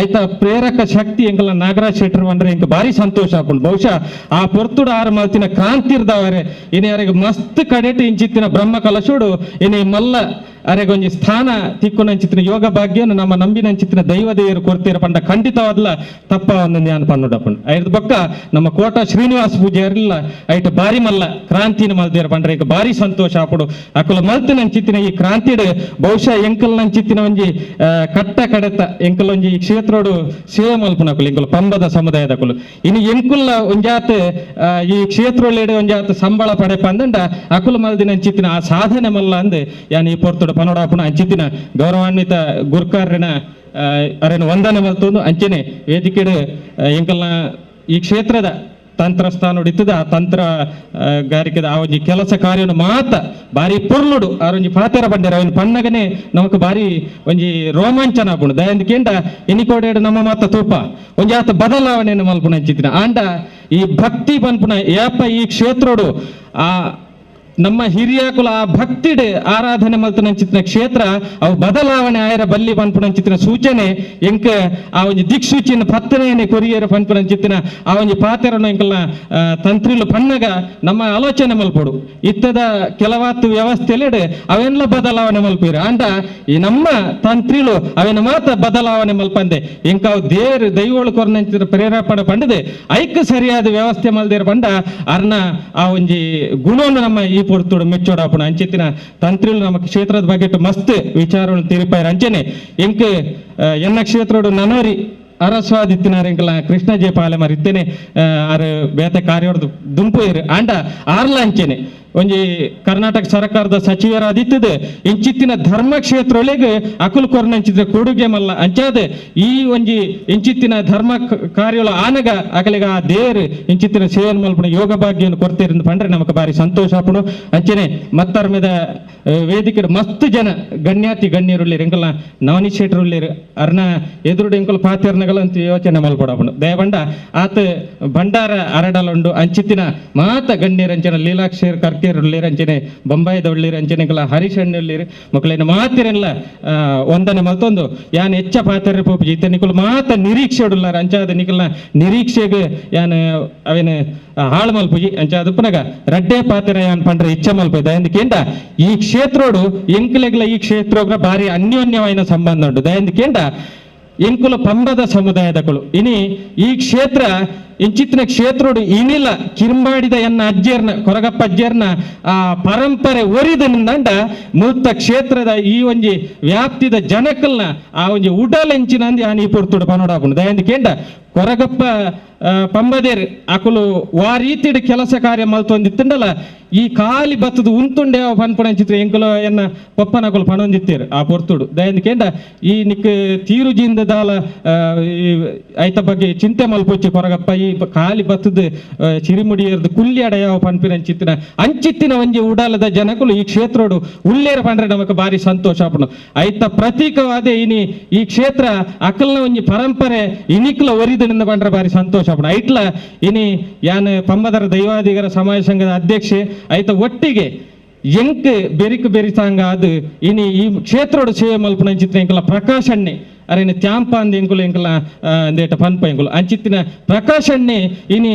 ಐತ ಪ್ರೇರಕ ಶಕ್ತಿ ಎಂಕಲ್ನ ನಾಗರಾಜ್ ಶೆಟ್ರು ಪಂಡ್ರೆ ಎಂಕ ಭಾರಿ ಸಂತೋಷ ಆಪುಂಡು. ಬಹುಶಃ ಆ ಪೊರ್ತುಡು ಆರು ಮಲ್ತಿನ ಕ್ರಾಂತಿರ್ದವರೆ ಇನಿ ಅರೆಗ್ ಮಸ್ತ್ ಕಡೆಟ್ ಇಂಚಿತ್ತಿನ ಬ್ರಹ್ಮ ಕಲಶೋಡು ಇನಿ ಮಲ್ಲ ಅರೆಗೊಂಜಿ ಸ್ಥಾನ ತಿಕ್ಕುನಂಚಿತ್ತಿನ ಯೋಗ ಭಾಗ್ಯನು ನಮ್ಮ ನಂಬಿನಂಚಿತ್ತಿನ ದೈವ ದೇವರು ಕೊಡ್ತೀರ ಪಂಡ ಖಂಡಿತವಾದ್ಲ ತಪ್ಪ ಒಂದು ಜ್ಞಾನ ಪನ್ನುಡಪ್ಪಂಡು. ಐದು ಬೊಕ್ಕ ನಮ್ಮ ಕೋಟ ಶ್ರೀನಿವಾಸ ಪೂಜಾರಿಲ್ಲ ಐಟ್ ಬಾರಿ ಮಲ್ಲ ಕ್ರಾಂತಿನ ಮಲ್ತೀರ ಪಂಡ್ರೆ ಈಗ ಭಾರಿ ಸಂತೋಷ ಆಪುಡು. ಅಕುಲ ಮಲ್ತಿನಂಚಿತ್ತಿನ ಈ ಕ್ರಾಂತಿಡ್ ಬಹುಶಃ ಎಂಕಲ್ ನಂಚಿತ್ತಿನ ಒಂಜಿ ಕಟ್ಟ ಕಡೆತ ಎಂಕಲ್ ಒಂಜಿ ಈ ಕ್ಷೇತ್ರೋಡು ಸೇವೆ ಮಲ್ಪುನಕುಲು ಎಂಕುಲು ಪಂಬದ ಸಮುದಾಯದಕುಲು ಇನಿ ಎಂಕುಲ್ಲ ಒಂಜಾತ್ ಈ ಕ್ಷೇತ್ರೋಳೆಡೆ ಒಂಜಾತ್ ಸಂಬಳ ಪಡೆಪ ಅಂದಂಡ ಅಕುಲು ಮಲ್ದಿನಂಚಿತ್ತಿನ ಆ ಸಾಧನೆ ಮಲ್ಲ ಅಂದ್ ಯಾನ್ ಈ ಪೊರ್ತುಡು ಪನೋಡಾಪುಣ. ಅಂಚಿತ್ತಿನ ಗೌರವಾನ್ವಿತ ಗುರ್ಕಾರ್ರೆನ ಅರೆನ ವಂದನೆ ಮಲ್ತೊಂದು ಅಂಚನೆ ವೇದಿಕೆಡ್ ಎಂಕಲ್ನ ಈ ಕ್ಷೇತ್ರದ ತಂತ್ರಸ್ಥಾನೋಡಿತ್ತದ ಆ ತಂತ್ರ ಗಾರಿಕೆದ ಆ ಒಂಜಿ ಕೆಲಸ ಕಾರ್ಯನು ಮಾತ ಭಾರಿ ಪೊರ್ಲುಡು ಆರೊಂಜಿ ಪಾತೆರ ಬಂಡೆರ ಅವನ ಪಣ್ಣಗನೆ ನಮಕ್ ಭಾರಿ ಒಂಜಿ ರೋಮಾಂಚನ ಆಪುಂಡು. ದಯಂದು ಕೇಂಡ ಎನಿಕೋಡೇಡು ನಮ್ಮ ಮಾತ ತೂಪ ಒಂಜಿ ಆತ ಬದಲಾವಣೆಯನ್ನು ಮಲ್ಪುಣ ಅಂಚಿತ್ತಿನ ಆಂಡ ಈ ಭಕ್ತಿ ಪನ್ಪುನ ಏಪ ಈ ಕ್ಷೇತ್ರೋಡು ಆ ನಮ್ಮ ಹಿರಿಯಕುಲ ಆ ಭಕ್ತಿಡ್ ಆರಾಧನೆ ಮಲ್ತನಂಚಿತ್ತಿನ ಕ್ಷೇತ್ರ ಅವು ಬದಲಾವಣೆ ಆಯರ ಬಲ್ಲಿ ಪನ್ಪುನಂಚಿತ್ತಿನ ಸೂಚನೆ ಎಂಕ ಆ ಒಂಜಿ ದಿಕ್ಸೂಚಿನ ಪತ್ತನೆಯನ್ನೇ ಕೊರಿಯರ ಪನ್ಪುನಂಚಿತ್ತಿನ ಆ ಒಂಜಿ ಪಾತೆರನು ಎಂಕಲ್ನ ತಂತ್ರಿಲು ಪಣ್ಣಗ ನಮ್ಮ ಆಲೋಚನೆ ಮಲ್ಪೊಡು. ಇತ್ತದ ಕೆಲವಾತು ವ್ಯವಸ್ಥೆಲೆಡ್ ಅವೆಲ್ಲ ಬದಲಾವಣೆ ಮಲ್ಪೀರು ಆಂಡ ಈ ನಮ್ಮ ತಂತ್ರಿಲು ಅವೆನ ಮಾತ ಬದಲಾವಣೆ ಮಲ್ಪಂದೆ ಎಂಕ ಅವು ದೇರು ದೈವೋಳು ಕೊರ್ನಂಚಿನ ಪ್ರೇರೇಪಣೆ ಪಂಡದೆ ಐಕ್ ಸರಿಯಾದ ವ್ಯವಸ್ಥೆ ಮಲ್ದೇರ ಪಂಡ ಅರ್ನ ಆ ಒಂಜಿ ಗುಣವನ್ನು ನಮ್ಮ ಈ ಪೊರ್ತುಡು ಮೆಚ್ಚೋಡಾಪುಣ. ಅಂಚಿತ್ತಿನ ತಂತ್ರಿಲು ನಮ್ಮ ಕ್ಷೇತ್ರದ ಬಗ್ಗೆ ಮಸ್ತ್ ವಿಚಾರವನ್ನು ತಿರುಪಾಯರ ಅಂಚನೆ ಎಂಕ್ ಎನ್ನ ಕ್ಷೇತ್ರೋಡು ನನೋರಿ ಅರಸ್ವಾದಿತ್ತಿನಾರ ಎಂಕಲ ಕೃಷ್ಣ ಜೆ ಪಾಲೆ ಮರಿತ್ತೇನೆ ಆರು ಬೇತೆ ಕಾರ್ಯೋಡ್ದು ದುಂಪು ಇರು ಆಂಡ ಆರ್ಲ ಅಂಚನೆ ಒಂಜಿ ಕರ್ನಾಟಕ ಸರ್ಕಾರದ ಸಚಿವರಾದಿತ್ತದೆ ಇಂಚಿತ್ತಿನ ಧರ್ಮ ಕ್ಷೇತ್ರೊಳಗೆ ಅಕುಲು ಕೊರ್ನಂಚಿದ ಕೊಡುಗೆ ಮಲ್ಲ ಅಂಚಾದ ಈ ಒಂಜಿ ಇಂಚಿತ್ತಿನ ಧರ್ಮ ಕಾರ್ಯಗಳ ಆನಗ ಅಕಲಿಗ ಆ ದೇವರು ಇಂಚಿತ್ತಿನ ಸೇವನ ಮಲ್ಪಣ ಯೋಗ ಭಾಗ್ಯವನ್ನು ಕೊಡ್ತೀರಿಂದ ಪಂಡ್ರೆ ನಮಕ್ ಬಾರಿ ಸಂತೋಷ ಆಪುಂಡು. ಅಂಚನೆ ಮತ್ತರ್ಮೆದ ವೇದಿಕೆ ಮಸ್ತ್ ಜನ ಗಣ್ಯಾತಿ ಗಣ್ಯರುಳ್ಳೇರು ಎಂಕಲ್ನ ನವನಿ ಶೆಟ್ರುಳ್ಳೇರು ಅರ್ನ ಎದುರುಡು ಎಂಕಲ್ ಪಾತೆರ್ನಗಲಂತ ಯೋಚನೆ ಮಲ್ಪಡಾಪುಂಡು. ದಯಬಂಡ ಆತ ಭಂಡಾರ ಅರಡಲುಂಡು ಅಂಚಿತ್ತಿನ ಮಾತ ಗಣ್ಯರಂಚನ ಲೀಲಾಕ್ಷೇರ್ ಕರ್ಕೇರುಳ್ಳೇರು ಅಂಚನೆ ಬೊಂಬಾಯಿದ ಉಳ್ಳೇರು ಅಂಚನೆ ಎಂಕಲ ಹರಿಶಣ್ಣುಳ್ಳೇರು ಮಕ್ಕಳೇನು ಮಾತಿರಲ್ಲ ವಂದನೆ ಮಲ್ತೊಂದು ಯಾನ್ ಹೆಚ್ಚ ಪಾತೆರ ಪೋಪುಜಿ ಇತ್ತೆ ನಿಕುಲು ಮಾತ ನಿರೀಕ್ಷೆ ಉಳ್ಳಾರ ಅಂಚಾದ ನಿಕಲ್ನ ನಿರೀಕ್ಷೆಗೆ ಯಾನ್ ಅವೇನು ಹಾಳು ಮಲ್ಪುಜಿ ಅಂಚಾದ ಪುನಗ ರಡ್ಡೆ ಪಾತೆರ ಯಾನ್ ಪಂಡ್ರೆ ಇಚ್ಛೆ ಮಲ್ಪು ದಯಂದಿಕೇಂಡ ಈ ಕ್ಷೇತ್ರೋಡು ಎಂಕುಲೆಗ್ಲ ಈ ಕ್ಷೇತ್ರೋಗ್ರ ಭಾರಿ ಅನ್ಯೋನ್ಯವಾಯಿನ ಸಂಬಂಧ ಉಂಟು. ದಯಂದಿಕೇಂಡ ಎಂಕುಲು ಪಂಬದ ಸಮುದಾಯದಕುಲು ಇನಿ ಈ ಕ್ಷೇತ್ರ ಇಂಚಿತ್ತಿನ ಕ್ಷೇತ್ರೋಡು ಇನಿಲ ಕಿರ್ಂಬಾಡಿದ ಎನ್ನ ಅಜ್ಜೇರ್ನ ಕೊರಗಪ್ಪ ಅಜ್ಜೇರ್ನ ಆ ಪರಂಪರೆ ಒರಿದ ನಿಂದಂಡ ಮೂರ್ತ ಕ್ಷೇತ್ರದ ಈ ಒಂಜಿ ವ್ಯಾಪ್ತಿದ ಜನಕಲ್ನ ಆ ಒಂಜಿ ಉಡಲೆಂಚಿನ ಅಂದ್ ಯಾನ್ ಈ ಪೊರ್ತುಡು ಪನೋಡಾಪುಂಡು. ದಯಂದಿಕೇಂಡ ಕೊರಗಪ್ಪ ಪಂಬದೇರ್ ಅಕುಲು ವಾ ರೀತಿಡ್ ಕೆಲಸ ಕಾರ್ಯ ಮಲ್ತೊಂದಿತ್ತಂಡಲ ಈ ಕಾಲಿ ಬತ್ತದ ಉಂತುಂಡೆ ಪನ್ಪುಣಂಚಿತ್ರ ಎಂಕುಲು ಎನ್ನ ಪಪ್ಪನಕುಲು ಪಣೊಂದಿತ್ತೇರು ಆ ಪೊರ್ತುಡು. ದಯಂದಿಕೇಂಡ ಈ ನಿಕ್ ತೀರುಜಿಂದ ದಾಲ ಐತ ಬಗ್ಗೆ ಚಿಂತೆ ಮಲ್ಪೊಚ್ಚಿ ಕೊರಗಪ್ಪ ಈ ಕಾಲಿ ಬತ್ತದ ಚಿರಿಮುಡಿಯರ್ದು ಕುಲ್ಯಾಡ ಯಾವ ಪನ್ಪಿನಂಚಿತ್ತಿನ ಅಂಚಿತ್ತಿನ ಒಂಜಿ ಉಡಾಲದ ಜನಕುಲು ಈ ಕ್ಷೇತ್ರೋಡು ಉಳ್ಳೇರ ಪಂಡ್ರೆ ನಮಕ್ ಬಾರಿ ಸಂತೋಷ ಆಪುಂಡು. ಐತ ಪ್ರತೀಕವಾದ ಇನಿ ಈ ಕ್ಷೇತ್ರ ಅಕಲ್ನ ಒಂಜಿ ಪರಂಪರೆ ಇನಿಕ್ಲ ಒರಿದನಿಂದ ಪಂಡ್ರೆ ಬಾರಿ ಸಂತೋಷ ಆಪುಂಡು. ಐಟ್ಲ ಇನಿ ಯಾನ್ ಪಂಬದರ ದೈವಾಧಿಗರ ಸಮಾಜ ಸಂಘದ ಅಧ್ಯಕ್ಷೆ ಐತ ಒಟ್ಟಿಗೆ ಎಂಕ್ ಬೆರಿಕ್ ಬೆರಿಸಾಂಗ ಅದು ಇನಿ ಈ ಕ್ಷೇತ್ರೋಡು ಸೇವೆ ಮಲ್ಪುನ ಅಂಚಿತ್ತಿನ ಎಂಕಲ ಪ್ರಕಾಶಣ್ಣೆ ಅರೇನು ತ್ಯಾಂಪ ಅಂದ್ ಎಂಕುಲು ಎಂಕಲ ಅಂದೇಟ ಪನ್ಪ ಎಂಕುಲು ಅಂಚಿತ್ತಿನ ಪ್ರಕಾಶಣ್ಣೆ ಇನಿ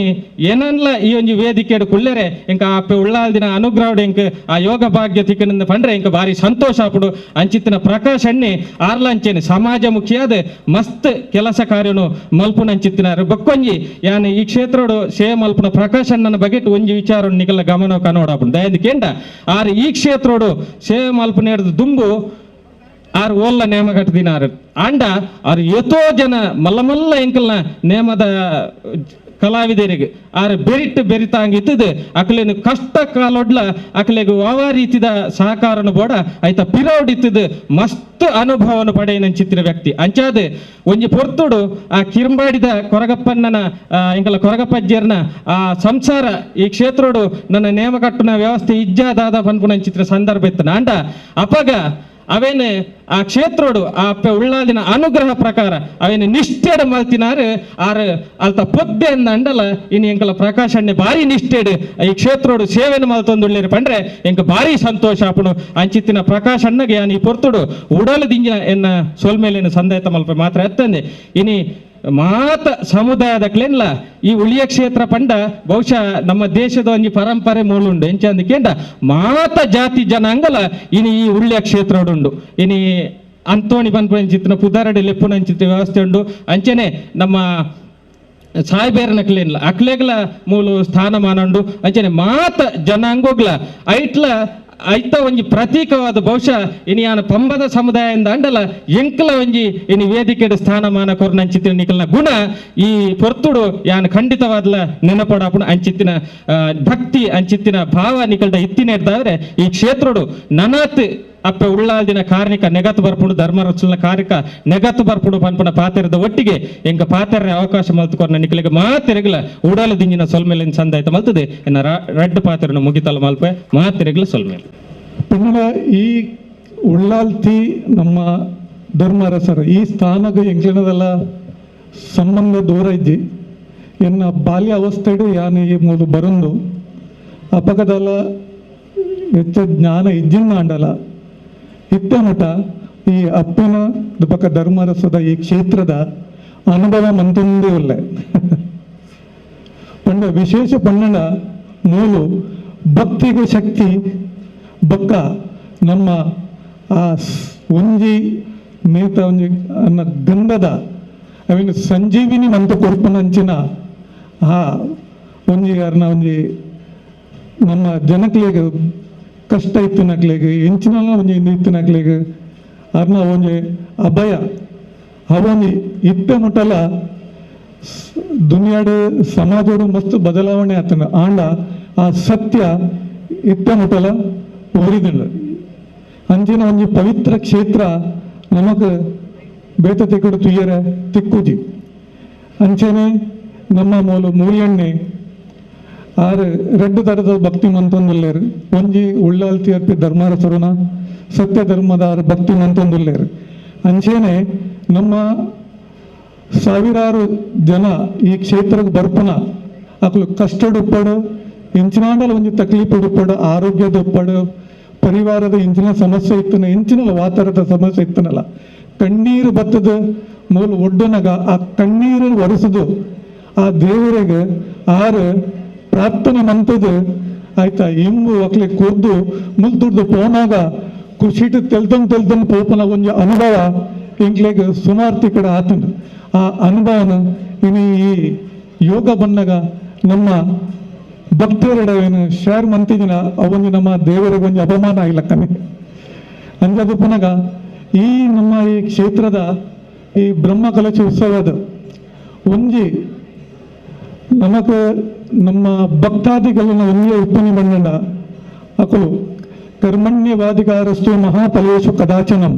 ಏನನ್ಲ ಈ ಒಂಜಿ ವೇದಿಕೆಡು ಕುಳ್ಳೆರೆ ಎಂಕ ಆಪೆ ಉಳ್ಳಾಲ್ದಿನ ಅನುಗ್ರಹಡು ಎಂಕ್ ಆ ಯೋಗ ಭಾಗ್ಯ ತಿಕ್ಕನಿಂದ ಪಂಡ್ರೆ ಎಂಕ ಭಾರಿ ಸಂತೋಷ ಆಪುಡು. ಅಂಚಿತ್ತಿನ ಪ್ರಕಾಶಣ್ಣೆ ಆರ್ಲಂಚೇನೆ ಸಮಾಜ ಮುಖಿಯಾದ ಮಸ್ತ್ ಕೆಲಸ ಕಾರ್ಯನು ಮಲ್ಪುನ ಅಂಚಿತ್ತಿನ ಬೊಕ್ಕೊಂಜಿ ಯಾನ್ ಈ ಕ್ಷೇತ್ರೋಡು ಸೇವೆ ಮಲ್ಪುನ ಪ್ರಕಾಶಣ್ಣನ ಬಗ್ಗೆ ಒಂಜಿ ವಿಚಾರ ನಿಕಲ ಗಮನ ಕನೋಡಾಪುಂಡು. ದಯದಿಕೇಂಡ ಆರ್ ಈ ಕ್ಷೇತ್ರೋಡು ಸೇವೆ ಮಲ್ಪುನ ದುಂಬು ಆರ್ ಓಲ್ಲ ನೇಮ ಕಟ್ಟದಿನಾರು ಆಂಡ ಆರ್ ಎತೋ ಜನ ಮಲ್ಲ ಮಲ್ಲ ಎಂಕಲ್ನ ನೇಮದ ಕಲಾವಿದರಿಗೆ ಆರ್ ಬೆರಿಟ್ಟು ಬೆರಿತಾಂಗ ಇತ್ತದು ಅಕಲೇನು ಕಷ್ಟ ಕಾಲೊಡ್ಲ ಅಕಲೆಗ್ ವಾವ ರೀತಿದ ಸಹಕಾರನು ಬೋಡ ಐತ ಪಿರೌಡ್ ಇತ್ತದು ಮಸ್ತ್ ಅನುಭವನು ಪಡೆಯನಂಚಿತ್ತಿನ ವ್ಯಕ್ತಿ. ಅಂಚಾದ ಒಂಜಿ ಪೊರ್ತುಡು ಆ ಕಿರ್ಂಬಾಡಿದ ಕೊರಗಪ್ಪಣ್ಣನ ಎಂಕಲ ಕೊರಗಪ್ಪಜ್ಜೇರ್ನ ಆ ಸಂಸಾರ ಈ ಕ್ಷೇತ್ರೋಡು ನನ್ನ ನೇಮ ಕಟ್ಟುನ ವ್ಯವಸ್ಥೆ ಇಜ್ಜಾದಾದ ಪನ್ಪುನಂಚಿತ್ತಿನ ಸಂದರ್ಭ ಇತ್ತು. ಆಂಡ ಅಪಗ ಅವೇನೆ ಆ ಕ್ಷೇತ್ರೋಡು ಆ ಉಳ್ಳಾದಿನ ಅನುಗ್ರಹ ಪ್ರಕಾರ ಅವೇನು ನಿಷ್ಠೆಡ್ ಮಲ್ತಿನಾರು ಆರ್ ಅಲ್ತ ಪೊದ್ದೆ ಅಂಡಲ ಇನಿ ಎಂಕಲ ಪ್ರಕಾಶಣ್ಣೆ ಭಾರಿ ನಿಷ್ಠೆಡ್ ಈ ಕ್ಷೇತ್ರೋಡು ಸೇವೆನು ಮಲ್ತೊಂದುಳ್ಳೇರು ಪಂಡ್ರೆ ಎಂಕ ಭಾರಿ ಸಂತೋಷ ಆಪುಂಡು. ಅಂಚಿತ್ತಿನ ಪ್ರಕಾಶಣ್ಣಗೆ ಯಾನ್ ಈ ಪೊರ್ತುಡು ಉಡಲದಿಂಜ ಎನ್ನ ಸೊಲ್ಮೇಲೇನು ಸಂದಾಯತ ಮಲ್ಪ ಮಾತ್ರ ಎತ್ತಂದೆ ಇನಿ ಮಾತ ಸಮುದಾಯದ ಕ್ಲೇನ್ಲ ಈ ಉಳಿಯ ಕ್ಷೇತ್ರ ಪಂಡ ಬಹುಶಃ ನಮ್ಮ ದೇಶದ ಒಂಜಿ ಪರಂಪರೆ ಮೂಲುಂಡು ಎಂಚಂದಕೇಂಡ ಮಾತ ಜಾತಿ ಜನಾಂಗಲ ಇನಿ ಈ ಉಳ್ಳಿಯ ಕ್ಷೇತ್ರ ಉಂಡು. ಇನಿ ಅಂತೋಣಿ ಪನ್ಪುನಂಚಿತ್ತಿನ ಪುದಾರಡಿ ಲೆಪ್ಪುನಂಚಿತ್ತಿನ ವ್ಯವಸ್ಥೆ ಉಂಡು. ಅಂಚನೆ ನಮ್ಮ ಸಾಯ್ಬೇರನ ಕ್ಲೇನ್ಲ ಅಕ್ಲೇಗ್ಲ ಮೂಲು ಸ್ಥಾನಮಾನ ಉಂಡು. ಅಂಚನೆ ಮಾತ ಜನಾಂಗೋಗ್ಲ ಐಟ್ಲ ಐತ ಒಂಜಿ ಪ್ರತೀಕವಾದ ಬಹುಶಃ ಇನಿ ಯಾನ ಪಂಬದ ಸಮುದಾಯದಿಂದ ಅಂಡಲ ಎಂಕಲ ಒಂಜಿ ಇನಿ ವೇದಿಕೆಡು ಸ್ಥಾನಮಾನ ಕೊರ್ನ ಅಂಚಿತ್ತಿನ ನಿಕಲ್ನ ಗುಣ ಈ ಪೊರ್ತುಡು ಯಾನ್ ಖಂಡಿತವಾದ್ಲ ನೆನಪಡಾಪುಣ ಅಂಚಿತ್ತಿನ ಭಕ್ತಿ ಅಂಚಿತ್ತಿನ ಭಾವ ನಿಕಲ್ದ ಇತ್ತಿನ ಈ ಕ್ಷೇತ್ರಡು ನನಾತ್ ಅಪ್ಪೆ ಉಳ್ಳಾಲ್ದಿನ ಕಾರ್ಣಿಕ ನೆಗತ್ ಬರ್ಪುಡು ಧರ್ಮರಚನ ಕಾರ್ಯಕ ನೆಗತ್ ಬರ್ಪುಡು ಪನ್ಪುನ ಪಾತೆರದ ಒಟ್ಟಿಗೆ ಎಂಕ ಪಾತೆರನೆ ಅವಕಾಶ ಮಲ್ತುಕೊರ್ನ ನಿಕಲಿಗೆ ಮಾತೆರೆಗ್ಲ ಉಡಲು ದಿಂಜಿನ ಸೊಲ್ಮೇಲಿನ ಸಂದಾಯ್ತ ಮಲ್ತದೆ ಎನ್ನ ರಡ್ಡು ಪಾತೆರನು ಮುಗಿತಲ ಮಲ್ಪೆ ಮಾತೆರೆಗ್ಲ ಸೊಲ್ಮೇಲೆ. ಪುನಃ ಈ ಉಳ್ಳಾಲ್ತಿ ನಮ್ಮ ಧರ್ಮರಸರು ಈ ಸ್ಥಾನಗ ಎಂಕ್ಲಿನದೆಲ್ಲ ಸಂಬಂಧ ದೂರ ಇಜ್ಜಿ ಎನ್ನ ಬಾಲ್ಯ ಅವಸ್ಥೆಡು ಯಾನು ಈ ಮೂಲು ಬರಂದು ಅಪಗದಲ್ಲ ಹೆಚ್ಚು ಜ್ಞಾನ ಇಜ್ಜಿನ ಅಂಡಲ ಇತ್ತ ಮಠ ಈ ಅಪ್ಪನ ದುಪಕ ಧರ್ಮರಸದ ಈ ಕ್ಷೇತ್ರದ ಅನುಭವ ಮಂತೊಂದೇ ಉಲ್ಲೆ ಪಂಡ ವಿಶೇಷ ಪಣ್ಣನ ಮೂಲು ಭಕ್ತಿಗೆ ಶಕ್ತಿ ಬಕ್ಕ ನಮ್ಮ ಆ ಒಂಜಿ ಮೇತ ಒಂಜಿ ಅನ್ನ ಗಂಧದ I mean ಸಂಜೀವಿನಿ ಮಂತ ಕೊರ್ಪನಂಚಿನ ಆ ಒಂಜಿ ಅರ್ನ ಒಂಜಿ ನಮ್ಮ ಜನಕ್ಲೆಗ್ ಕಷ್ಟ ಇತ್ತಿನಕ್ಲೆಗ್ ಎಂಚಿನ ಒಂಜಿ ಇತ್ತಿನಕ್ಲೆಗ್ ಅರ್ನ ಒಂಜಿ ಅಭಯ ಅವನಿ ಇತ್ತ ಮುಟ್ಟಲ ದುನಿಯಾಡು ಸಮಾಜೋಡು ಮಸ್ತ್ ಬದಲಾವಣೆ ಆತನ ಆಂಡ ಆ ಸತ್ಯ ಇತ್ತ ಮುಟಲ ಒರಿದುಂಡು. ಅಂಚಿನ ಒಂಜಿ ಪವಿತ್ರ ಕ್ಷೇತ್ರ ನಮಕ್ ಬೇತ ತಿಕ್ಕುಡು ತುಯ್ಯರೆ ತಿಕ್ಕುಜಿ. ಅಂಚನೆ ನಮ್ಮ ಮೂಲ ಮೂಲ್ಯಣ್ಣೆ ಆರು ರಡ್ಡು ತರದ ಭಕ್ತಿ ಮಂತೊಂದುಲ್ಲೇರು. ಒಂಜಿ ಉಳ್ಳಾಲ್ತಿ ಅರ್ಪಿ ಧರ್ಮಾರಸರುನ ಸತ್ಯ ಧರ್ಮದ ಆರು ಭಕ್ತಿ ಮಂತೊಂದುಲ್ಲೇರು. ಅಂಚೆನೆ ನಮ್ಮ ಸಾವಿರಾರು ಜನ ಈ ಕ್ಷೇತ್ರಕ್ಕೆ ಬರ್ಪನ ಅಕ್ಲು ಕಷ್ಟಡುಪ್ಪಡು, ಇಂಚಿನಾಂಡಲ ಒಂಜಿ ತಕ್ಲೀಫುಡುಪ್ಪಡು, ಆರೋಗ್ಯದೊಪ್ಪಡು, ಪರಿವಾರದ ಇಂಚಿನ ಸಮಸ್ಯೆ ಇತ್ತನ, ಇಂಚಿನಲ್ಲ ವಾತಾವರಣದ ಸಮಸ್ಯೆ ಇತ್ತನಲ್ಲ, ಕಣ್ಣೀರು ಬತ್ತದ ಮೂಲ ಒಡ್ಡನಗ ಆ ಕಣ್ಣೀರು ಒರೆಸುದು ಆ ದೇವರಿಗೆ ಆರು ಪ್ರಾರ್ಥನೆ ಮಂತದ್ದು ಆಯ್ತಾ. ಇಂಬು ಅಕ್ಲೆ ಕೊದ್ದು ಮುಲ್ತುಡ್ದು ಪೋನಾಗ ಖುಷಿಟ್ಟು ತೆಲ್ತನ್ ತೆಲ್ತನ್ ಪೋಪನ ಒಂಜಿ ಅನುಭವ ಎಂಕ್ಲೆಗ್ ಸುಮಾರು ತಿಕ್ಕಡ ಆತನು. ಆ ಅನುಭವನ ಇನ್ನು ಈ ಯೋಗ ಬಂದಾಗ ನಮ್ಮ ಭಕ್ತರೆಡವೇನು ಶೇರ್ ಮಂತಿದಿನ ಅವೊಂದು ನಮ್ಮ ದೇವರಿಗೆ ಒಂಜಿ ಅಪಮಾನ ಆಗಿಲ್ಲಕ್ಕನೆ. ಅಂಜಾದ ಪುನಗ ಈ ನಮ್ಮ ಈ ಕ್ಷೇತ್ರದ ಈ ಬ್ರಹ್ಮ ಕಲಶ ಉತ್ಸವದ ಒಂಜಿ ನಮಕ್ ನಮ್ಮ ಭಕ್ತಾದಿಗಳನ್ನ ಒಂದೇ ಉಪ್ಪನಿ ಬಂಡ ಅಕಲು ಕರ್ಮಣ್ಯವಾದಿಕಾರಸ್ತು ಮಹಾಫಲೇಶು ಕದಾಚನಂ.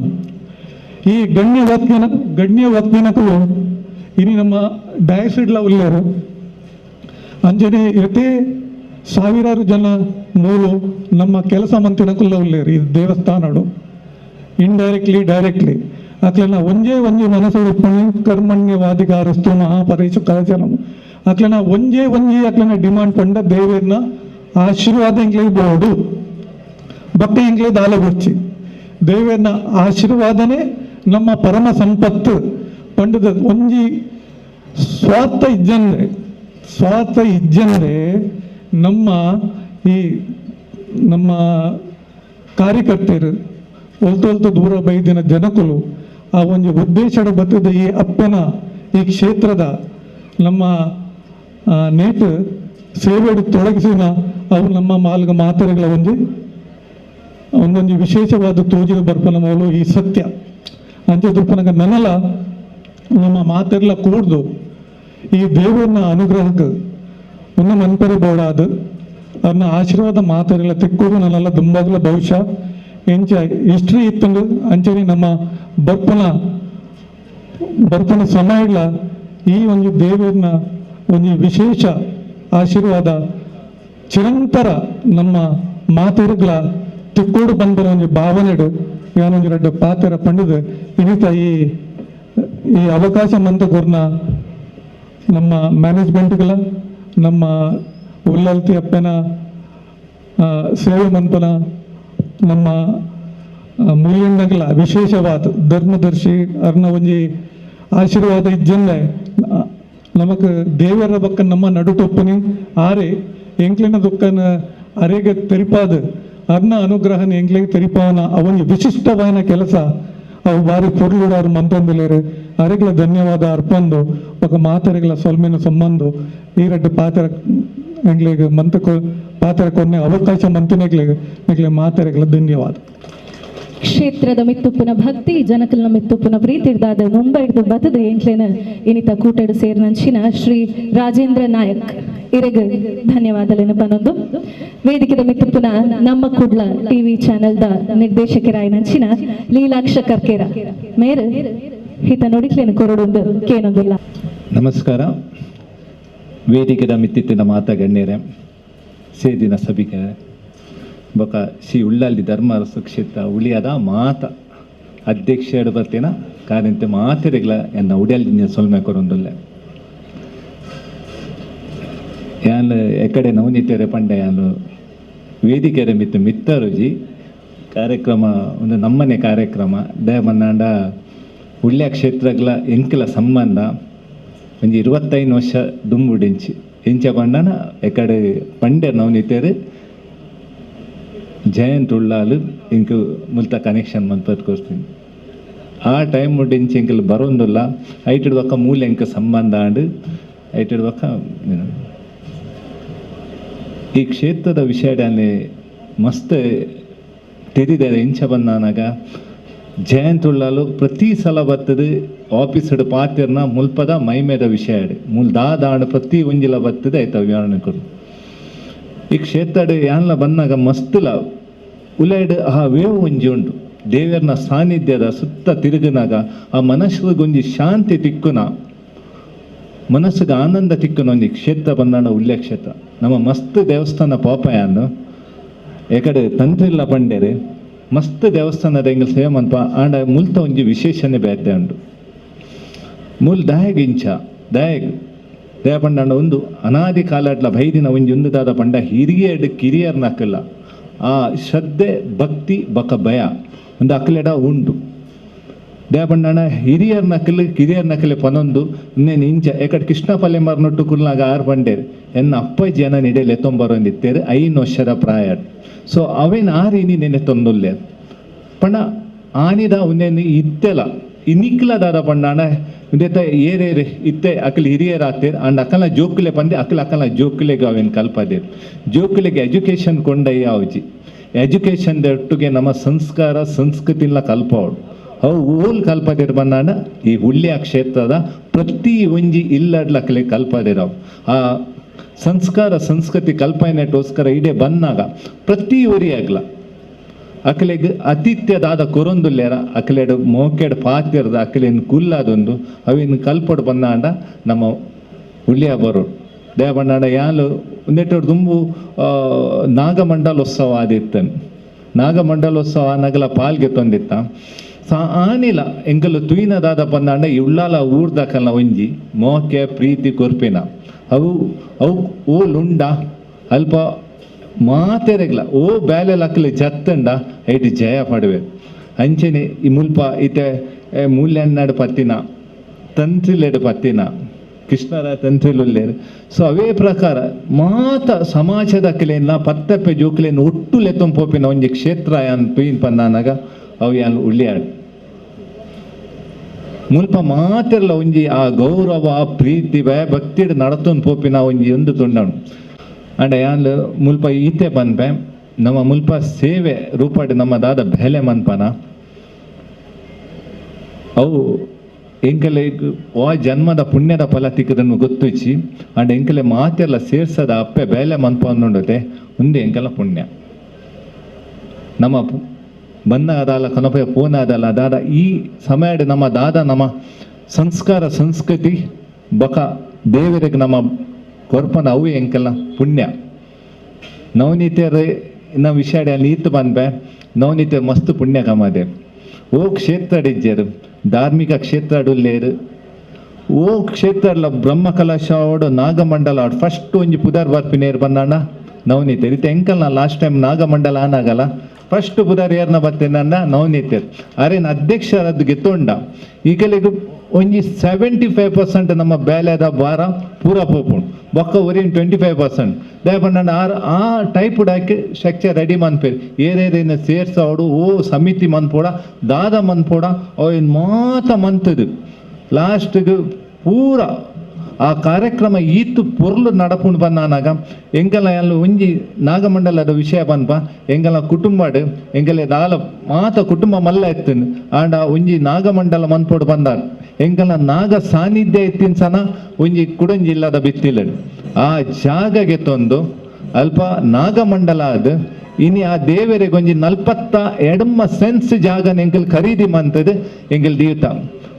ಈ ಗಣ್ಯ ವಾಕ್ಯನಕಲು ಇನಿ ನಮ್ಮ ಡಯಸಿಡ್ಲ ಉಲ್ಲೇರು. ಅಂಜನೆ ಇರತೆ ಸಾವಿರಾರು ಜನ ಮೂಲು ನಮ್ಮ ಕೆಲಸ ಮಂತಿನಕುಲ್ಲ ಉಲ್ಲೇರು ಈ ದೇವಸ್ಥಾನಡು ಇಂಡೈರೆಕ್ಟ್ಲಿ ಡೈರೆಕ್ಟ್ಲಿ ಅಕ್ಲೆನ ಒಂಜೇ ಒಂಜಿ ಮನಸ್ಸು ಉಪ್ಪನಿ ಕರ್ಮಣ್ಯವಾದಿಕಾರಸ್ತು ಮಹಾಫಲೇಶು ಕದಾಚನಂ. ಅಕ್ಲೆನ ಒಂಜೇ ಒಂಜಿ ಅಕ್ಲೆನ ಡಿಮಾಂಡ್ ಪಂಡ ದೇವರನ್ನ ಆಶೀರ್ವಾದ ಎಂಕ್ಲೆಗ್ ಬೋಡು, ಭಕ್ತಿ ಎಂಕ್ಲೆ ದಾಲ ಬುಡ್ಚಿ ದೇವರನ್ನ ಆಶೀರ್ವಾದನೆ ನಮ್ಮ ಪರಮ ಸಂಪತ್ತು ಪಂಡದ ಒಂಜಿ ಸ್ವಾರ್ಥ ಇಜ್ಜಂದ್ರೆ, ಸ್ವಾರ್ಥ ಇಜ್ಜಂದ್ರೆ ನಮ್ಮ ಈ ನಮ್ಮ ಕಾರ್ಯಕರ್ತರು ಒಲ್ತೊಲ್ತು ದೂರ ಬೈದಿನ ಜನಕುಲು ಆ ಒಂಜಿ ಉದ್ದೇಶದ ಬತ್ತದ ಈ ಅಪ್ಪನ ಈ ಕ್ಷೇತ್ರದ ನಮ್ಮ ನೇಟ್ ಸೇವೆಡು ತೊಡಗಿಸಿನ ಅವು ನಮ್ಮ ಮಾಲ್ಗ ಮಾತರೆಗಳ ಒಂಜಿ ಒಂದೊಂದು ವಿಶೇಷವಾದ ತೋಜಿನ ಬರ್ಪನ ಮೂಲು ಈ ಸತ್ಯ ಅಂಚೆ ದುರ್ಪನಗ ನನಲ ನಮ್ಮ ಮಾತೆಲ್ಲ ಕೂಡ್ದು ಈ ದೇವರನ್ನ ಅನುಗ್ರಹಕ್ಕೆ ಒಂದು ಮನ್ಪರೆ ಬೋಡಾದು ಅದನ್ನ ಆಶೀರ್ವಾದ ಮಾತೆಲ್ಲ ತಿಕ್ಕೋದು ನನ್ನೆಲ್ಲ ದುಂಬಾಗಲ ಭವಿಷ್ಯ ಎಂಚ ಹಿಸ್ಟ್ರಿ ಇತ್ತಂದು ಅಂಚನೆ ನಮ್ಮ ಬರ್ಪನ ಬರ್ಪನ ಸಮಯಗಳ ಈ ಒಂದು ದೇವರನ್ನ ಒಂದು ವಿಶೇಷ ಆಶೀರ್ವಾದ ಚಿರಂತರ ನಮ್ಮ ಮಾತೆರುಗಳ ತಿಕ್ಕೋಡು ಬಂದರ ಒಂದು ಭಾವನೆಡು ಯಾನೊಂದು ಎರಡು ಪಾತ್ರ ಪಂಡದು ಇನ್ನಿತ ಈ ಈ ಅವಕಾಶ ಮಂತಗೋರ್ನ ನಮ್ಮ ಮ್ಯಾನೇಜ್ಮೆಂಟ್ಗಳ ನಮ್ಮ ಉಳ್ಳಲ್ತಿ ಅಪ್ಪನ ಸೇವೆ ಮಂತನ ನಮ್ಮ ಮೂಲ್ಯಣ್ಣಗಳ ವಿಶೇಷವಾದ ಧರ್ಮದರ್ಶಿ ಅರ್ನ ಒಂಜಿ ಆಶೀರ್ವಾದ ಇಜ್ಜಂದೆ ನಮಕ್ ದೇವರ ಬಕ್ಕ ನಮ್ಮ ನಡುಟೊಪ್ಪನಿ ಆರೆ ಎಂಕ್ಲಿನ ದುಕ್ಕನ ಅರೆಗೆ ತೆರಿಪಾದ ಅರ್ನ ಅನುಗ್ರಹನ ಎಂಕ್ಲಿಗೆ ತೆರಿಪಾವನ ಅವನ ವಿಶಿಷ್ಟವಾದ ಕೆಲಸ ಅವು ಬಾರಿ ಪೊರ್ಲುಡಾರು ಮಂತೊಂದಿಲೇರು ಅರೆಗಳ ಧನ್ಯವಾದ ಅರ್ಪಂದು ఒక ಮಾತರೆಗಳ ಸೊಲ್ಮೆನ ಸಂಬಂಧ ಈ ರಡ್ಡು ಪಾತ್ರ ಎಂಗ್ಲಿಗೆ ಮಂತಕೊ ಪಾತ್ರ ಕೊನ್ನೆ ಅವಕಾಶ ಮಂತಿನೆಗ್ಲಿಗೆ ಎಂಗ್ಲೆ ಮಾತರೆಗಳ ಧನ್ಯವಾದ. ಕ್ಷೇತ್ರದ ಮಿತ್ತುಪ್ಪುನ ಭಕ್ತಿ ಜನಕಲ್ನ ಮಿತ್ತುಪ್ಪುನ ಪ್ರೀತಿ ಇರ್ದಾದ ಮುಂಬೈ ಬತ್ತದ ಎಂಕ್ಲೇನ ಇನಿತ ಕೂಟಡು ಸೇರಿನಂಚಿನ ಶ್ರೀ ರಾಜೇಂದ್ರ ನಾಯಕ್ ಇರೆಗ್ ಧನ್ಯವಾದಲೇನ ಪನೊಂದು. ವೇದಿಕೆದ ಮಿತ್ತುಪ್ಪುನ ನಮ್ಮ ಕುಡ್ಲ ಟಿವಿ ಚಾನೆಲ್ದ ನಿರ್ದೇಶಕರಾಯನಂಚಿನ ಲೀಲಾಕ್ಷ ಕರ್ಕೇರ ಮೇರು ಹಿತ ನುಡಿಕ್ಲೇನು ಕೊರಡೊಂದು ಕೇನೊಂದಿಲ್ಲ. ನಮಸ್ಕಾರ. ವೇದಿಕೆದ ಮಿತ್ತಿತ್ತಿನ ಮಾತಾ ಗಣ್ಯರೇ, ಸೇದಿನ ಸಭಿಕೆ ಬೊಕ ಶ್ರೀ ಉಳ್ಳಾಲಿ ಧರ್ಮ ಕ್ಷೇತ್ರ ಉಳಿಯದ ಮಾತ ಅಧ್ಯಕ್ಷ ಬರ್ತೀನ ಕಾರಿಂತೆ ಮಾತೆರೆಗ್ಲ ಎನ್ನ ಉಡಿಯಲ್ಲಿ ಸೊಲ್ಮೆ ಕೊರೊಂದುಲ್ಲೆ. ಯಾನ್ ಎಕಡೆ ನವನೀತೆರೆ ಪಂಡೆ ಯಾನು ವೇದಿಕೆರೆ ಮಿತ್ತು ಮಿತ್ತರುಜಿ ಕಾರ್ಯಕ್ರಮ ಒಂದು ನಮ್ಮನೆ ಕಾರ್ಯಕ್ರಮ ದಯಮನ್ನಾಂಡ ಉಳ್ಳ ಕ್ಷೇತ್ರಗಳ ಎಂಕಲ ಸಂಬಂಧ ಒಂಜಿ 25 ವರ್ಷ ದುಂಬುಡಿಂಚಿ ಎಂಚ ಪಂಡನ ಎಕಡೆ ಪಂಡೆ ನವನೀತೆರು ಜಯಂತ್ ಉಳ್ಳಾಲು ಇಂಕ್ ಮುಲ್ತ ಕನೆಕ್ಷನ್ ಮನ್ಪತ್ ಕೊರ್ತೀನಿ. ಆ ಟೈಮ್ ಇಂಚಿ ಎಂಕಲ್ ಬರೋಂದುಲ್ಲ ಐಟಿಡ್ ಬೊಕ್ಕ ಮೂಲ ಎಂಕ ಸಂಬಂಧ ಆಂಡ್ ಐಟಿಡ್ ಬೊಕ್ಕ ಈ ಕ್ಷೇತ್ರದ ವಿಷಯದಲ್ಲಿ ಮಸ್ತ್ ತೆರಿದರೆ ಇಂಚ ಬಂದಾನಾಗ ಜಯಂತ್ ಉಳ್ಳಾಲು ಪ್ರತಿ ಸಲ ಬರ್ತದೆ ಆಫೀಸ್ಡ್ ಪಾತಿರ್ನ ಮುಲ್ಪದ ಮೈಮೇದ ವಿಷಯ ಮೂಲ್ ದಾದಾಂಡ್ ಪ್ರತಿ ಒಂಜಿಲ ಬರ್ತದೆ ಆಯ್ತಾ ವಿವರಣೆ ಕೊರು. ಈ ಕ್ಷೇತ್ರಡ್ ಯಾನ್ಲ ಬಂದಾಗ ಮಸ್ತುಲ ಉಲೈಡ್ ಆ ವೇವು ಒಂಜಿ ಉಂಡು. ದೇವರನ ಸಾನ್ನಿಧ್ಯದ ಸುತ್ತ ತಿರುಗಿನಾಗ ಆ ಮನಸ್ಸಿಗೊಂಜಿ ಶಾಂತಿ ತಿಕ್ಕುನ, ಮನಸ್ಸಿಗೆ ಆನಂದ ತಿಕ್ಕುನ ಒಂಜಿ ಕ್ಷೇತ್ರ ಬಂದಾಣ ಉಲ್ಯ ಕ್ಷೇತ್ರ. ನಮ್ಮ ಮಸ್ತ್ ದೇವಸ್ಥಾನ ಪಾಪಯಾನು ಏಕಡೆ ತಂತ್ರಿಲ್ಲ ಪಂಡೇರೆ ಮಸ್ತ್ ದೇವಸ್ಥಾನದ ಎಂಗಲ್ ಸೇವೆ ಮನ್ಪ ಆಂಡ ಮುಲ್ತ ಒಂಜಿ ವಿಶೇಷಣೆ ಬೇತೆ ಉಂಡು. ಮೂಲ ದಾಯಗ್ ಇಂಚ ದಾಯಗ್ ದಯ ಪಂಡಾಂಡ ಒಂದು ಅನಾದಿ ಕಾಲಟ್ಲ ಬೈದಿನ ಒಂಜಿ ಒಂದು ದಾದ ಪಂಡ ಹಿರಿಯಡ್ ಕಿರಿಯರ್ನಕ್ಕಲ್ಲ ಆ ಶ್ರದ್ಧೆ ಭಕ್ತಿ ಬಕ ಭಯ ಒಂದು ಅಕ್ಕಲೆಡ ಉಂಡು. ದಯ ಪಂಡಾಣ ಹಿರಿಯರ್ ನಕಲು ಕಿರಿಯರ್ ನಕಲೆ ಪನೊಂದು ಇನ್ನೇನು ಇಂಚ ಏಕಡೆ ಕೃಷ್ಣ ಪಲ್ಲೆಮಾರ್ ನೊಟ್ಟು ಕುಲ್ನಾಗ ಆರು ಪಂಡೇರು ಎನ್ನ ಅಪ್ಪಾಜಿ ಜನ ನಿಡೆಲೆ ಎತ್ತೊಂಬರೊಂದಿತ್ತೇರು 5 ವರ್ಷದ ಪ್ರಾಯ. ಸೊ ಅವೇನು ಆರು ಇನಿ ನೆನೆ ತೊಂದುಲ್ಲೆ ಪಂಡ ಆನಿದ ಉನ್ನೇನು ಇತ್ತೆಲ ಇನಿಕ್ಲ ದಾದ ಪಂಡಾಣ ಉಂದೆತ ಏರೇರು ಇತ್ತೆ ಅಕಲ್ ಹಿರಿಯರ್ ಆತೇರು ಅಂಡ್ ಅಕಲ ಜೋಕುಲೆ ಪಂದೆ ಅಕಲ ಅಕಲ ಜೋಕುಲೆಗೆ ಅವೇನು ಕಲ್ಪದೇರು. ಜೋಕುಲೆಗೆ ಎಜುಕೇಷನ್ ಕೊಂಡಯ್ಯ ಅವಜಿ ಎಜುಕೇಷನ್ ಒಟ್ಟಿಗೆ ನಮ್ಮ ಸಂಸ್ಕಾರ ಸಂಸ್ಕೃತಿನ ಕಲ್ಪವಡು ಅವು ಓಲ್ ಕಲ್ಪದಿರು ಬಂದಾಣ ಈ ಹುಳ್ಳಿಯ ಕ್ಷೇತ್ರದ ಪ್ರತಿ ಒಂಜಿ ಇಲ್ಲಡ್ಲಕ್ಕಲೆ ಕಲ್ಪದಿರವು ಆ ಸಂಸ್ಕಾರ ಸಂಸ್ಕೃತಿ ಕಲ್ಪನೆಗೋಸ್ಕರ ಇಡೇ ಬಂದಾಗ ಪ್ರತಿ ಒರಿಯಾಗ್ಲ ಅಕಲೆಗ್ ಅತಿಥ್ಯದಾದ ಕೊರೊಂದುಲ್ಲೇರ ಅಕಲೆಡು ಮೋಕೆಡ್ ಪಾತಿರದ ಅಕಲೇನು ಕುಲ್ಲಾದೊಂದು ಅವೇನು ಕಲ್ಪಡು ಬಂದಾಂಡ ನಮ್ಮ ಹುಳ್ಳಿಯ ಬರೋಡು. ದಯ ಬಂದಾಂಡ ಯಾಲು ಒಂದೆಟ್ಟೋಡು ದುಂಬು ನಾಗಮಂಡಲೋತ್ಸವ ಆದಿತ್ತನು. ನಾಗಮಂಡಲೋತ್ಸವ ನಗಲ ಪಾಲ್ಗೆ ತೊಂದಿತ್ತ ಸಾ ಆನಿಲ ಎಂಕಲು ತುಯಿನದಾದ ಬಂದಾಂಡ ಈ ಉಳ್ಳಾಲ ಊರ್ದಕಲ್ನ ಒಂಜಿ ಮೋಕೆ ಪ್ರೀತಿ ಕೊರ್ಪಿನ ಅವು ಅವು ಓ ಲುಂಡ ಅಲ್ಪ ಮಾತೆರೆಗ್ಲ ಓ ಬ್ಯಾಲೆ ಲಕ್ಕಲಿ ಜತ್ತಂಡ ಐಟ್ ಜಯ ಪಡುವೆ. ಅಂಚನೆ ಈ ಮುಲ್ಪ ಇತ್ತೆ ಮೂಲ್ಯನ್ನಾಡು ಪತ್ತಿನ ತಂತ್ರಿಲೆಡು ಪತ್ತಿನ ಕೃಷ್ಣರ ತಂತ್ರಿಲುಲ್ಲೇರು. ಸೊ ಅವೇ ಪ್ರಕಾರ ಮಾತ ಸಮಾಜದ ಕಲೆಯನ್ನ ಪತ್ತಪ್ಪೆ ಜೋಕುಲೇನು ಒಟ್ಟು ಲೆತ್ತೊಂಪೋಪಿನ ಒಂಜಿ ಕ್ಷೇತ್ರ ಯಾನ್ ತುಯಿನ್ ಪನ್ನಾನಾಗ ಅವು ಯಾನ್ ಉಳ್ಳಿಯಾಡು. ಮುಲ್ಪ ಮಾತೆರ್ಲ ಒಂಜಿ ಆ ಗೌರವ ಪ್ರೀತಿ ಭಯ ಭಕ್ತಿಡ್ ನಡತೊಂದು ಪೋಪಿನ ಒಂಜಿ ಒಂದು ತುಂಡನು. ಅಂಡ ಯಾನ್ ಮುಲ್ಪ ಈತೆ ಪನ್ಪೆ ನಮ್ಮ ಮುಲ್ಪ ಸೇವೆ ರೂಪಾಡು ನಮ್ಮ ದಾದ ಬೆಲೆ ಮನ್ಪನ ಅವು ಎಂಕಲೆ ಆ ಜನ್ಮದ ಪುಣ್ಯದ ಫಲ ತಿಕ್ಕದನ್ನು ಗೊತ್ತುಚ್ಚಿ ಅಂಡ್ ಎಂಕಲೆ ಮಾತೆಲ್ಲ ಸೇರ್ಸದ ಅಪ್ಪೆ ಬೇಲೆ ಮನ್ಪ ಅಂದುಂಡತೆ ಒಂದು ಎಂಕಲ ಪುಣ್ಯ. ನಮ್ಮ ಬನ್ನ ಅದಾಲ ಕನಪೆ ಪೋನ ಅದಲ್ಲ ದಾದ ಈ ಸಮಯ ನಮ್ಮ ದಾದ ನಮ್ಮ ಸಂಸ್ಕಾರ ಸಂಸ್ಕೃತಿ ಬಕ ದೇವರಿಗೆ ನಮ್ಮ ಕೊರ್ಪನ ಅವು ಎಂಕಲ್ಲ ಪುಣ್ಯ. ನವನೀತಿಯರ ನಮ್ಮ ವಿಷಯ ಅಲ್ಲಿ ಈತು ಬಂದ್ಬೆ ನವನೀತಿಯರ್ ಮಸ್ತ್ ಪುಣ್ಯ ಕಮಾದೆ. ಓ ಕ್ಷೇತ್ರ ಇಜ್ಜರು ಧಾರ್ಮಿಕ ಕ್ಷೇತ್ರ ಅಡುಲ್ಲೇರು ಓ ಕ್ಷೇತ್ರ ಬ್ರಹ್ಮ ಕಲಶ ಅವಡು ನಾಗಮಂಡಲ ಅವಡು ಫಸ್ಟ್ ಒಂಜಿ ಪುದಾರ್ ಬರ್ಪಿನೇರು ಬಂದಾಣ ನವನೀತಿಯರ್. ಇತ್ತೆ ಎಂಕಲ್ನ ಲಾಸ್ಟ್ ಟೈಮ್ ನಾಗಮಂಡಲ ಆನಾಗಲ್ಲ ಫಸ್ಟ್ ಪುದಾರ್ ಏರ್ನ ಬತ್ತೇನ ನವನೀತಿಯರ್ ಅರೇನ ಅಧ್ಯಕ್ಷರದ್ದು ಗೆತ್ತೊಂಡ ಈಗಲಿಗೂ ಒಂಜಿ 75% ನಮ್ಮ ಬೇಲೆದ ಭಾರ ಪೂರ ಪೋಪುಂಡು ಬೊಕ್ಕ ಒರಿನ್ 25% ದಯಪಂಡ ಆ ಟೈಪ್ ಹಾಕಿ ಸ್ಟ್ರಕ್ಚರ್ ರೆಡಿ ಮನ್ಪೇರು ಏರೇರೇನು ಸೇರ್ಸವಡು ಓ ಸಮಿತಿ ಮನ್ಪೋಡ ದಾದ ಮನ್ಪೋಡ ಅವು ಏನು ಮಾತ ಮಂತದು ಲಾಸ್ಟ್ಗೆ ಪೂರ ಆ ಕಾರ್ಯಕ್ರಮ ಈತು ಪೊರ್ಲು ನಡಪುಂಡು ಬಂದಾನಾಗ ಎಂಕಲ ಎಲ್ಲ ಒಂಜಿ ನಾಗಮಂಡಲದ ವಿಷಯ ಬಂದ್ಪ ಎಂಕಲ ಕುಟುಂಬಡು ಎಂಕಲೆ ದಾಲ ಮಾತ ಕುಟುಂಬ ಮಲ್ಲ ಎತ್ತನು ಆಂಡ ಒಂಜಿ ನಾಗಮಂಡಲ ಮನ್ಪೋಡು ಬಂದಾರ ಎಂಕಲ ನಾಗ ಸಾನ್ನಿಧ್ಯ ಇತ್ತಿನ ಸನ ಒಂಜಿ ಕುಡಂಜಿ ಇಲ್ಲದ ಬಿತ್ತಿಲ್ಲ ಆ ಜಾಗಗೆ ತಂದು ಅಲ್ಪ ನಾಗಮಂಡಲ ಅದು ಇನಿ ಆ ದೇವರಿಗೆ ಒಂಜಿ 42 ಸೆನ್ಸ್ ಜಾಗನ ಎಂಕಲ್ ಖರೀದಿ ಮಂತದು ಎಂಕಲ್ ದೀವತ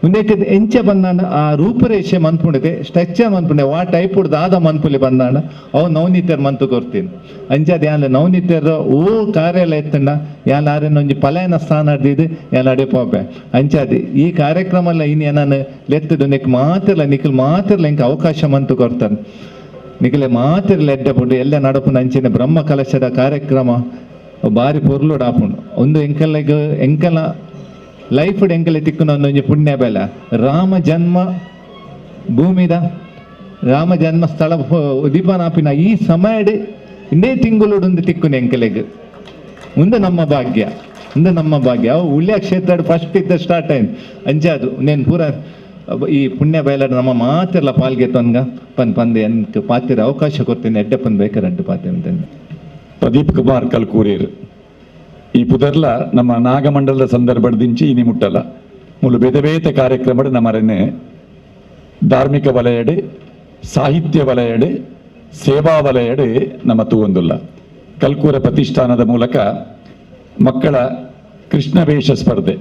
ಉಂದಕ್ಕೆ ಎಂಚೆ ಬಂದಾಂಡ ಆ ರೂಪರೇಷೆ ಮನ್ಪುಂಡಿದೆ ಸ್ಟ್ರಕ್ಚರ್ ಮನ್ಪುಂಡೆ ವಾ ಟೈಪ್ ದಾದ ಮನ್ಪುಲಿ ಬಂದಾಂಡ ಅವು ನವನೀತಿಯರ್ ಮಂತು ಕೊರ್ತೀನಿ ಅಂಚಾದ ಯಾನ್ ನವನೀತಿಯರ್ ಓ ಕಾರ್ಯಾಲಯ ಎತ್ತಂಡ ಯಾನ್ ಆರೇನ ಒಂಜಿ ಪಲಾಯನ ಸ್ಥಾನ ಅಡ್ದಿದ್ದು ಯಾನ್ ಅಡೆ ಪೋಪೆ ಅಂಚಾದಿ ಈ ಕಾರ್ಯಕ್ರಮ ಎಲ್ಲ ಇನಿ ನಾನು ಲೆತ್ತದು ನಿಕ್ ಮಾತಿರ್ಲ ನಿಖಲ್ ಮಾತಿರ್ಲ ಇಂಕ ಅವಕಾಶ ಮಂತು ಕೊರ್ತಾನೆ ನಿಖಲೆ ಮಾತಿರ್ಲ ಎಡ್ಡೆ ಪುಂಡು ಎಲ್ಲ ನಡಪುಂಡು ಅಂಚಿನ ಬ್ರಹ್ಮ ಕಲಶದ ಕಾರ್ಯಕ್ರಮ ಬಾರಿ ಪೊರ್ಲು ಡಾಪುಂಡು ಒಂದು ಎಂಕಲೆಗ್ ಎಂಕಲ ಲೈಫ್ ಎಂಕಲೆ ತಿಕ್ಕುನ ಒಂದೊಂಜಿ ಪುಣ್ಯ ಬೆಲ ರಾಮ ಜನ್ಮ ಭೂಮಿದ ರಾಮ ಜನ್ಮ ಸ್ಥಳ ದೀಪನಾಪಿನ ಈ ಸಮಯಡ್ ಇನ್ನೇ ತಿಂಗಳೊಂದು ತಿಕ್ಕುನ ಎಂಕಲೆಗ್ ಮುಂದೆ ನಮ್ಮ ಭಾಗ್ಯ ಮುಂದೆ ನಮ್ಮ ಭಾಗ್ಯ ಅವು ಉಳ್ಳಿಯ ಕ್ಷೇತ್ರ ಫಸ್ಟ್ ಇದ್ದ ಸ್ಟಾರ್ಟ್ ಆಯ್ತು ಅಂಚಾದು ನೇನು ಪೂರ ಈ ಪುಣ್ಯ ಬಯಲಾಡ ನಮ್ಮ ಮಾತಿರ್ಲ ಪಾಲ್ಗೆ ತೊನ್ಗ ಪನ್ ಪಂದೆ ಎನ್ಕ ಪಾತಿರ ಅವಕಾಶ ಕೊಡ್ತೀನಿ ಎಡ್ಡೆ ಪನ್ ಬೇಕಾರೆ ಅಡ್ಡು ಪಾತೆ ಅಂತಂದು. ಪ್ರದೀಪ್ ಕುಮಾರ್ ಕಲ್ಕೂರಿಯರ್ ಈ ಪುದರ್ಲ ನಮ್ಮ ನಾಗಮಂಡಲದ ಸಂದರ್ಭದಿಂಚಿ ಇನಿ ಮುಟ್ಟಲ್ಲ ಮೂಲು ಬೇತೆ ಬೇತೆ ಕಾರ್ಯಕ್ರಮ ನಮ್ಮರನ್ನೇ ಧಾರ್ಮಿಕ ವಲಯಡೆ ಸಾಹಿತ್ಯ ವಲಯಡೆ ಸೇವಾ ವಲಯಡು ನಮ್ಮ ತೂವೊಂದುಲ್ಲ. ಕಲ್ಕೂರ ಪ್ರತಿಷ್ಠಾನದ ಮೂಲಕ ಮಕ್ಕಳ ಕೃಷ್ಣ ವೇಷ ಸ್ಪರ್ಧೆ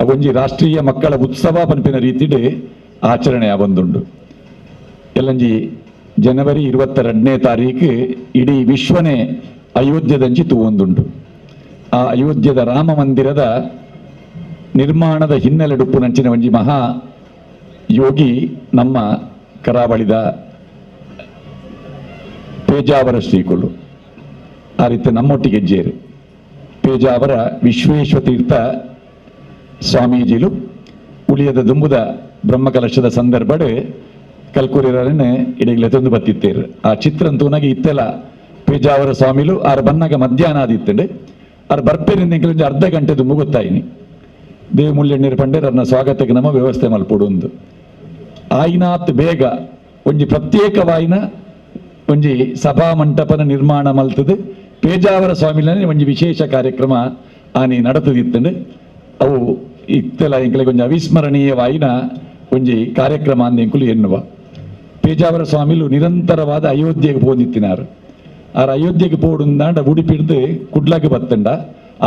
ಅವೊಂಜಿ ರಾಷ್ಟ್ರೀಯ ಮಕ್ಕಳ ಉತ್ಸವ ಪನ್ಪಿನ ರೀತಿಡ್ ಆಚರಣೆ ಆವೊಂದುಂಡು. ಎಲ್ಲಂಜಿ ಜನವರಿ 22ನೇ ತಾರೀಕು ಇಡೀ ವಿಶ್ವನೇ ಅಯೋಧ್ಯದಂಚಿ ತೂವೊಂದುಂಡು. ಆ ಅಯೋಧ್ಯದ ರಾಮ ಮಂದಿರದ ನಿರ್ಮಾಣದ ಹಿನ್ನೆಲೆಡುಪ್ಪುನಂಚಿನ ಒಂಜಿ ಮಹಾ ಯೋಗಿ ನಮ್ಮ ಕರಾವಳಿದ ಪೇಜಾವರ ಶ್ರೀಗಳು. ಆ ರೀತಿ ನಮ್ಮೊಟ್ಟಿಗೆ ಜೇರು ಪೇಜಾವರ ವಿಶ್ವೇಶ್ವತೀರ್ಥ ಸ್ವಾಮೀಜಿಲು ಉಳಿಯದ ದುಂಬುದ ಬ್ರಹ್ಮಕಲಶದ ಸಂದರ್ಭಡ್ ಕಲ್ಕೂರಿರನ್ನೇ ಇಡೀಗ್ಲೆ ತಂದು ಬತ್ತಿತ್ತೇರು. ಆ ಚಿತ್ರಂತೂನಾಗಿ ಇತ್ತೆಲ್ಲ ಪೇಜಾವರ ಸ್ವಾಮಿಲು ಆರು ಬನ್ನಾಗ ಮಧ್ಯಾಹ್ನ ಆದಿತ್ತಂಡು. ಆರು ಬರ್ಪೇರಿಂದ ಎಂಕಲೊಂಜಿ ಅರ್ಧ ಗಂಟೆ ದುಂಬು ಗೊತ್ತಾಯಿನಿ. ದೇವಮೂಲ್ಯಣ್ಣೀರು ಪಂಡೇರ್ ಅರ್ನ ಸ್ವಾಗತಕ್ಕೆ ನಮ್ಮ ವ್ಯವಸ್ಥೆ ಮಲ್ಪೊಡು ಒಂದು ಆಯಿನಾತ್ ಬೇಗ ಒಂಜಿ ಪ್ರತ್ಯೇಕವಾಯಿನ ಒಂಜಿ ಸಭಾ ಮಂಟಪನ ನಿರ್ಮಾಣ ಮಲ್ತದೆ ಪೇಜಾವರ ಸ್ವಾಮಿಲನೆ ಒಂಜಿ ವಿಶೇಷ ಕಾರ್ಯಕ್ರಮ ಆನಿ ನಡತದಿತ್ತಂಡು. ಅವು ಇತ್ತೆಲ್ಲ ಎಂಕಲಿಗೆ ಒಂಜಿ ಅವಿಸ್ಮರಣೀಯವಾಯಿನ ಒಂಜಿ ಕಾರ್ಯಕ್ರಮ ಅಂದ ಎಂಕುಲು ಎನ್ನುವ. ಪೇಜಾವರ ಸ್ವಾಮಿಲು ನಿರಂತರವಾದ ಅಯೋಧ್ಯೆಗೆ ಪೋದಿತ್ತಿನಾರು. ಆರ್ ಅಯೋಧ್ಯೆಗೆ ಪೋಡುಂದಾಂಡ ಉಡುಪಿಡ್ದು ಕುಡ್ಲಾಗೆ ಬತ್ತಂಡ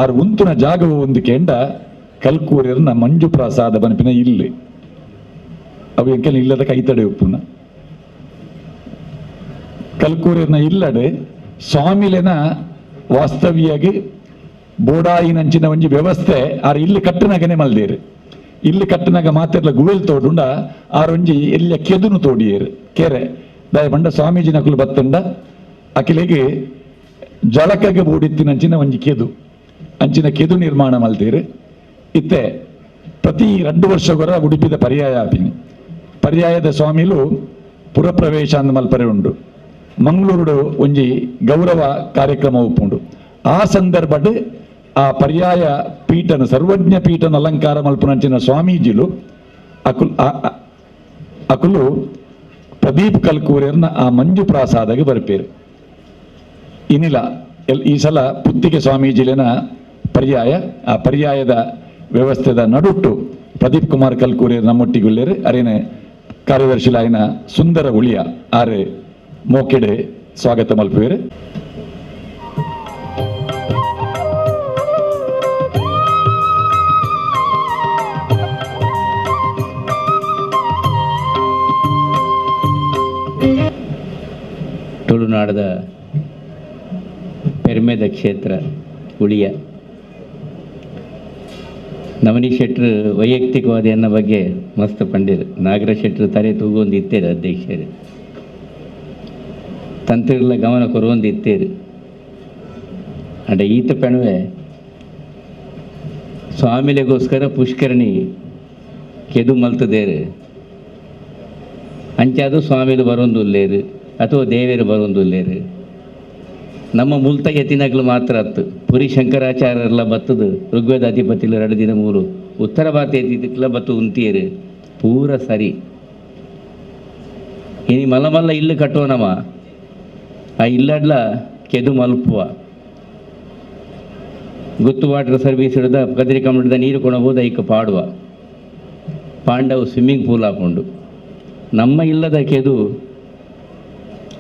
ಆರ್ ಉಂತುನ ಜಾಗವು ಒಂದು ಕೇಂಡ ಕಲ್ಕೂರಿನ ಮಂಜು ಪ್ರಸಾದ ಬನಪಿನ ಇಲ್ಲಿ ಅವು ಎಂಕೆಲ್ಲ ಇಲ್ಲದ ಕೈತಡೆ ಉಪ್ಪುನ ಕಲ್ಕೂರಿನ ಇಲ್ಲಡೆ ಸ್ವಾಮಿಲೆನ ವಾಸ್ತವ್ಯಾಗಿ ಬೋಡಾಯಿನಂಚಿನ ಒಂಜಿ ವ್ಯವಸ್ಥೆ ಆರ್ ಇಲ್ಲಿ ಕಟ್ಟನಾಗನೆ ಮಲ್ದೇರು. ಇಲ್ಲಿ ಕಟ್ಟನಾಗ ಮಾತೆರ್ಲ ಗುವೆಲ್ ತೋಡುಂಡ ಆರೊಂಜಿ ಎಲ್ಲ ಕೆದುನು ತೋಡಿಯೇರು ಕೆರೆ ದಾಯ ಬಂಡ ಸ್ವಾಮೀಜಿ ನಕುಲು ಬತ್ತಂಡ ಅಖಿಲೆಗೆ ಜಳಕಗೆ ಬೋಡಿತ್ತಿನಂಚಿನ ಒಂಜಿ ಕೆದು ಅಂಚಿನ ಕೆದು ನಿರ್ಮಾಣ ಮಲ್ತೇರು. ಇತ್ತೆ ಪ್ರತಿ 2 ವರ್ಷಗೊರ ಉಡುಪಿದ ಪರ್ಯಾಯ ಆಪಿನಿ ಪರ್ಯಾಯದ ಸ್ವಾಮಿಲು ಪುರಪ್ರವೇಶ ಅಂದ ಮಲ್ಪರೆ ಉಂಡು. ಮಂಗಳೂರು ಒಂಜಿ ಗೌರವ ಕಾರ್ಯಕ್ರಮ ಉಪ್ಪುಂಡು. ಆ ಸಂದರ್ಭಡ್ ಆ ಪರ್ಯಾಯ ಪೀಠನ ಸರ್ವಜ್ಞ ಪೀಠನ ಅಲಂಕಾರ ಮಲ್ಪುನಂಚಿನ ಸ್ವಾಮೀಜಿಲು ಅಕುಲು ಪ್ರದೀಪ್ ಕಲ್ಕೂರಿಯರ್ನ ಆ ಮಂಜು ಪ್ರಾಸಾದಗೆ ಬರ್ಪೇರು. ಇನ್ನಿಲ್ಲ ಈ ಸಲ ಪುತ್ತಿಗೆ ಸ್ವಾಮೀಜಿಲಿನ ಪರ್ಯಾಯ ಆ ಪರ್ಯಾಯದ ವ್ಯವಸ್ಥೆದ ನಡುಟ್ಟು ಪ್ರದೀಪ್ ಕುಮಾರ್ ಕಲ್ಕೂರಿಯರ್ ನಮ್ಮೊಟ್ಟಿಗುಲ್ಲೇರು. ಅರೇನೆ ಕಾರ್ಯದರ್ಶಿಲಾಯಿನ ಸುಂದರ ಉಳಿಯ ಆರೆ ಮೋಕೆಡೆ ಸ್ವಾಗತ ಮಲ್ಪುವೇರು. ತುಳುನಾಡದ ಪೆರ್ಮೆದ ಕ್ಷೇತ್ರ ಉಳಿಯ ನವನಿ ಶೆಟ್ರು ವೈಯಕ್ತಿಕವಾದ ಎನ್ನ ಬಗ್ಗೆ ಮಸ್ತ್ ಪಂಡಿರು. ನಾಗರ ಶೆಟ್ರು ತರೆ ತೂಗೊಂದು ಇತ್ತೇರು ಅಧ್ಯಕ್ಷರು ತಂತ್ರಿಗಳ ಗಮನ ಕೊರೊಂದು ಇತ್ತೇರು. ಅಂಡ ಈತ ಪೆಣವೆ ಸ್ವಾಮಿಲೆಗೋಸ್ಕರ ಪುಷ್ಕರಣಿ ಕೆದು ಮಲ್ತದೇರು. ಅಂಚಾದು ಸ್ವಾಮಿಲು ಬರೋಂದುಲ್ಲೇರು ಅಥವಾ ದೇವೇರು ಬರೋಂದುಲ್ಲೇರು. ನಮ್ಮ ಮುಲ್ತ ಯತಿನಗಳು ಮಾತ್ರ ಅತ್ತು ಪುರಿ ಶಂಕರಾಚಾರ್ಯರೆಲ್ಲ ಬತ್ತದು ಋಗ್ವೇದ ಅಧಿಪತಿಲು 2 ದಿನ 3 ಉತ್ತರ ಭಾರತ ಯತಿಕ್ಲ ಬತ್ತು ಉಂತಿಯರು ಪೂರ ಸರಿ. ಇನಿ ಮಲ್ಲ ಮಲ್ಲ ಇಲ್ಲು ಕಟ್ಟೋನವ ಆ ಇಲ್ಲಡ್ಲ ಕೆದು ಮಲ್ಪುವ ಗುತ್ತು ವಾಟರ್ ಸರ್ವೀಸ್ ಹಿಡ್ದ ಕದ್ರಿ ಕಮಲದ ನೀರು ಕೊಣಬಹುದು ಐಕ ಪಾಡುವ ಪಾಂಡವು ಸ್ವಿಮ್ಮಿಂಗ್ ಪೂಲ್ ಹಾಕೊಂಡು ನಮ್ಮ ಇಲ್ಲದ ಕೆದು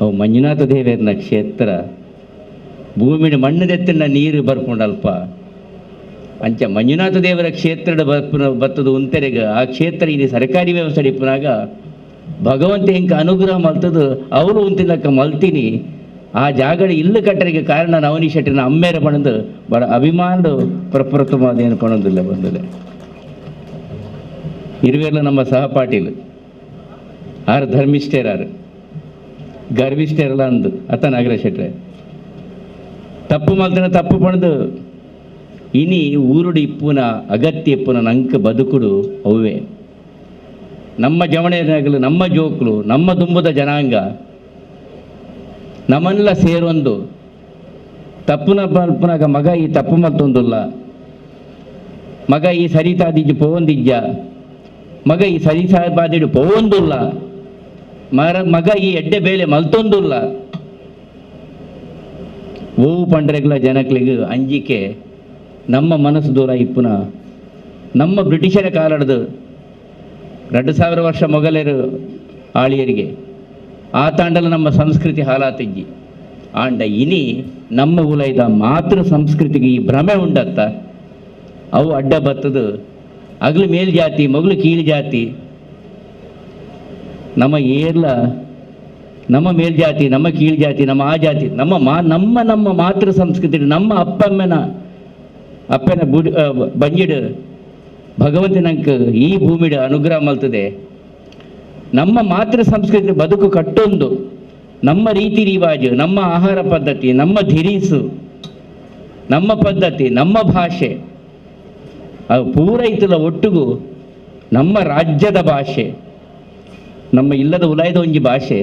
ಅವು ಮಂಜುನಾಥ ದೇವೇರ್ನ ಕ್ಷೇತ್ರ ಭೂಮಿನ ಮಣ್ಣು ದೆತ್ತಿನ ನೀರು ಬರ್ಪುಂಡಲ್ಪ ಅಂಚ ಮಂಜುನಾಥ ದೇವರ ಕ್ಷೇತ್ರದ ಬರ್ಪುನ ಬತ್ತದ ಉಂತೆರೆಗ ಆ ಕ್ಷೇತ್ರ ಇಲ್ಲಿ ಸರ್ಕಾರಿ ವ್ಯವಸ್ಥೆ ಇಪ್ಪನಾಗ ಭಗವಂತ ಹಿಂಗೆ ಅನುಗ್ರಹ ಮಲ್ತದು ಅವರು ಉಂತಿನಕ್ಕ ಮಲ್ತೀನಿ ಆ ಜಾಗಡ ಇಲ್ಲು ಕಟ್ಟರಿಗೆ ಕಾರಣ ನವನಿ ಶೆಟ್ಟಿನ ಅಮ್ಮೇರ ಪಣದು ಬಡ ಅಭಿಮಾನದ ಪ್ರಪ್ರಥಮ ಅದೇನು ಪಣದಿಲ್ಲ ಬಂದಿಲ್ಲ. ಇರುವೆಲ್ಲ ನಮ್ಮ ಸಹಪಾಠಿಲು ಆರು ಧರ್ಮಿಷ್ಠರಾರು ಗರ್ವಿಷ್ಠರಲ್ಲ ಅಂದು ಅತ್ತ ನಾಗರ ಶೆಟ್ರೆ ತಪ್ಪು ಮಲ್ತನ ತಪ್ಪು ಪಣದು ಇನಿ ಊರುಡು ಇಪ್ಪುನ ಅಗತ್ಯ ಇಪ್ಪುನ ನಂಕ ಬದುಕುಡು ಅವೇ ನಮ್ಮ ಜವಣೆಯರಾಗಲು ನಮ್ಮ ಜೋಕ್ಲು ನಮ್ಮ ದುಂಬುದ ಜನಾಂಗ ನಮ್ಮನ್ನೆಲ್ಲ ಸೇರೊಂದು ತಪ್ಪುನ ಪಲ್ಪನಾಗ ಮಗ ಈ ತಪ್ಪು ಮಲ್ತೊಂದುಲ್ಲ ಮಗ ಈ ಸರಿತಾದಿಜ್ಜು ಪೋವೊಂದಿಜ್ಜ ಮಗ ಈ ಸರಿತಾದಿಡು ಪೋವೊಂದುಲ್ಲ ಮಗ ಈ ಎಡ್ಡೆ ಬೇಲೆ ಮಲ್ತೊಂದುಲ್ಲ ಓವು ಪಂಡ್ರೆಗ್ಲ ಜನಕ್ಲಿಗೆ ಅಂಜಿಕೆ ನಮ್ಮ ಮನಸ್ಸು ದೂರ ಇಪ್ಪುನ ನಮ್ಮ ಬ್ರಿಟಿಷರ ಕಾಲಡ್ದು 2000 ವರ್ಷ ಮೊಘಲರು ಆಳಿಯರಿಗೆ ಆ ತಾಂಡಲ ನಮ್ಮ ಸಂಸ್ಕೃತಿ ಹಾಲಾತಿಜ್ಜಿ ಆಂಡ ಇನಿ ನಮ್ಮ ಉಲೈದ ಮಾತೃ ಸಂಸ್ಕೃತಿಗೆ ಈ ಭ್ರಮೆ ಉಂಡತ್ತ ಅವು ಅಡ್ಡ ಬತ್ತದು ಅಗಲು ಮೇಲ್ಜಾತಿ ಮಗಳು ಕೀಳು ಜಾತಿ ನಮ್ಮ ಏರ್ಲ ನಮ್ಮ ಮೇಲ್ಜಾತಿ ನಮ್ಮ ಕೀಳು ಜಾತಿ ನಮ್ಮ ಆ ಜಾತಿ ನಮ್ಮ ನಮ್ಮ ನಮ್ಮ ಮಾತೃ ಸಂಸ್ಕೃತಿ ನಮ್ಮ ಅಪ್ಪಮ್ಮನ ಅಪ್ಪನ ಬುಡ್ ಬಂಜಿಡು ಭಗವಂತನಂಕ ಈ ಭೂಮಿಡ ಅನುಗ್ರಹ ಮಲ್ತದೆ. ನಮ್ಮ ಮಾತೃ ಸಂಸ್ಕೃತಿ ಬದುಕು ಕಟ್ಟೊಂದು ನಮ್ಮ ರೀತಿ ರಿವಾಜು ನಮ್ಮ ಆಹಾರ ಪದ್ಧತಿ ನಮ್ಮ ಧಿರೀಸು ನಮ್ಮ ಪದ್ಧತಿ ನಮ್ಮ ಭಾಷೆ ಅದು ಪೂರೈತಲ ಒಟ್ಟಿಗೂ ನಮ್ಮ ರಾಜ್ಯದ ಭಾಷೆ ನಮ್ಮ ಇಲ್ಲದ ಉಲಾಯದ ಒಂಜಿ ಭಾಷೆ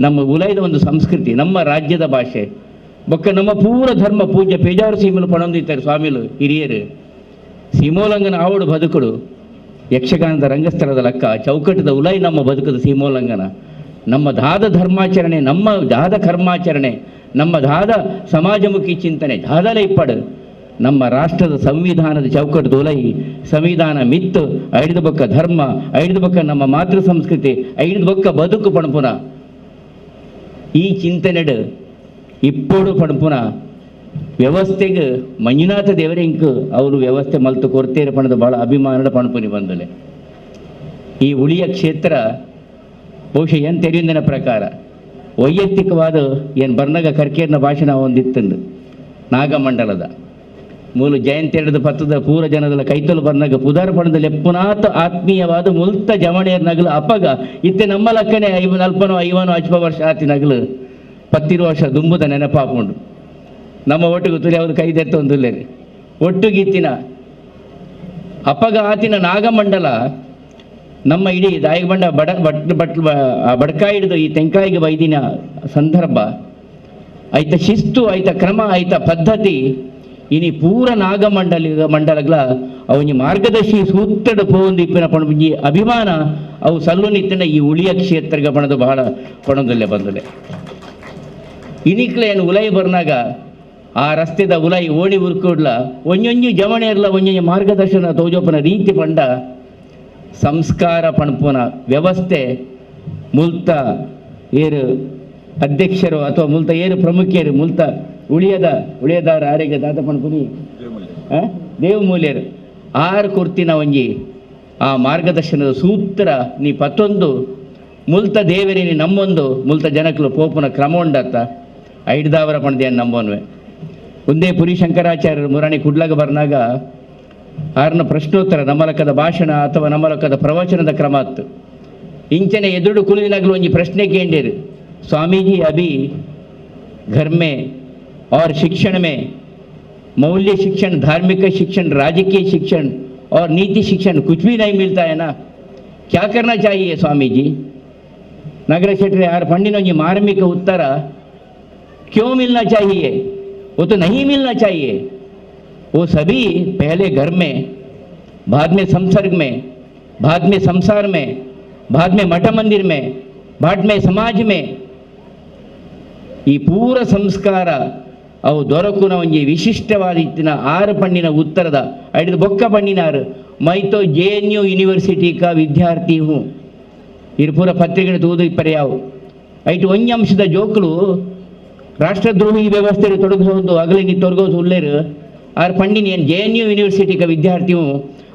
ನಮ್ಮ ಉಲಾಯದ ಒಂದು ಸಂಸ್ಕೃತಿ ನಮ್ಮ ರಾಜ್ಯದ ಭಾಷೆ ಬೊಕ್ಕ ನಮ್ಮ ಪೂರ ಧರ್ಮ ಪೂಜ್ಯ ಪೇಜಾವರ ಸೀಮಲು ಪಣೊಂದಿತ್ತಾರೆ ಸ್ವಾಮಿಲು ಹಿರಿಯರು ಸೀಮೋಲಂಗನ ಆವಡು ಬದುಕುಡು ಯಕ್ಷಗಾನದ ರಂಗಸ್ಥಳದ ಲೆಕ್ಕ ಚೌಕಟ್ಟದ ಉಲೈ ನಮ್ಮ ಬದುಕದ ಸೀಮೋಲಂಗನ ನಮ್ಮ ದಾದ ಧರ್ಮಾಚರಣೆ ನಮ್ಮ ದಾದ ಕರ್ಮಾಚರಣೆ ನಮ್ಮ ದಾದ ಸಮಾಜಮುಖಿ ಚಿಂತನೆ ದಾದಲೇ ಇಪ್ಪಡು ನಮ್ಮ ರಾಷ್ಟ್ರದ ಸಂವಿಧಾನದ ಚೌಕಟ್ಟದ ಉಲೈ ಸಂವಿಧಾನ ಮಿತ್ತು ಐದು ಬೊಕ್ಕ ಧರ್ಮ ಐದು ಬೊಕ್ಕ ನಮ್ಮ ಮಾತೃ ಸಂಸ್ಕೃತಿ ಐದು ಬೊಕ್ಕ ಬದುಕು ಪಣಪುನ ಈ ಚಿಂತನೆಡು ಇಪ್ಪೋಡು ಪಣಪುನ ವ್ಯವಸ್ಥೆಗೆ ಮಂಜುನಾಥ ದೇವರಿಂಕ್ ಅವರು ವ್ಯವಸ್ಥೆ ಮಲ್ತು ಕೊರತೇರ ಪಣದ ಭಾಳ ಅಭಿಮಾನದ ಪಣಪುನಿ ಬಂದಲೆ. ಈ ಉಳಿಯ ಕ್ಷೇತ್ರ ಬಹುಶಃ ಏನು ತೆರೆಯುವುದಿನ ಪ್ರಕಾರ ವೈಯಕ್ತಿಕವಾದ ಏನು ಬರ್ನಗ ಕರ್ಕೇರ್ನ ಭಾಷಣ ಒಂದಿತ್ತಂದು ನಾಗಮಂಡಲದ ಮೂಲು ಜಯಂತಿ ಹಿಡಿದು ಪತ್ತದ ಪೂರ ಜನದಲ್ಲ ಕೈತಲು ಬರ್ನಗ ಪುದಾರ ಪಣದ ಲೆಪ್ಪುನಾಥ ಆತ್ಮೀಯವಾದ ಮುಲ್ತ ಜವಣೆಯರ್ ನಗಲು ಅಪಗ ಇತ್ತೆ ನಮ್ಮ ಲಕ್ಕನೆ 50 50 ಅಚ್ಪ ವರ್ಷ ಆತಿ ನಗಲು 10 ವರ್ಷ ದುಂಬುದ ನೆನಪಾಪುಂಡು ನಮ್ಮ ಒಟ್ಟಿಗೆ ತುಲಿ ಅವರು ಕೈದೆತ್ತೊಂದುಲ್ಲೇರಿ ಒಟ್ಟುಗಿತ್ತಿನ ಅಪಗ ಆತಿನ ನಾಗಮಂಡಲ ನಮ್ಮ ಇಡೀ ದಾಯಗಬಂಡ ಬಡ ಬಟ್ ಬಟ್ ಬಡ್ಕಾಯಿ ಹಿಡಿದು ಈ ತೆಂಕಾಯಿಗೆ ಬೈದಿನ ಸಂದರ್ಭ ಐತ ಶಿಸ್ತು ಐತ ಕ್ರಮ ಐತ ಪದ್ಧತಿ ಇನಿ ಪೂರ ನಾಗಮಂಡಲ ಮಂಡಲಗಳ ಅವನಿ ಮಾರ್ಗದರ್ಶಿ ಸೂತ್ರದ ಪೋಂದು ಇಪ್ಪಿನ ಪಣಪುಂಜಿ ಅಭಿಮಾನ ಅವು ಸಲ್ಲು ನಿತ್ತಿನ ಈ ಉಳಿಯ ಕ್ಷೇತ್ರಗೆ ಬಣದು ಬಹಳ ಪಣದಲ್ಲೇ ಬಂದಲೆ. ಇನಿಕ್ಲೆ ಏನು ಉಲೈ ಬರ್ನಾಗ ಆ ರಸ್ತೆದ ಉಲೈ ಓಣಿ ಉರ್ಕೂಡ್ಲ ಒಂಜೊಂಜಿ ಜವಣೆರ್ಲ ಒಂಜೊಂಜಿ ಮಾರ್ಗದರ್ಶನ ತೋಜೋಪನ ರೀತಿ ಪಂಡ ಸಂಸ್ಕಾರ ಪಣಪುನ ವ್ಯವಸ್ಥೆ ಮುಲ್ತ ಏರು ಅಧ್ಯಕ್ಷರು ಅಥವಾ ಮುಲ್ತ ಏರು ಪ್ರಮುಖರು ಮುಲ್ತ ಉಳಿಯದ ಉಳಿಯದಾರ ಆರಿಗೆ ದಾತ ಪಣಪುನಿ ದೇವಮೂಲ್ಯರು ಆರು ಕುರ್ತಿನ ಒಂಜಿ ಆ ಮಾರ್ಗದರ್ಶನದ ಸೂತ್ರ ನೀ ಪತ್ತೊಂದು ಮುಲ್ತ ದೇವರೇನಿ ನಮ್ಮೊಂದು ಮುಲ್ತ ಜನಕ್ಲು ಪೋಪುನ ಕ್ರಮ ಉಂಡತ್ತ ಐಡ್ದಾವರ ಪಣದೇನು ನಂಬೋನ್ವೆ. ಒಂದೇ ಪುರಿ ಶಂಕರಾಚಾರ್ಯರು ಮುರಾಣಿ ಕುಡ್ಲಾಗ ಬರ್ನಾಗ ಆರನ ಪ್ರಶ್ನೋತ್ತರ ನಮ್ಮಲಕ್ಕದ ಭಾಷಣ ಅಥವಾ ನಮ್ಮಲಕ್ಕದ ಪ್ರವಚನದ ಕ್ರಮ ಅತ್ತು ಇಂಚನೆ ಎದುರು ಕುಲಿನಾಗಲೂ ಒಂಜಿ ಪ್ರಶ್ನೆ ಕೇಂದಿರು ಸ್ವಾಮೀಜಿ ಅಭಿ घर में और शिक्षण में मौल्य शिक्षण धार्मिक शिक्षण राजकीय शिक्षण और नीति शिक्षण कुछ भी नहीं मिलता है ना, क्या करना चाहिए स्वामी जी? नगर शेट्टी are पंडित जी मार्मिक उत्तर क्यों मिलना चाहिए, वो तो नहीं मिलना चाहिए। वो सभी पहले घर में, बाद में संसर्ग में, बाद में संसार में, बाद में मठ मंदिर में, बाद में समाज में ಈ ಪೂರ ಸಂಸ್ಕಾರ ಅವು ದೊರಕುನ ಒಂಜಿ ವಿಶಿಷ್ಟವಾದ ಇತ್ತಿನ ಆರು ಪಣ್ಣಿನ ಉತ್ತರದ ಐದು ಬೊಕ್ಕ ಪಣ್ಣಿನಾರು ಮೈತೋ J N U university ಕಾ ವಿದ್ಯಾರ್ಥಿ ಹೂ ಇರು ಪೂರ ಪತ್ರಿಕೆ ತೂದು ಇಪ್ಪರೆ ಯಾವು ಐಟು ಒಂಜಿ ಅಂಶದ ಜೋಕುಲು ರಾಷ್ಟ್ರದ್ರೋಹಿ ವ್ಯವಸ್ಥೆ ತೊಡಗಿಸೋದು ಅಗಲಿನಿ ತೊಡಗೋದು ಉಲ್ಲೇರು are ಪಂಡಿನ ಏನು J N U university ಕಾ ವಿದ್ಯಾರ್ಥಿ ಹೂँ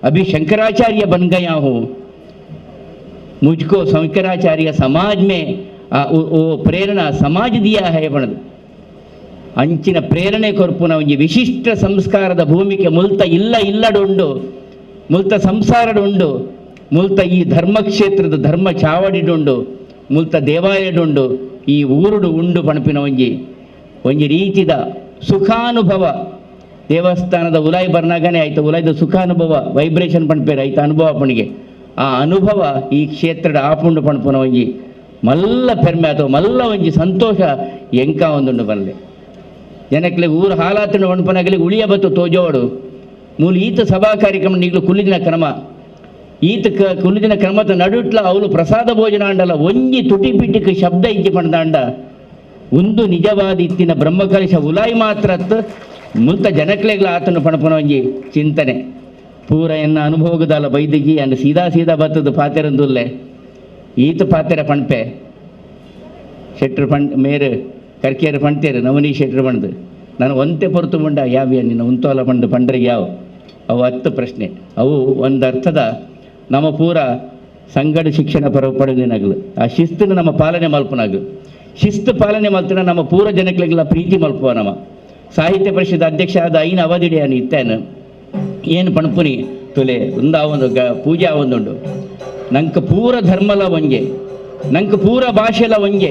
अभी शंकराचार्य बन गया हूँ, मुझको शंकराचार्य समाज में वो प्रेरणा समाज दिया है ಪಣದು ಅಂಚಿನ ಪ್ರೇರಣೆ ಕೊರ್ಪುನ ಒಂಜಿ ವಿಶಿಷ್ಟ ಸಂಸ್ಕಾರದ ಭೂಮಿಕೆ ಮುಲ್ತ ಇಲ್ಲ ಇಲ್ಲಡುಂಡು ಮುಲ್ತ ಸಂಸಾರಡುಂಡು ಮುಲ್ತ ಈ ಧರ್ಮಕ್ಷೇತ್ರದ ಧರ್ಮ ಚಾವಡಿಡುಂಡು ಮುಲ್ತ ದೇವಾಲಯಡುಂಡು ಈ ಊರುಡು ಉಂಡು ಪಣಪಿನ ಒಂಜಿ ಒಂಜಿ ರೀತಿದ ಸುಖಾನುಭವ ದೇವಸ್ಥಾನದ ಉಲಾಯಿ ಬರ್ನಾಗನೇ ಆಯ್ತು ಉಲಾಯ್ದ ಸುಖಾನುಭವ ವೈಬ್ರೇಷನ್ ಪಣಪೇರು ಆಯ್ತು ಅನುಭವ ಪಣಿಗೆ ಆ ಅನುಭವ ಈ ಕ್ಷೇತ್ರದ ಆಪುಂಡು ಪಣಪುನ ಒಂಜಿ ಮಲ್ಲ ಪೆರ್ಮೆ ಅಥವಾ ಮಲ್ಲ ಒಂಜಿ ಸಂತೋಷ ಎಂಕ ಒಂದುಂಡು ಬರಲೆ ಜನಕ್ಲೆ ಊರು ಹಾಲಾತಂಡು ಒಣಪನಾಗಲಿ ಉಳಿಯ ಬತ್ತು ತೋಜೋಡು ಮೂಲು ಈತ ಸಭಾ ಕಾರ್ಯಕ್ರಮ ನೀಗ್ಲು ಕುಲ್ಲಿದಿನ ಕ್ರಮ ಈತ ಕುಲ್ಲಿದಿನ ಕ್ರಮದ ನಡುಟ್ಲ ಅವಳು ಪ್ರಸಾದ ಭೋಜನ ಅಂಡಲ ಒಂಜಿ ತುಟಿ ಪಿಟಿಕ್ ಶಬ್ದ ಇಜ್ಜಿ ಪಣದಾಂಡ ಒಂದು ನಿಜವಾದ ಇತ್ತಿನ ಬ್ರಹ್ಮಕಲಶ ಉಲಾಯಿ ಮಾತ್ರ ಮುಲ್ತ ಜನಕ್ಲೆಗ್ಲ ಆತನು ಪಣಪನ ಒಂಜಿ ಚಿಂತನೆ ಪೂರ ಎನ್ನ ಅನುಭವದಲ್ಲ ಬೈದಿಗಿ ಅಂಡ್ ಸೀದಾ ಸೀದಾ ಬತ್ತದ ಪಾತೆರಂದುಲ್ಲೆ ಈತ ಪಾತೆರ ಪಣಪೆ ಶೆಟ್ರು ಪಂಡ್ ಮೇರು ಕರ್ಕೇರು ಪಂತೇರು ನವನಿ ಶೆಟ್ರು ಪಂಡ್ದು ನಾನು ಒಂತೆ ಪೊರ್ತು ಮುಂಡ ಯಾವ್ಯ ನಿನ್ನ ಉಂತೋಲ ಪಂಡು ಪಂಡ್ರಿಗೆ ಯಾವ ಅವು ಹತ್ತು ಪ್ರಶ್ನೆ. ಅವು ಒಂದು ಅರ್ಥದ ನಮ್ಮ ಪೂರ ಸಂಗಡ ಶಿಕ್ಷಣ ಪಡೆದಿನಾಗಲು ಆ ಶಿಸ್ತನ್ನು ನಮ್ಮ ಪಾಲನೆ ಮಲ್ಪನಾಗಲು ಶಿಸ್ತು ಪಾಲನೆ ಮಲ್ತಿನ ನಮ್ಮ ಪೂರ ಜನಕ್ಲೆಗೆಲ್ಲ ಪ್ರೀತಿ ಮಲ್ಪುವ. ನಮ್ಮ ಸಾಹಿತ್ಯ ಪರಿಷತ್ ಅಧ್ಯಕ್ಷ ಆದ ಐನ ಅವಧಿಡಿಯಾನು ಇತ್ತೇನು ಏನು ಪಣಪುನಿ ತುಲೆ ಒಂದು ಪೂಜಾ ಒಂದುಂಡು ನಂಗೆ ಪೂರ ಧರ್ಮಲ ಒಂಜೆ ನಂಗೆ ಪೂರ ಭಾಷೆಲ ಒಂಜೆ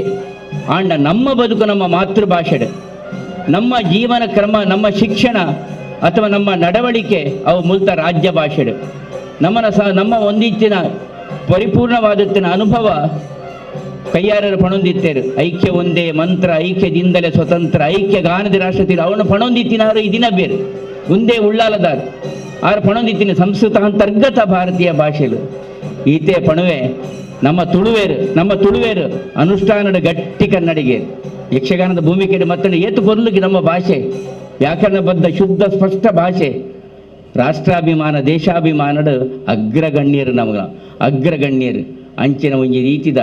ಆಂಡ ನಮ್ಮ ಬದುಕು ನಮ್ಮ ಮಾತೃಭಾಷೆ ನಮ್ಮ ಜೀವನ ಕ್ರಮ ನಮ್ಮ ಶಿಕ್ಷಣ ಅಥವಾ ನಮ್ಮ ನಡವಳಿಕೆ ಅವು ಮುಲ್ತ ರಾಜ್ಯ ಭಾಷೆ ನಮ್ಮನ ಸಹ ನಮ್ಮ ಒಂದಿತ್ತಿನ ಪರಿಪೂರ್ಣವಾದತ್ತಿನ ಅನುಭವ ಕೈಯಾರರು ಪಣೊಂದಿತ್ತೇರು. ಐಕ್ಯ ಒಂದೇ ಮಂತ್ರ ಐಕ್ಯದಿಂದಲೇ ಸ್ವತಂತ್ರ ಐಕ್ಯ ಗಾನದ ರಾಷ್ಟ್ರತಿರು ಅವನು ಪಣೊಂದಿತ್ತಿನಾರು ಈ ದಿನ ಬೇರೆ ಒಂದೇ ಉಳ್ಳಾಲದಾರು ಆರು ಪಣೊಂದಿತ್ತಿನ ಸಂಸ್ಕೃತ ಅಂತರ್ಗತ ಭಾರತೀಯ ಭಾಷೆಲು ಈತೆ ಪಣುವೆ ನಮ್ಮ ತುಳುವೇರು ನಮ್ಮ ತುಳುವೇರು ಅನುಷ್ಠಾನದ ಗಟ್ಟಿ ಕನ್ನಡಿಗೆ ಯಕ್ಷಗಾನದ ಭೂಮಿಕೆ ಮತ್ತೊಂದು ಏತು ಕೊರ್ಲುಗೆ ನಮ್ಮ ಭಾಷೆ ವ್ಯಾಕರಣಬದ್ಧ ಶುದ್ಧ ಸ್ಪಷ್ಟ ಭಾಷೆ ರಾಷ್ಟ್ರಾಭಿಮಾನ ದೇಶಾಭಿಮಾನದ ಅಗ್ರಗಣ್ಯರು ನಮಗ ಅಗ್ರಗಣ್ಯರು ಅಂಚಿನ ಒಂಜಿ ರೀತಿದ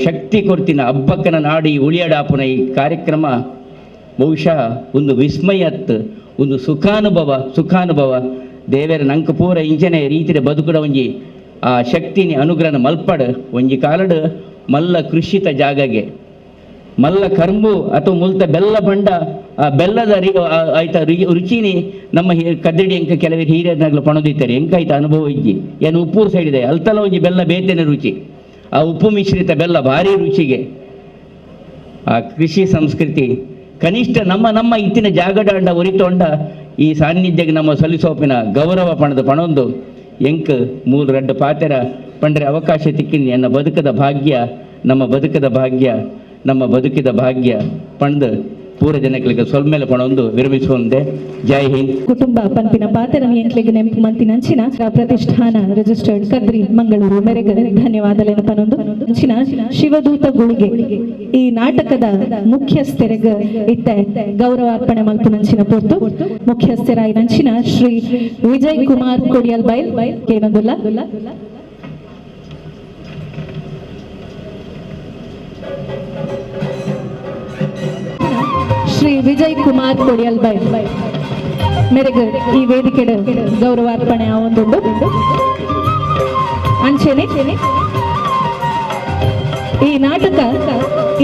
ಶಕ್ತಿ ಕೊರ್ತಿನ ಹಬ್ಬಕ್ಕನ ನಾಡಿ ಉಳಿಯಡಾಪುನ ಈ ಕಾರ್ಯಕ್ರಮ ಬಹುಶಃ ಒಂದು ವಿಸ್ಮಯತ್ ಒಂದು ಸುಖಾನುಭವ ಸುಖಾನುಭವ ದೇವರ ನಂಕ ಪೂರ ಇಂಚನೆ ರೀತಿಯ ಬದುಕುಡ ಒಂಜಿ ಆ ಶಕ್ತಿನಿ ಅನುಗ್ರಹ ಮಲ್ಪಡು ಒಂಜಿ ಕಾಲಡು ಮಲ್ಲ ಕೃಷಿತ ಜಾಗಗೆ ಮಲ್ಲ ಕರ್ಮು ಅಥವಾ ಮುಲ್ತ ಬೆಲ್ಲ ಬಂಡ ಆ ಬೆಲ್ಲದ ಆಯ್ತ ರುಚಿನಿ ನಮ್ಮ ಕದ್ರಿಡಿ ಎಂಕ ಕೆಲವರು ಹಿರಿಯರ್ನಾಗ್ಲು ಪಣದಿತ್ತಾರೆ ಎಂಕಾಯ್ತ ಅನುಭವ ಇಜ್ಜಿ ಏನು ಉಪ್ಪೂರು ಸೈಡ್ ಇದೆ ಅಲ್ತಲ ಒಂಜಿ ಬೆಲ್ಲ ಬೇತೇನೆ ರುಚಿ ಆ ಉಪ್ಪು ಮಿಶ್ರಿತ ಬೆಲ್ಲ ಭಾರಿ ರುಚಿಗೆ ಆ ಕೃಷಿ ಸಂಸ್ಕೃತಿ ಕನಿಷ್ಠ ನಮ್ಮ ನಮ್ಮ ಇತ್ತಿನ ಜಾಗಡಾಂಡ ಒರಿತೊಂಡ ಈ ಸಾನ್ನಿಧ್ಯಕ್ಕೆ ನಮ್ಮ ಸಲ್ಲಿಸೋಪಿನ ಗೌರವ ಪಣದ ಪಣೊಂದು ಎಂಕ್ ಮೂರು ರಡ್ಡು ಪಾತೆರ ಪಂಡ್ರೆ ಅವಕಾಶ ತಿಕ್ಕಿನಿ ಎನ್ನ ಬದುಕದ ಭಾಗ್ಯ ನಮ್ಮ ಬದುಕದ ಭಾಗ್ಯ ನಮ್ಮ ಬದುಕಿದ ಭಾಗ್ಯ ಪಂಡ್ ಪೂರ ಜನಗಳಿಗೆ ಸೊಲ್ಮೇಲೆ ಪಣೊಂದು ವಿರಮಿಸುವಂತೆ. ಜೈ ಹಿಂದ್. ಕುಟುಂಬ ಪಂಪಿನ ಪಾತೆರ ಎಂಕ್ಲೆಗ್ ನೆಂಪು ಮಂತಿನಂಚಿನ ಪ್ರತಿಷ್ಠಾನ ರಿಜಿಸ್ಟರ್ಡ್ ಕದ್ರಿ ಮಂಗಳೂರು ಮೆರೆಗ ಧನ್ಯವಾದಲೇನು ಪನೊಂದು ಅಂಚಿನ ಶಿವದೂತ ಗುಳಿಗೆ ಈ ನಾಟಕದ ಮುಖ್ಯಸ್ಥೆರೆಗ್ ಇತ್ತೆ ಗೌರವಾರ್ಪಣೆ ಮಲ್ಪುನಂಚಿನ ಪೊರ್ತು ಮುಖ್ಯಸ್ಥೆರಾಯಿನಂಚಿನ ಶ್ರೀ ವಿಜಯ್ ಕುಮಾರ್ ಕೊಡಿಯಲ್ ಬೈಲ್ ಕೇನೊಂದುಲ್ಲ. ಶ್ರೀ ವಿಜಯ್ ಕುಮಾರ್ ಕೊಡಿಯಲ್ ಬೈಲ್ ಮೇರೆಗೆ ಈ ವೇದಿಕೆ ಗೌರವಾರ್ಪಣೆ ಒಂದುಂಡು. ಅಂಚೆನೆ ಈ ನಾಟಕ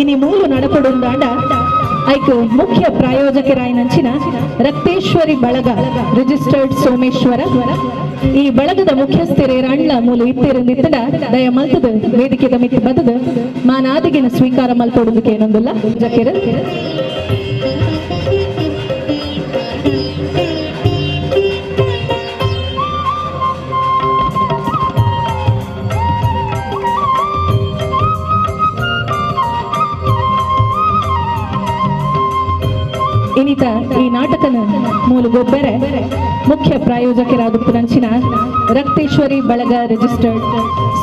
ಇನಿ ಮೂಲು ನಡಪಡುಂದಾಂಡ ಐಕ್ ಮುಖ್ಯ ಪ್ರಾಯೋಜಕರಾಯನಂಚಿನ ರಕ್ತೇಶ್ವರಿ ಬಳಗ ರಿಜಿಸ್ಟರ್ಡ್ ಸೋಮೇಶ್ವರ ಈ ಬಳಗದ ಮುಖ್ಯಸ್ಥರೇ ರಾಣ್ಲ ಮೂಲು ಇತ್ತಿರಂದಿತ್ತಡ ದಯ ಮಲ್ತದ ವೇದಿಕೆದ ಮಿತಿ ಬದದ ಮಾನಾದಿಗಿನ ಸ್ವೀಕಾರ ಮಲ್ಪೊಡುಂದಕ್ಕೆ ಏನೊಂದುಲ್ಲ ಜಕೆರ. ಇನ್ನಿತ ಈ ನಾಟಕನ ಮೂಲ ಗೊಬ್ಬರ ಮುಖ್ಯ ಪ್ರಾಯೋಜಕರಾದ ಪುನಂಚಿನ ರಕ್ತೇಶ್ವರಿ ಬಳಗ ರಿಜಿಸ್ಟರ್ಡ್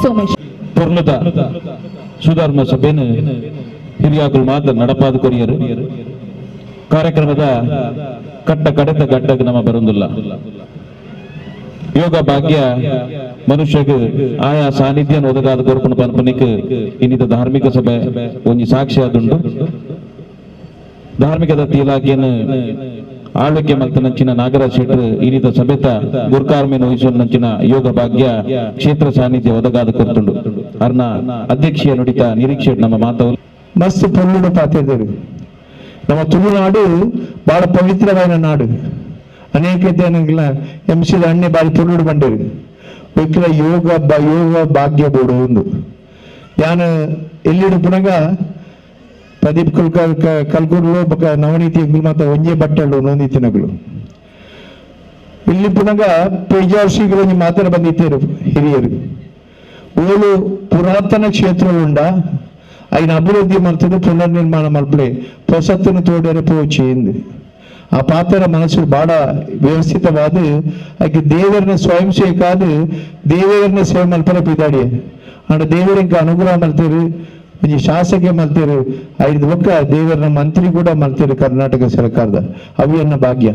ಸೋಮೇಶ್. ಪೂರ್ಣದ ಸುಧರ್ಮ ಸಭೆಯನ್ನು ಹಿರಿಯಾಕಲು ಮಾತ್ರ ನಡಪಾದ ಕೊರಿಯರು ಕಾರ್ಯಕ್ರಮದ ಕಟ್ಟ ಕಡೆತ ಗಡ್ಡಕ್ಕೆ ನಮ್ಮ ಬರುವುದಿಲ್ಲ. ಯೋಗ ಭಾಗ್ಯ ಮನುಷ್ಯಗೆ ಆಯಾ ಸಾನ್ನಿಧ್ಯ ಒದಗಾದ ಕೊರ್ಪಣ ಪನ್ಪನಿಕ್ ಇನ್ನಿತ ಧಾರ್ಮಿಕ ಸಭೆ ಒಂಜಿ ಸಾಕ್ಷಿಯಾದುಂಟು. ಧಾರ್ಮಿಕ ದತ್ತಿ ಇಲಾಖೆಯನ್ನು ಆಳ್ವಿಕೆ ಮಲ್ತನಂಚಿನ ನಾಗರಾಜ್ ಶೆಟ್ಟರ್ ಇನ್ನಿತ ಸಭೆತ ಗುರ್ಕಾರ್ಮೆನ್ ವಹಿಸುವ ಯೋಗ ಭಾಗ್ಯ ಕ್ಷೇತ್ರ ಸಾನ್ನಿಧ್ಯ ಒದಗಾದ ಕೊರ್ತುಂಡು. ಅರ್ನ ಅಧ್ಯಕ್ಷೀಯ ನುಡಿತ ನಿರೀಕ್ಷೆ ನಮ್ಮ ಮಾತು ಮಸ್ತ್ ಪೊಳ್ಳುಡು ಪಾತಿದ್ದರು. ನಮ್ಮ ತುಳುನಾಡು ಬಹಳ ಪವಿತ್ರವಾದ ನಾಡು. ಅನೇಕ ಎಂ ಸಿ ಅಣ್ಣೆ ಬಾರಿ ತುಳುಡು ಬಂಡೇರು ಬೇಕಿಲ್ಲ ಯೋಗ ಯೋಗ ಭಾಗ್ಯ ಬೋಡು ಒಂದು ಯಾನು ಎಲ್ಲಿಡು ಪುನಗ ಪ್ರದೀಪ್ ಕುಲ್ಕರ್ ಕಲ್ಕೂರ್ಲು ಬೊಕ ನವನೀತಿ ಮಾತ ಒಂಜೇ ಬಟ್ಟಲು ನೋಂದಿತ್ತಿನಗಳು ಇಲ್ಲಿ ಪುನಗ ಪೇಜಾರ್ ಶ್ರೀಗಳು ಒಂಜಿ ಮಾತ್ರ ಬಂದಿತ್ತೇರು ಹಿರಿಯರು ಓಲು ಪುರಾತನ ಕ್ಷೇತ್ರವುಂಡ ಐನ ಅಭಿವೃದ್ಧಿ ಮಲ್ತದ ಪುನರ್ನಿರ್ಮಾಣ ಮಲ್ಪಡೆ ಹೊಸತನ್ನು ತೋಡರೆ ಪೋಚಿ ಎಂದು ಆ ಪಾತ್ರ ಮನಸ್ಸು ಬಹಳ ವ್ಯವಸ್ಥಿತವಾದ ಆಕೆ ದೇವರನ್ನ ಸ್ವಯಂ ಸೇವಕಾದ ದೇವರನ್ನ ಸೇವೆ ಮಲ್ಪರ ಪಿದಾಡಿ ಅಂಡ ದೇವರಿಗೆ ಅನುಗ್ರಹ ಮಲ್ತೇರು ಒಂಜಿ ಶಾಸಕ ಮಲ್ತೇರು ಐದು ಬೊಕ್ಕ ದೇವರನ್ನ ಮಂತ್ರಿ ಕೂಡ ಮಲ್ತೇರು ಕರ್ನಾಟಕ ಸರ್ಕಾರದ ಅವಿಯನ್ನ ಭಾಗ್ಯ.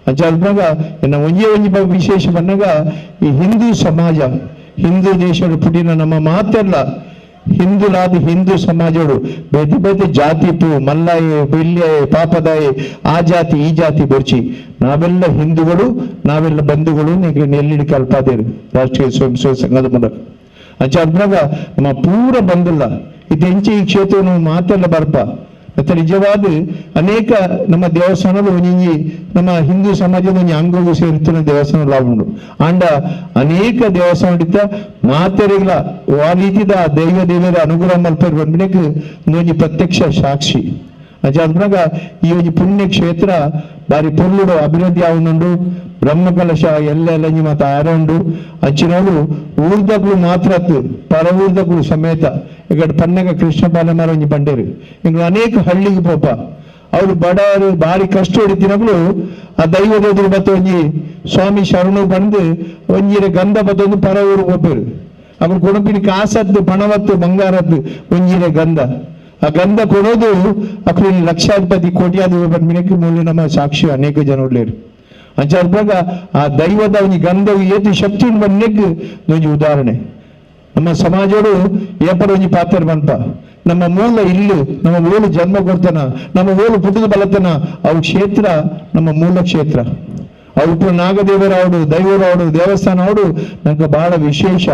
ಅಂಚಾದ್ಮಾಗ ಎನ್ನ ಒಂಜೇ ಒಂಜಿ ವಿಶೇಷ ಬಂದಾಗ ಈ ಹಿಂದೂ ಸಮಾಜ ಹಿಂದೂ ದೇಶದ ಪುಟಿನ ನಮ್ಮ ಮಾತೆಲ್ಲ ಹಿಂದುಲಾದ ಹಿಂದೂ ಸಮಾಜೋಡು ಬೇತೆ ಬೇತೆ ಜಾತಿ ಪೂ ಮಲ್ಲಾಯಿ ಬಿಲ್ಯಾಯಿ ಪಾಪದಾಯಿ ಆ ಜಾತಿ ಈ ಜಾತಿ ಬೊರ್ಚಿ ನಾವೆಲ್ಲ ಹಿಂದೂಗಳು ನಾವೆಲ್ಲ ಬಂಧುಗಳು ನೆಲ್ಲಿಡಿ ಕಲ್ಪಾದೇರು ರಾಷ್ಟ್ರೀಯ ಸ್ವಯಂ ಸೇವಕ ಸಂಘದ ಮೂಲಕ. ಅಂಚ ಅದ್ನಾಗ ನಮ್ಮ ಪೂರ ಬಂದಿಲ್ಲ ಇದು ಹೆಂಚೆ ಈ ಕ್ಷೇತ್ರವನ್ನು ಮಾತೆಲ್ಲ ಬರ್ಪ. ಮತ್ತೆ ನಿಜವಾದ ಅನೇಕ ನಮ್ಮ ದೇವಸ್ಥಾನದ ಒಂಜಿ ನಮ್ಮ ಹಿಂದೂ ಸಮಾಜದ ಒಂಜಿ ಅಂಗಗೂ ಸೇರಿస్తున్న ದೇವಸ್ಥಾನ ಲಾಭ ಉಂಡು. ಆಂಡ ಅನೇಕ ದೇವಸ್ಥಾನ ಇತ್ತ ಮಾತೆರಿಗ್ಲ ಆ ರೀತಿದ ದೈವ ದೇವರ ಅನುಗ್ರಹ ಮಲ್ಪೇರು ಬಂದ್ಬಿಡಕ್ಕೆ ಒಂಜಿ ಪ್ರತ್ಯಕ್ಷ ಸಾಕ್ಷಿ. ಅಂಚ ಅದ್ನಾಗ ಈ ಒಂಜಿ ಪುಣ್ಯ ಕ್ಷೇತ್ರ ಬಾರಿ ಪೊರ್ಲುಡು ಅಭಿವೃದ್ಧಿ ಆವನುಂಡು. ಬ್ರಹ್ಮಕಲಶ ಎಲ್ಲ ಎಲ್ಲ ಮಾತ ಆರಂಡು ಅಂಚಿನೋಡು ಊರ್ದಕ್ಲು ಮಾತ್ರ ಪರ ಊರ್ದಕ್ಲು ಸಮೇತ ఇక్కడ ಪನ್ನಗ ಕೃಷ್ಣ ಪಾಲಮಾರ ಒಂಜಿ ಬಂಡೇರು ಇಂಗ್ಲು ಅನೇಕ ಹಳ್ಳಿಗೆ ಪೋಪ ಅವರು ಬಡವರು ಭಾರಿ ಕಷ್ಟ ಹೊಡಿತಿನಗಳು ಆ ದೈವದ ಎದುರು ಬತ್ತ ಒಂಜಿ ಸ್ವಾಮಿ ಶರಣು ಬಂದು ಒಂಜಿರ ಗಂಧ ಬತ್ತೊಂದು ಪರ ಊರು ಪೋಪೇರು. ಅವ್ರು ಕೊಡಪಿನ ಕಾಸದ್ದು ಪಣವತ್ತು ಬಂಗಾರದ್ದು ಒಂಜಿರ ಗಂಧ ಆ ಗಂಧ ಕೊಡೋದು ಅಕ್ಲು ಲಕ್ಷಾಧಿಪತಿ ಕೋಟ್ಯಾಧಿಪತಿ ಬಂದ್ಮಿನಕ್ಕೆ ಮೂಲ ನಮ್ಮ ಸಾಕ್ಷಿ ಅನೇಕ ಜನ ಉಳ್ಳೇರು. ಅಂಚ ಅದ್ರಾಗ ಆ ದೈವದ ಒಂಜಿ ಗಂಧವು ಏತು ಶಕ್ತಿ ಬಂದ್ನೆಗ್ ಒಂಜಿ ಉದಾಹರಣೆ. ನಮ್ಮ ಸಮಾಜೋಡು ಏಪರ ಒಂಜಿ ಪಾತ್ರ ಬಂತ ನಮ್ಮ ಮೂಲ ಇಲ್ಲು ನಮ್ಮ ಮೂಲ ಜನ್ಮ ಕೊಡ್ತಾನ ನಮ್ಮ ಮೂಲ ಪುಟ್ಟದ ಬಲತನ ಅವು ಕ್ಷೇತ್ರ ನಮ್ಮ ಮೂಲ ಕ್ಷೇತ್ರ. ಅವು ನಾಗದೇವರಾವಡು ದೈವರಾವಡು ದೇವಸ್ಥಾನ ಅವಡು ನಂಗೆ ಬಹಳ ವಿಶೇಷ.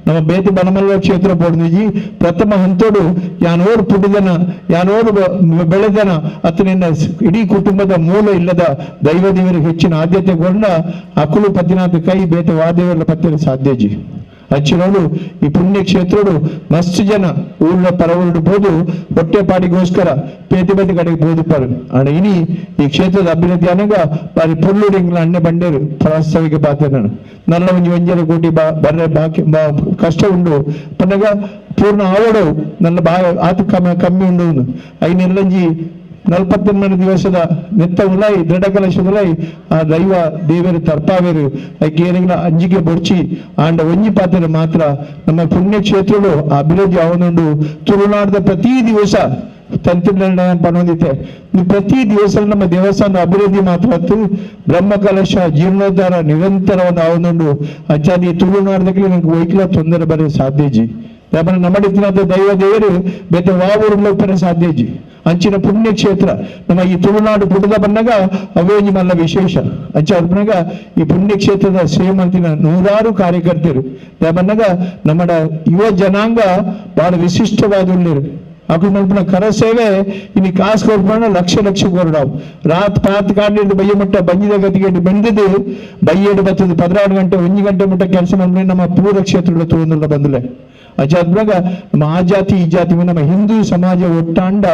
ನಮ್ಮ ಬೇತಿ ಬನಮಲ್ಲ ಕ್ಷೇತ್ರ ಪೊಡ್ದಿಜಿ ಪ್ರಥಮ ಹಂತೋಡು ಯಾನೋರು ಪುಟ್ಟಿದನ ಯಾನೋರು ಬೆಳೆದನ ಅತನಿನ್ನ ಇಡೀ ಕುಟುಂಬದ ಮೂಲ ಇಲ್ಲದ ದೈವ ದೇವರಿಗೆ ಹೆಚ್ಚಿನ ಆದ್ಯತೆ ಕೊಂಡ ಅಕುಲು ಪತಿನಾಥ ಕೈ ಬೇತೆ ವಾದೇವರ ಪತ್ತಿನ ಸಾಧ್ಯಜಿ. ಹಚ್ಚಿನೋಡು ಈ ಪುಣ್ಯ ಕ್ಷೇತ್ರಡು ಮಸ್ತ್ ಜನ ಊರಿನ ಪರವೂರು ಬೋದು ಹೊಟ್ಟೆಪಾಡಿಗೋಸ್ಕರ ಪೇತಿ ಪೇತಿ ಕಡೆಗೆ ಬೋದುಪಾರು. ಅಂಡ್ ಇನಿ ಈ ಕ್ಷೇತ್ರದ ಅಭಿವೃದ್ಧಿ ಅನಗ ಬಾರಿ ಪೊರ್ಲುಡು ಇಂಗ್ಲ ಅಣ್ಣೆ ಬಂಡೇರು ಪ್ರಾಸ್ತಾವಿಕ ಪಾತ್ರ ನಾನು ನಲ್ಲ ಒಂಜಿ ಒಂಜರೆ ಕೋಟಿ ಬರ್ರೆ ಬಾಕಿ ಕಷ್ಟ ಉಂಡು ಪನ್ನಗ ಪೂರ್ಣ ಆವಡು ನನ್ನ ಬಾ ಆತ ಕಮ್ಮಿ ಉಂಡು ಐನೆಲ್ಲಂಜಿ 48 ದಿವಸದ ನೆತ್ತ ಉಲಾಯಿ ದೃಢ ಕಲಶ ಉಲಾಯಿ ಆ ದೈವ ದೇವರು ತರ್ಪಾವೇರು ಐಕೇರಿಗಳ ಅಂಜಿಗೆ ಬೊರ್ಚಿ ಆಂಡ ಒಂಜಿ ಪಾತ್ರೆ ಮಾತ್ರ ನಮ್ಮ ಪುಣ್ಯಕ್ಷೇತ್ರಗಳು ಅಭಿವೃದ್ಧಿ ಅವನುಂಡು. ತುಳುನಾಡದ ಪ್ರತಿ ದಿವಸ ತಂತ್ರಜ್ಞಾನ ಪನ್ನೊಂದಿತ್ತೆ ಪ್ರತಿ ದಿವಸ ನಮ್ಮ ದೇವಸ್ಥಾನದ ಅಭಿವೃದ್ಧಿ ಮಾತ್ರ ಬ್ರಹ್ಮ ಕಲಶ ಜೀರ್ಣೋದ್ಧಾರ ನಿರಂತರವನ್ನು ಅವನುಂಡು. ಅಚ್ಚಾದಿ ತುಳುನಾಡದಕ್ಕೆ ನನಗೆ ವೈಕ್ಲ ತೊಂದರೆ ಬರೋ ಸಾಧ್ಯಜಿ. ನಮ್ಮಡಿತ್ತಿನ ದೈವ ದೇವರು ಬೇತೆ ವಾವೂರು ಸಾಧ್ಯಜಿ. ಅಂಚಿನ ಪುಣ್ಯಕ್ಷೇತ್ರ ನಮ್ಮ ಈ ತುಳುನಾಡು ಪುಟದ ಬಂದಾಗ ಅವೇಂಜಿ ಮಲ್ಲ ವಿಶೇಷ. ಅಂಚ ಅದ್ಬನಾಗ ಈ ಪುಣ್ಯಕ್ಷೇತ್ರದ ಸೇವೆ ಮಾಡ್ತಿನ ನೂರಾರು ಕಾರ್ಯಕರ್ತರು ಬಂದಾಗ ನಮ್ಮ ಯುವ ಜನಾಂಗ ಬಹಳ ವಿಶಿಷ್ಟವಾದ ಉಳ್ಳೇರು. ಅಕು ಮಲ್ಪನ ಕರ ಸೇವೆ ಇನ್ನು ಕಾಸು ಕೊಡ್ಬಾಣ ಲಕ್ಷ ಲಕ್ಷ ಕೊರಡಾವು ರಾತ್ ಪಾತ್ ಕಾಂಡಿ ಬಯ್ಯ ಮಟ್ಟ ಬಂಜಿದ ಗತಿಗೆ ಬೆಂದಿದ್ದು ಬಯ್ಯೇಡು ಬತ್ತದ 16 ಗಂಟೆ 1 ಗಂಟೆ ಮಟ್ಟ ಕೆಲಸ ಮಾಡ್ಬಿಟ್ಟು ನಮ್ಮ ಪೂರ ಕ್ಷೇತ್ರಗಳ ತುಳುನಾಡ ಬಂದಲೆ. ಅಜಾದ್ರಾಗ ನಮ್ಮ ಆ ಜಾತಿ ಈ ಜಾತಿ ನಮ್ಮ ಹಿಂದೂ ಸಮಾಜ ಒಟ್ಟಾಂಡ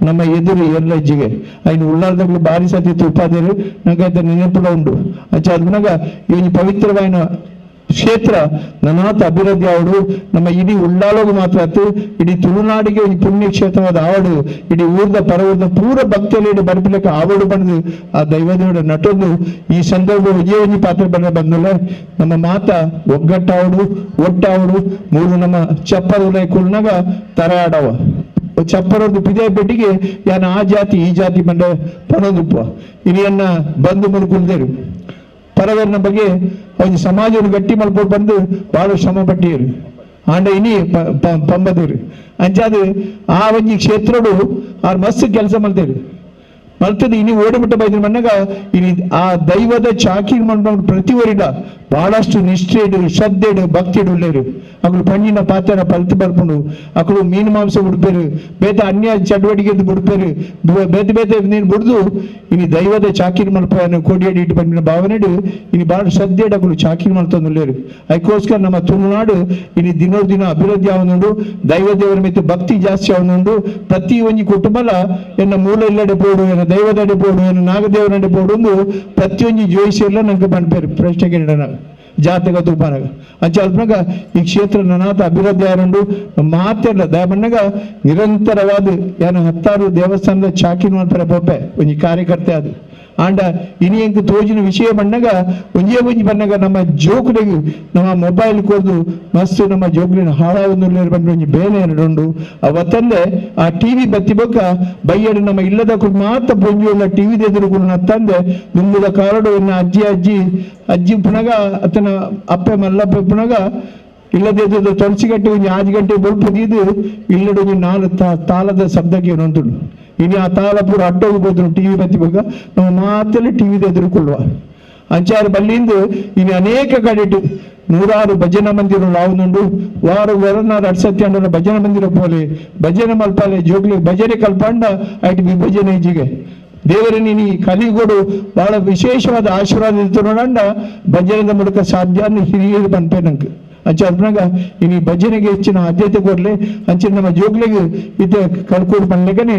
ನಮ್ಮ ಎದುರು ಎಲ್ಲ ಹೆಜ್ಜಿಗೆ ಐನು ಉಳ್ಳಾರ್ದಗಳು ಬಾರಿ ಸತಿ ತುಪ್ಪಾದೇರು ನಂಗೆ ನೆನಪುಡ ಉಂಡು. ಅಜಾದ್ನಾಗ ಈ ಪವಿತ್ರವಾದ ಕ್ಷೇತ್ರ ನನಾಥ ಅಭಿವೃದ್ಧಿ ಆವಡು ನಮ್ಮ ಇಡೀ ಉಳ್ಳಾಲೋಗು ಮಾತ್ರ ಆಯ್ತು ಇಡೀ ತುಳುನಾಡಿಗೆ ಈ ಪುಣ್ಯಕ್ಷೇತ್ರವಾದ ಆವಡು ಇಡೀ ಊರ್ದ ಪರವೂರ್ದ ಪೂರ ಭಕ್ತಿಯಲ್ಲಿ ಇಡೀ ಬರ್ಪಿಲಕ್ಕೆ ಆವಡು ಬಂದು ಆ ದೈವದೇವರ ನಟೊಂದು ಈ ಸಂದರ್ಭ ವಿಜಯವಂಜಿ ಪಾತ್ರ ಬಂದ ಬಂದಲ್ಲ ನಮ್ಮ ಮಾತ ಒಗ್ಗಟ್ಟಾವಡು ಒಟ್ಟಾವಡು ಮೂರು ನಮ್ಮ ಚಪ್ಪರ ಕುಲ್ನಾಗ ತರ ಆಡವ ಚಪ್ಪರದ್ದು ಪಿದೇ ಪೆಟ್ಟಿಗೆ ಯಾನ ಆ ಜಾತಿ ಈ ಜಾತಿ ಬಂದ ಪನೊಂದುಪ್ಪ ಇನಿಯನ್ನ ಬಂದು ಮುನ್ಕುಲ್ದೇರು ಪರವರ್ನ ಬಗ್ಗೆ ಒಂದು ಸಮಾಜವನ್ನು ಗಟ್ಟಿ ಮಲ್ಪೋಡು ಬಂದು ಬಹಳ ಶ್ರಮ ಪಟ್ಟಿಯರು ಆಂಡ ಇನಿ ಪಂಬದೇರು ಅಂಚಾದ ಆ ಒಂಜಿ ಕ್ಷೇತ್ರಡು ಆರ್ ಮಸ್ತ್ ಕೆಲಸ ಮಲ್ತೇರು ಮಲ್ತದ ಇನಿ ಓಡಿಬಿಟ್ಟ ಬೈದ್ರ ಮಣ್ಣಾಗ ಇನಿ ಆ ದೈವದ ಚಾಕಿ ಮಂಡ್ಕೊಂಡು ಪ್ರತಿ ಒರಿಡ ಬಹಳಷ್ಟು ನಿಷ್ಠೆಡು ಶ್ರದ್ಧೆಡು ಭಕ್ತಿಡು ಉಳ್ಳೇರು. ಅಕಲು ಪಣ್ಣಿನ ಪಾತ್ರ ಪಲ್ತು ಬರ್ಪುಂಡು ಅಕಲು ಮೀನು ಮಾಂಸ ಬಿಡ್ಪೇರು ಬೇತೆ ಅನ್ಯ ಚಟುವಟಿಕೆ ಬಿಡ್ಪೇರು ಬೇತೆ ಬೇತೆ ನೀನು ಬಿಡ್ದು ಇನಿ ದೈವದ ಚಾಕಿರಿ ಮಲ್ಪ ಕೋಡಿಯಡಿ ಇಟ್ಟು ಬಂದಿನ ಭಾವನೆಡು ಇನಿ ಬಹಳ ಶ್ರದ್ಧೆಡು ಅಕಲು ಚಾಕಿರಿ ಮಲ್ತೊಂದುಳ್ಳೇರು. ಅದಕ್ಕೋಸ್ಕರ ನಮ್ಮ ತುಳುನಾಡು ಇನಿ ದಿನೋ ದಿನ ಅಭಿವೃದ್ಧಿ ಅವನುಂಡು ದೈವ ದೇವರ ಮಿತ್ತು ಭಕ್ತಿ ಜಾಸ್ತಿ ಅವನುಂಡು. ಪ್ರತಿ ಒಂಜಿ ಕುಟುಂಬಲ ಎನ್ನ ಮೂಲ ಇಲ್ಲಡೆ ಪೋಡು ಎನ್ನ ದೈವದಡೆ ಪೋಡು ಎನ್ನ ನಾಗದೇವನಡೆ ಪೋಡು ಒಂದು ಪ್ರತಿಯೊಂಜಿ ಜೋಯಿಸಿಯೆಲ್ಲ ನಂಗೆ ಪನ್ಪೇರು ಪ್ರಶ್ನೆ ಕೇಳೋಣ ಜಾತಕ ತುಪಾನಾಗ. ಅಂಚ ಅಲ್ಪನಾಗ ಈ ಕ್ಷೇತ್ರ ನನಾಥ ಅಭಿವೃದ್ಧಿ ಆರಂಡು ಮಾತೆಲ್ಲ ದಯಬಣ್ಣಗ ನಿರಂತರವಾದ ಯಾನ 10 ದೇವಸ್ಥಾನದ ಚಾಕಿನ ಮಾಡ್ತಾರೆ ಪೋಪೆ ಒಂಜಿ ಕಾರ್ಯಕರ್ತೆ ಅದು ಆಂಡ ಇನಿ ಎಂಕ್ ತೋಜಿನ ವಿಷಯ ಬಣ್ಣಗ ಒಂಜೇ ಒಂಜಿ ಬಣ್ಣಗ ನಮ್ಮ ಜೋಕುಲೆಗ್ ನಮ್ಮ ಮೊಬೈಲ್ ಕೊರ್ದು ಮಸ್ತ್ ನಮ್ಮ ಜೋಕುಲಿನ ಹಾಳಾವೊಂದು ಬಂದು ಒಂಜಿ ಬೇನೆ ಎರಡುಂಡು. ಅವತ್ತಂದೆ ಆ ಟಿವಿ ಬತ್ತಿ ಬೊಕ್ಕ ಬಯ್ಯಡು ನಮ್ಮ ಇಲ್ಲದ ಮಾತ ಪೊಂಜುಲ್ಲ ಟಿವಿ ಎದುರು ತಂದೆ ದುಂಬುದ ಕಾರಡು ಎನ್ನ ಅಜ್ಜಿ ಅಜ್ಜಿ ಅಜ್ಜಿ ಪುನಗ ಅತನ ಅಪ್ಪೆ ಮಲ್ಲಪ್ಪೆ ಪುನಗ ಇಲ್ಲದೆ ತುಳಸಿ ಗಂಟೆ ಒಂಜಿ 6 ಗಂಟೆ ಬೊಲ್ಪು ದೀದು ಇಲ್ಲಡೆ ಒಂಜಿ 4 ತಾಳದ ಶಬ್ದಕ್ಕೆ ಏನೊಂದುಂಡು. ಇನ್ನು ಆ ತಾಳ ಪೂರ ಅಡ್ಡೋಗಿ ಹೋದ್ರು ಟಿವಿ ಬತ್ತಿ ಬೊಕ್ಕ ನಮ್ಮ ಮಾತೆಲ್ಲ ಟಿವಿದ ಎದುರುಕೊಳ್ಳುವ ಅಂಚಾರು ಬಲ್ಲಿಂದು ಇನ್ನು ಅನೇಕ ಕಡೆ ನೂರಾರು ಭಜನಾ ಮಂದಿರ ಆವುದುಂಡು. ವಾರ ವರನಾರು ಅಡ್ಸತ್ತಿ ಅಂಡನ ಭಜನಾ ಮಂದಿರ ಪೋಲೆ ಭಜನೆ ಮಲ್ಪಾಲೆ ಜೋಗ್ಲಿ ಭಜನೆ ಕಲ್ಪಂಡ ಐಟ್ ವಿಭಜನೆ ಇಜಿಗೆ ದೇವರ ನೀನಿ ಕಲಿಗೋಡು ಬಹಳ ವಿಶೇಷವಾದ ಆಶೀರ್ವಾದ ಇತ್ತು ಭಜನೆದ ಮೂಲಕ ಸಾಧ್ಯ ಹಿರಿಯರು ಪನ್ಪೆ ನಂಗೆ ಅಂಚೆ ಅದ್ನಾಗ ಇನಿ ಭಜನೆಗೆ ಹೆಚ್ಚಿನ ಆದ್ಯತೆ ಕೊಡ್ಲಿ. ಅಂಚೆ ನಮ್ಮ ಜೋಗ್ಲಿಗೆ ಇದ್ದ ಕಲ್ಕೋಡು ಪನ್ಲೆಗನೆ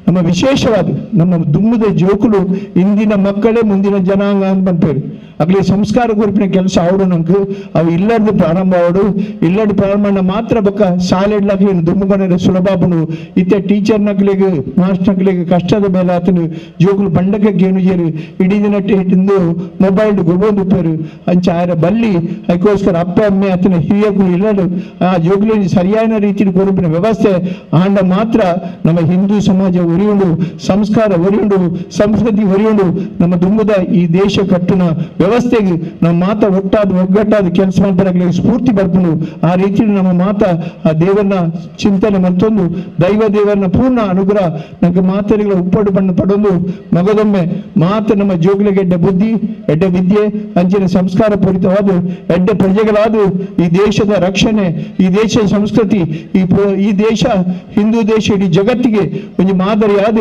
ನಮ್ಮ ವಿಶೇಷವಾದ ನಮ್ಮ ದುಮ್ಮದ ಜೋಕುಲು ಇಂದಿನ ಮಕ್ಕಳೇ ಮುಂದಿನ ಜನಾಂಗ ಅಂತ ಪನ್ಪೇರು. ಅಗ್ಲಿ ಸಂಸ್ಕಾರ ಗುರುಪಿನ ಕೆಲಸ ಅವಡು ನಂಗೆ ಅವು ಇಲ್ಲಡ್ದು ಪ್ರಾರಂಭ ಅವಡು ಇಲ್ಲಡ್ದು ಪ್ರಾರಂಭ ಮಾತ್ರ ಬಕ್ಕ ಶಾಲೆಡ್ಲಾಗ್ಲಿ ದುಮ್ಮುಗನ ಸುಲಭ ಆಪುಂಡು. ಇತ್ತೆ ಟೀಚರ್ ನಕ್ಲಿಗೆ ಮಾಸ್ಟರ್ ನಕ್ಲಿಗೆ ಕಷ್ಟದ ಮೇಲೆ ಆತನು ಜೋಕುಲು ಬಂಡಕ್ಕೆ ಗೇನು ಜೇರು ಇಡೀ ದಿನ ತಿಂದು ಮೊಬೈಲ್ ಗೊಬ್ಬೊಂದು ಉಪ್ಪೇರು. ಅಂಚೆ ಆಯರ ಬಲ್ಲಿ ಅದಕ್ಕೋಸ್ಕರ ಅಪ್ಪ ಅಮ್ಮೆ ಆತನ ಹಿರಿಯಕುಲು ಇಲ್ಲಡು ಆ ಜೋಕುಲು ಸರಿಯಾದ ರೀತಿಯಲ್ಲಿ ಕೊರುಪಿನ ವ್ಯವಸ್ಥೆ ಆಂಡ ಮಾತ್ರ ನಮ್ಮ ಹಿಂದೂ ಸಮಾಜ ಒರಿಯುಂಡು, ಸಂಸ್ಕಾರ ಒರಿಯುಂಡು, ಸಂಸ್ಕೃತಿ ಒರಿಯುಂಡು. ನಮ್ಮ ದುಮ್ಮದ ಈ ದೇಶ ಕಟ್ಟುನ ವ್ಯವಸ್ಥೆಗೆ ನಮ್ಮ ಮಾತ ಒಟ್ಟಾದ ಒಗ್ಗಟ್ಟಾದ ಕೆಲಸ ಮಾಡ್ತಾರೆ ಸ್ಫೂರ್ತಿ ಬರ್ಪುಂಡು. ಆ ರೀತಿ ನಮ್ಮ ಮಾತ ಆ ದೇವರನ್ನ ಚಿಂತನೆ ಮತ್ತೊಂದು ದೈವ ದೇವರನ್ನ ಪೂರ್ಣ ಅನುಗ್ರಹ ನಮಗೆ ಮಾತರಿಗಳ ಉಪ್ಪಡು ಬಣ್ಣ ಪಡೊಂದು ಮಗದೊಮ್ಮೆ ಮಾತ ನಮ್ಮ ಜೋಗ್ಲಿಗೆ ಎಡ್ಡೆ ಬುದ್ಧಿ ಎಡ್ಡೆ ವಿದ್ಯೆ ಅಂಚಿನ ಸಂಸ್ಕಾರ ಪೂರಿತವಾದ ಎಡ್ಡೆ ಪ್ರಜೆಗಳಾದ ಈ ದೇಶದ ರಕ್ಷಣೆ, ಈ ದೇಶದ ಸಂಸ್ಕೃತಿ, ಈ ದೇಶ ಹಿಂದೂ ದೇಶ ಇಡೀ ಜಗತ್ತಿಗೆ ಒಂದು ಮಾದರಿಯಾದ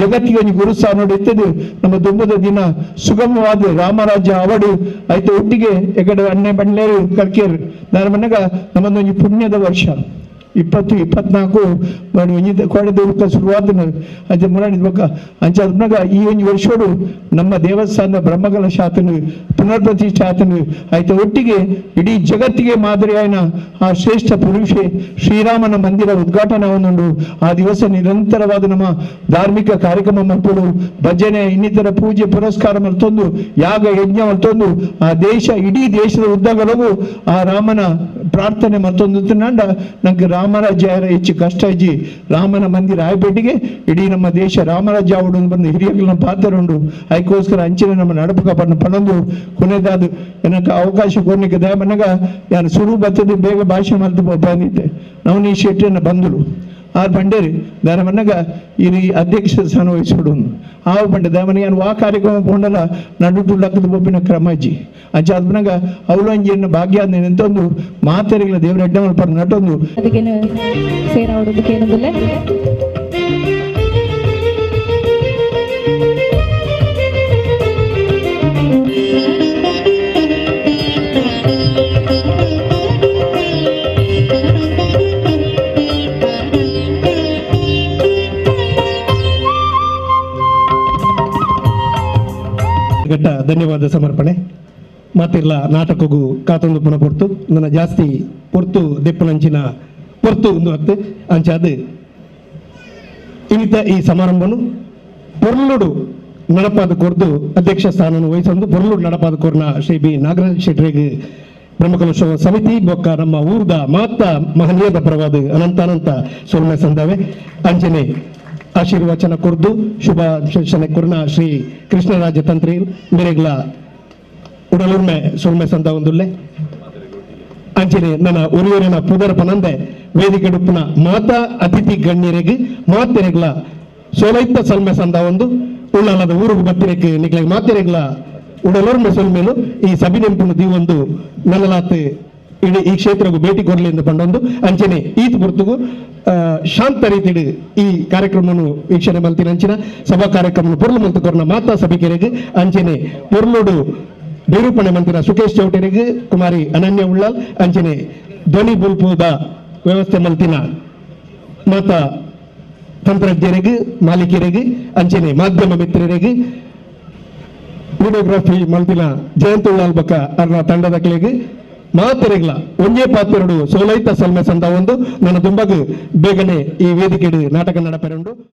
ಜಗತ್ತಿಗೆ ಒಂದು ಗುರುಸ್ಥಾನ ಇರ್ತದೆ. ನಮ್ಮ ದುಂಬದ ದಿನ ಸುಗಮವಾದ ರಾಮರಾಜ್ಯ ಅವಡು ಆಯ್ತು ಒಟ್ಟಿಗೆ ಎಕಡೆ ಅಣ್ಣೆ ಬಂಡ್ಲೇರು ಕರ್ಕೇರು ನಾನು ಮನಗ ನಮ್ಮದೊಂದು ಪುಣ್ಯದ ವರ್ಷ 20 24 ಕೋಡೆ ಶುರುವಾದ ಅಂಚೆ ಮುರಾಣಿದ ಬೊಕ್ಕ ಅಂಚೆ ಅದ್ನಾಗ ಈ ಒಂದು ವರ್ಷೋಡು ನಮ್ಮ ದೇವಸ್ಥಾನದ ಬ್ರಹ್ಮಕಲಶ ಆತನು ಪುನರ್ ಪ್ರತಿಷ್ಠೆ ಆತನು ಆಯ್ತು ಒಟ್ಟಿಗೆ ಇಡೀ ಜಗತ್ತಿಗೆ ಮಾದರಿಯಾಯಿನ ಆ ಶ್ರೇಷ್ಠ ಪುರುಷೆ ಶ್ರೀರಾಮನ ಮಂದಿರ ಉದ್ಘಾಟನೆ ಒಂದುಂಡು. ಆ ದಿವಸ ನಿರಂತರವಾದ ನಮ್ಮ ಧಾರ್ಮಿಕ ಕಾರ್ಯಕ್ರಮ ಮಲ್ಪಡು ಭಜನೆ ಇನ್ನಿತರ ಪೂಜೆ ಪುರಸ್ಕಾರ ಮಲ್ತೊಂದು ಯಾಗ ಯಜ್ಞ ಮಲ್ತೊಂದು ಆ ದೇಶ ಇಡೀ ದೇಶದ ಉದ್ದಗಲಗೂ ಆ ರಾಮನ ಪ್ರಾರ್ಥನೆ ಮತ್ತೊಂದು ನಂಡ ನಂಗೆ ರಾಮರಾಜ್ಯ ಹೆಚ್ಚು ಕಷ್ಟ ಇಜ್ಜಿ ರಾಮನ ಮಂದಿರ ಆಯ್ಪೇಟಿಗೆ ಇಡೀ ನಮ್ಮ ದೇಶ ರಾಮರಾಜ್ಯ ಅವಡು ಬಂದು ಹಿರಿಯಗಳ ಪಾತ್ರ ಉಂಡು. ಅದಕ್ಕೋಸ್ಕರ ಅಂಚಿನ ನಮ್ಮ ನಡಪು ಪಣ್ಣ ಪಣೊಂದು ಕೊನೆದಾದ ಏನಕ್ಕೆ ಅವಕಾಶ ಕೊಡ್ಲಿಕ್ಕೆ ದಯಮನಗ ಯಾರು ಸುರು ಬರ್ತದೆ ಬೇಗ ಭಾಷೆ ಮಲ್ತು ಬಂದಿದ್ದೆ ನವನೀ ಶೆಟ್ಟಿಯನ್ನು ಬಂದರು ಆರು ಬಂಡೇರಿ ದಾನ ಮನ್ನಗ ಈ ಅಧ್ಯಕ್ಷ ಸ್ಥಾನ ವಹಿಸ್ಬಿಡು ಆವು ಬಂಡೆ ದಾಮನ ಯಾನು ವಾ ಕಾರ್ಯಕ್ರಮ ಪೋಂಡಲ ನಡುಟು ಲಕ್ಕದ ಬೊಬ್ಬಿನ ಕ್ರಮ ಅಜ್ಜಿ ಅಂಚೆ ಅದ್ಮನಾಗ ಅವಳು ಅಂಜಿಯನ್ನು ಭಾಗ್ಯ ನಿಂತೊಂದು ಮಾತೆರಿಗಳ ದೇವರ ಅಡ್ಡ ಮಲ್ಪರ ನಟೊಂದು ಸೇರಾವಡೋದಕ್ಕೇನೊಂದಿಲ್ಲ. ಘಟ್ಟ ಧನ್ಯವಾದ ಸಮರ್ಪಣೆ ಮಾತಿಲ್ಲ ನಾಟಕಗೂ ಕಾತೊಂದು ಪುನಃ ಪೊರ್ತು ನನ್ನ ಜಾಸ್ತಿ ಪೊರ್ತು ದೆಪ್ಪನಂಚಿನ ಪೊರ್ತು ಒಂದು ಹತ್ತು ಅಂಚಾದ ಇನ್ನಿತ ಈ ಸಮಾರಂಭನು ಪೊರ್ಲುಡು ನಡಪಾದ ಕೊರ್ದು ಅಧ್ಯಕ್ಷ ಸ್ಥಾನವನ್ನು ವಹಿಸೊಂದು ಪೊರ್ಲುಡು ನಡಪಾದ ಕೊರ್ನ ಶ್ರೀ ಬಿ ನಾಗರಾಜ್ ಶೆಟ್ಟರಿಗೆ ಬ್ರಹ್ಮಕಲಶೋತ್ಸವ ಸಮಿತಿ ಬೊಕ್ಕ ನಮ್ಮ ಊರ್ದ ಮಾತ ಮಹನೀಯದ ಪರವಾದ ಅನಂತ ಅನಂತ ಸೊಲ್ಮೆ ಸಂದವೆ ಅಂಚನೆ ಆಶೀರ್ವಚನ ಕೊರ್ದು ಶುಭ ಕೊರ್ನ ಶ್ರೀ ಕೃಷ್ಣರಾಜ ತಂತ್ರಿ ಮೇರೆಗ್ಲ ಉಡಲುರ್ಮೆ ಸೊಲ್ಮೆ ಸಂದ ಒಂದುಲ್ಲೆ ಅಂಚನೆ ನನ್ನ ಉರಿಯೂರಿನ ಪುದರ ಪನಂದೆ ವೇದಿಕೆ ಡುಪ್ಪುನ ಮಾತಾ ಅತಿಥಿ ಗಣ್ಯರಿಗೆ ಮಾತೆರೆಗ್ಲ ಸೋಲೈತ ಸಲ್ಮೆ ಸಂದ ಒಂದು ಉಳ್ಳಾಲದ ಊರುಗು ಬತ್ತಿರಕ್ಕೆ ನಿಕ್ಲೆಗ್ ಮಾತೆರೆಗ್ಲ ಉಡಲುರ್ಮೆ ಸೊಲ್ಮೇಲು ಈ ಸಭೆ ನೆಂಪುನು ದೀವೊಂದು ನನ್ನಲಾತ್ ಇಡೀ ಈ ಕ್ಷೇತ್ರಗೂ ಭೇಟಿ ಕೊರಲಿ ಎಂದು ಪಂಡೊಂದು ಅಂಚನೆ ಈತ್ ಗುರ್ತುಗು ಶಾಂತ ರೀತಿಡು ಈ ಕಾರ್ಯಕ್ರಮವನ್ನು ವೀಕ್ಷಣೆ ಮಲ್ತಿನ ಅಂಚಿನ ಸಭಾ ಕಾರ್ಯಕ್ರಮ ಪೊರ್ಲು ಮಲ್ತು ಕೊರ್ನ ಮಾತಾ ಸಭಿಕೆರೆಗ್ ಅಂಚನೆ ಪೊರ್ಲುಡು ನಿರೂಪಣೆ ಮಂತ್ರಿನ ಸುಖೇಶ್ ಚೌಟರಿಗೆ ಕುಮಾರಿ ಅನನ್ಯ ಉಳ್ಳಾಲ್ ಅಂಚನೆ ಧ್ವನಿ ಬುಲ್ಪುದ ವ್ಯವಸ್ಥೆ ಮಲ್ತಿನ ಮಾತಾ ತಂತ್ರಜ್ಞರಿಗೆ ಮಾಲೀಕರಿಗೆ ಅಂಚನೆ ಮಾಧ್ಯಮ ಮಿತ್ರರಿಗೆ ವಿಡಿಯೋಗ್ರಫಿ ಮಲ್ತಿನ ಜಯಂತ ಉಳ್ಳಾಲ್ ಬಕ್ಕ ಅರ್ನ ತಂಡದ ಕ್ಲೇಗೆ ಮಾತೆರೆಗ್ಲ ಒಂಜೇ ಪಾತ್ರೆಡು ಸೋಲೈತ ಸಲ್ಮೆ ಸಂದ ಒಂದು ನನ್ನ ತುಂಬಾಗ ಬೇಗನೆ ಈ ವೇದಿಕೆ ನಾಟಕ ನಡಪೆರುಂಡು.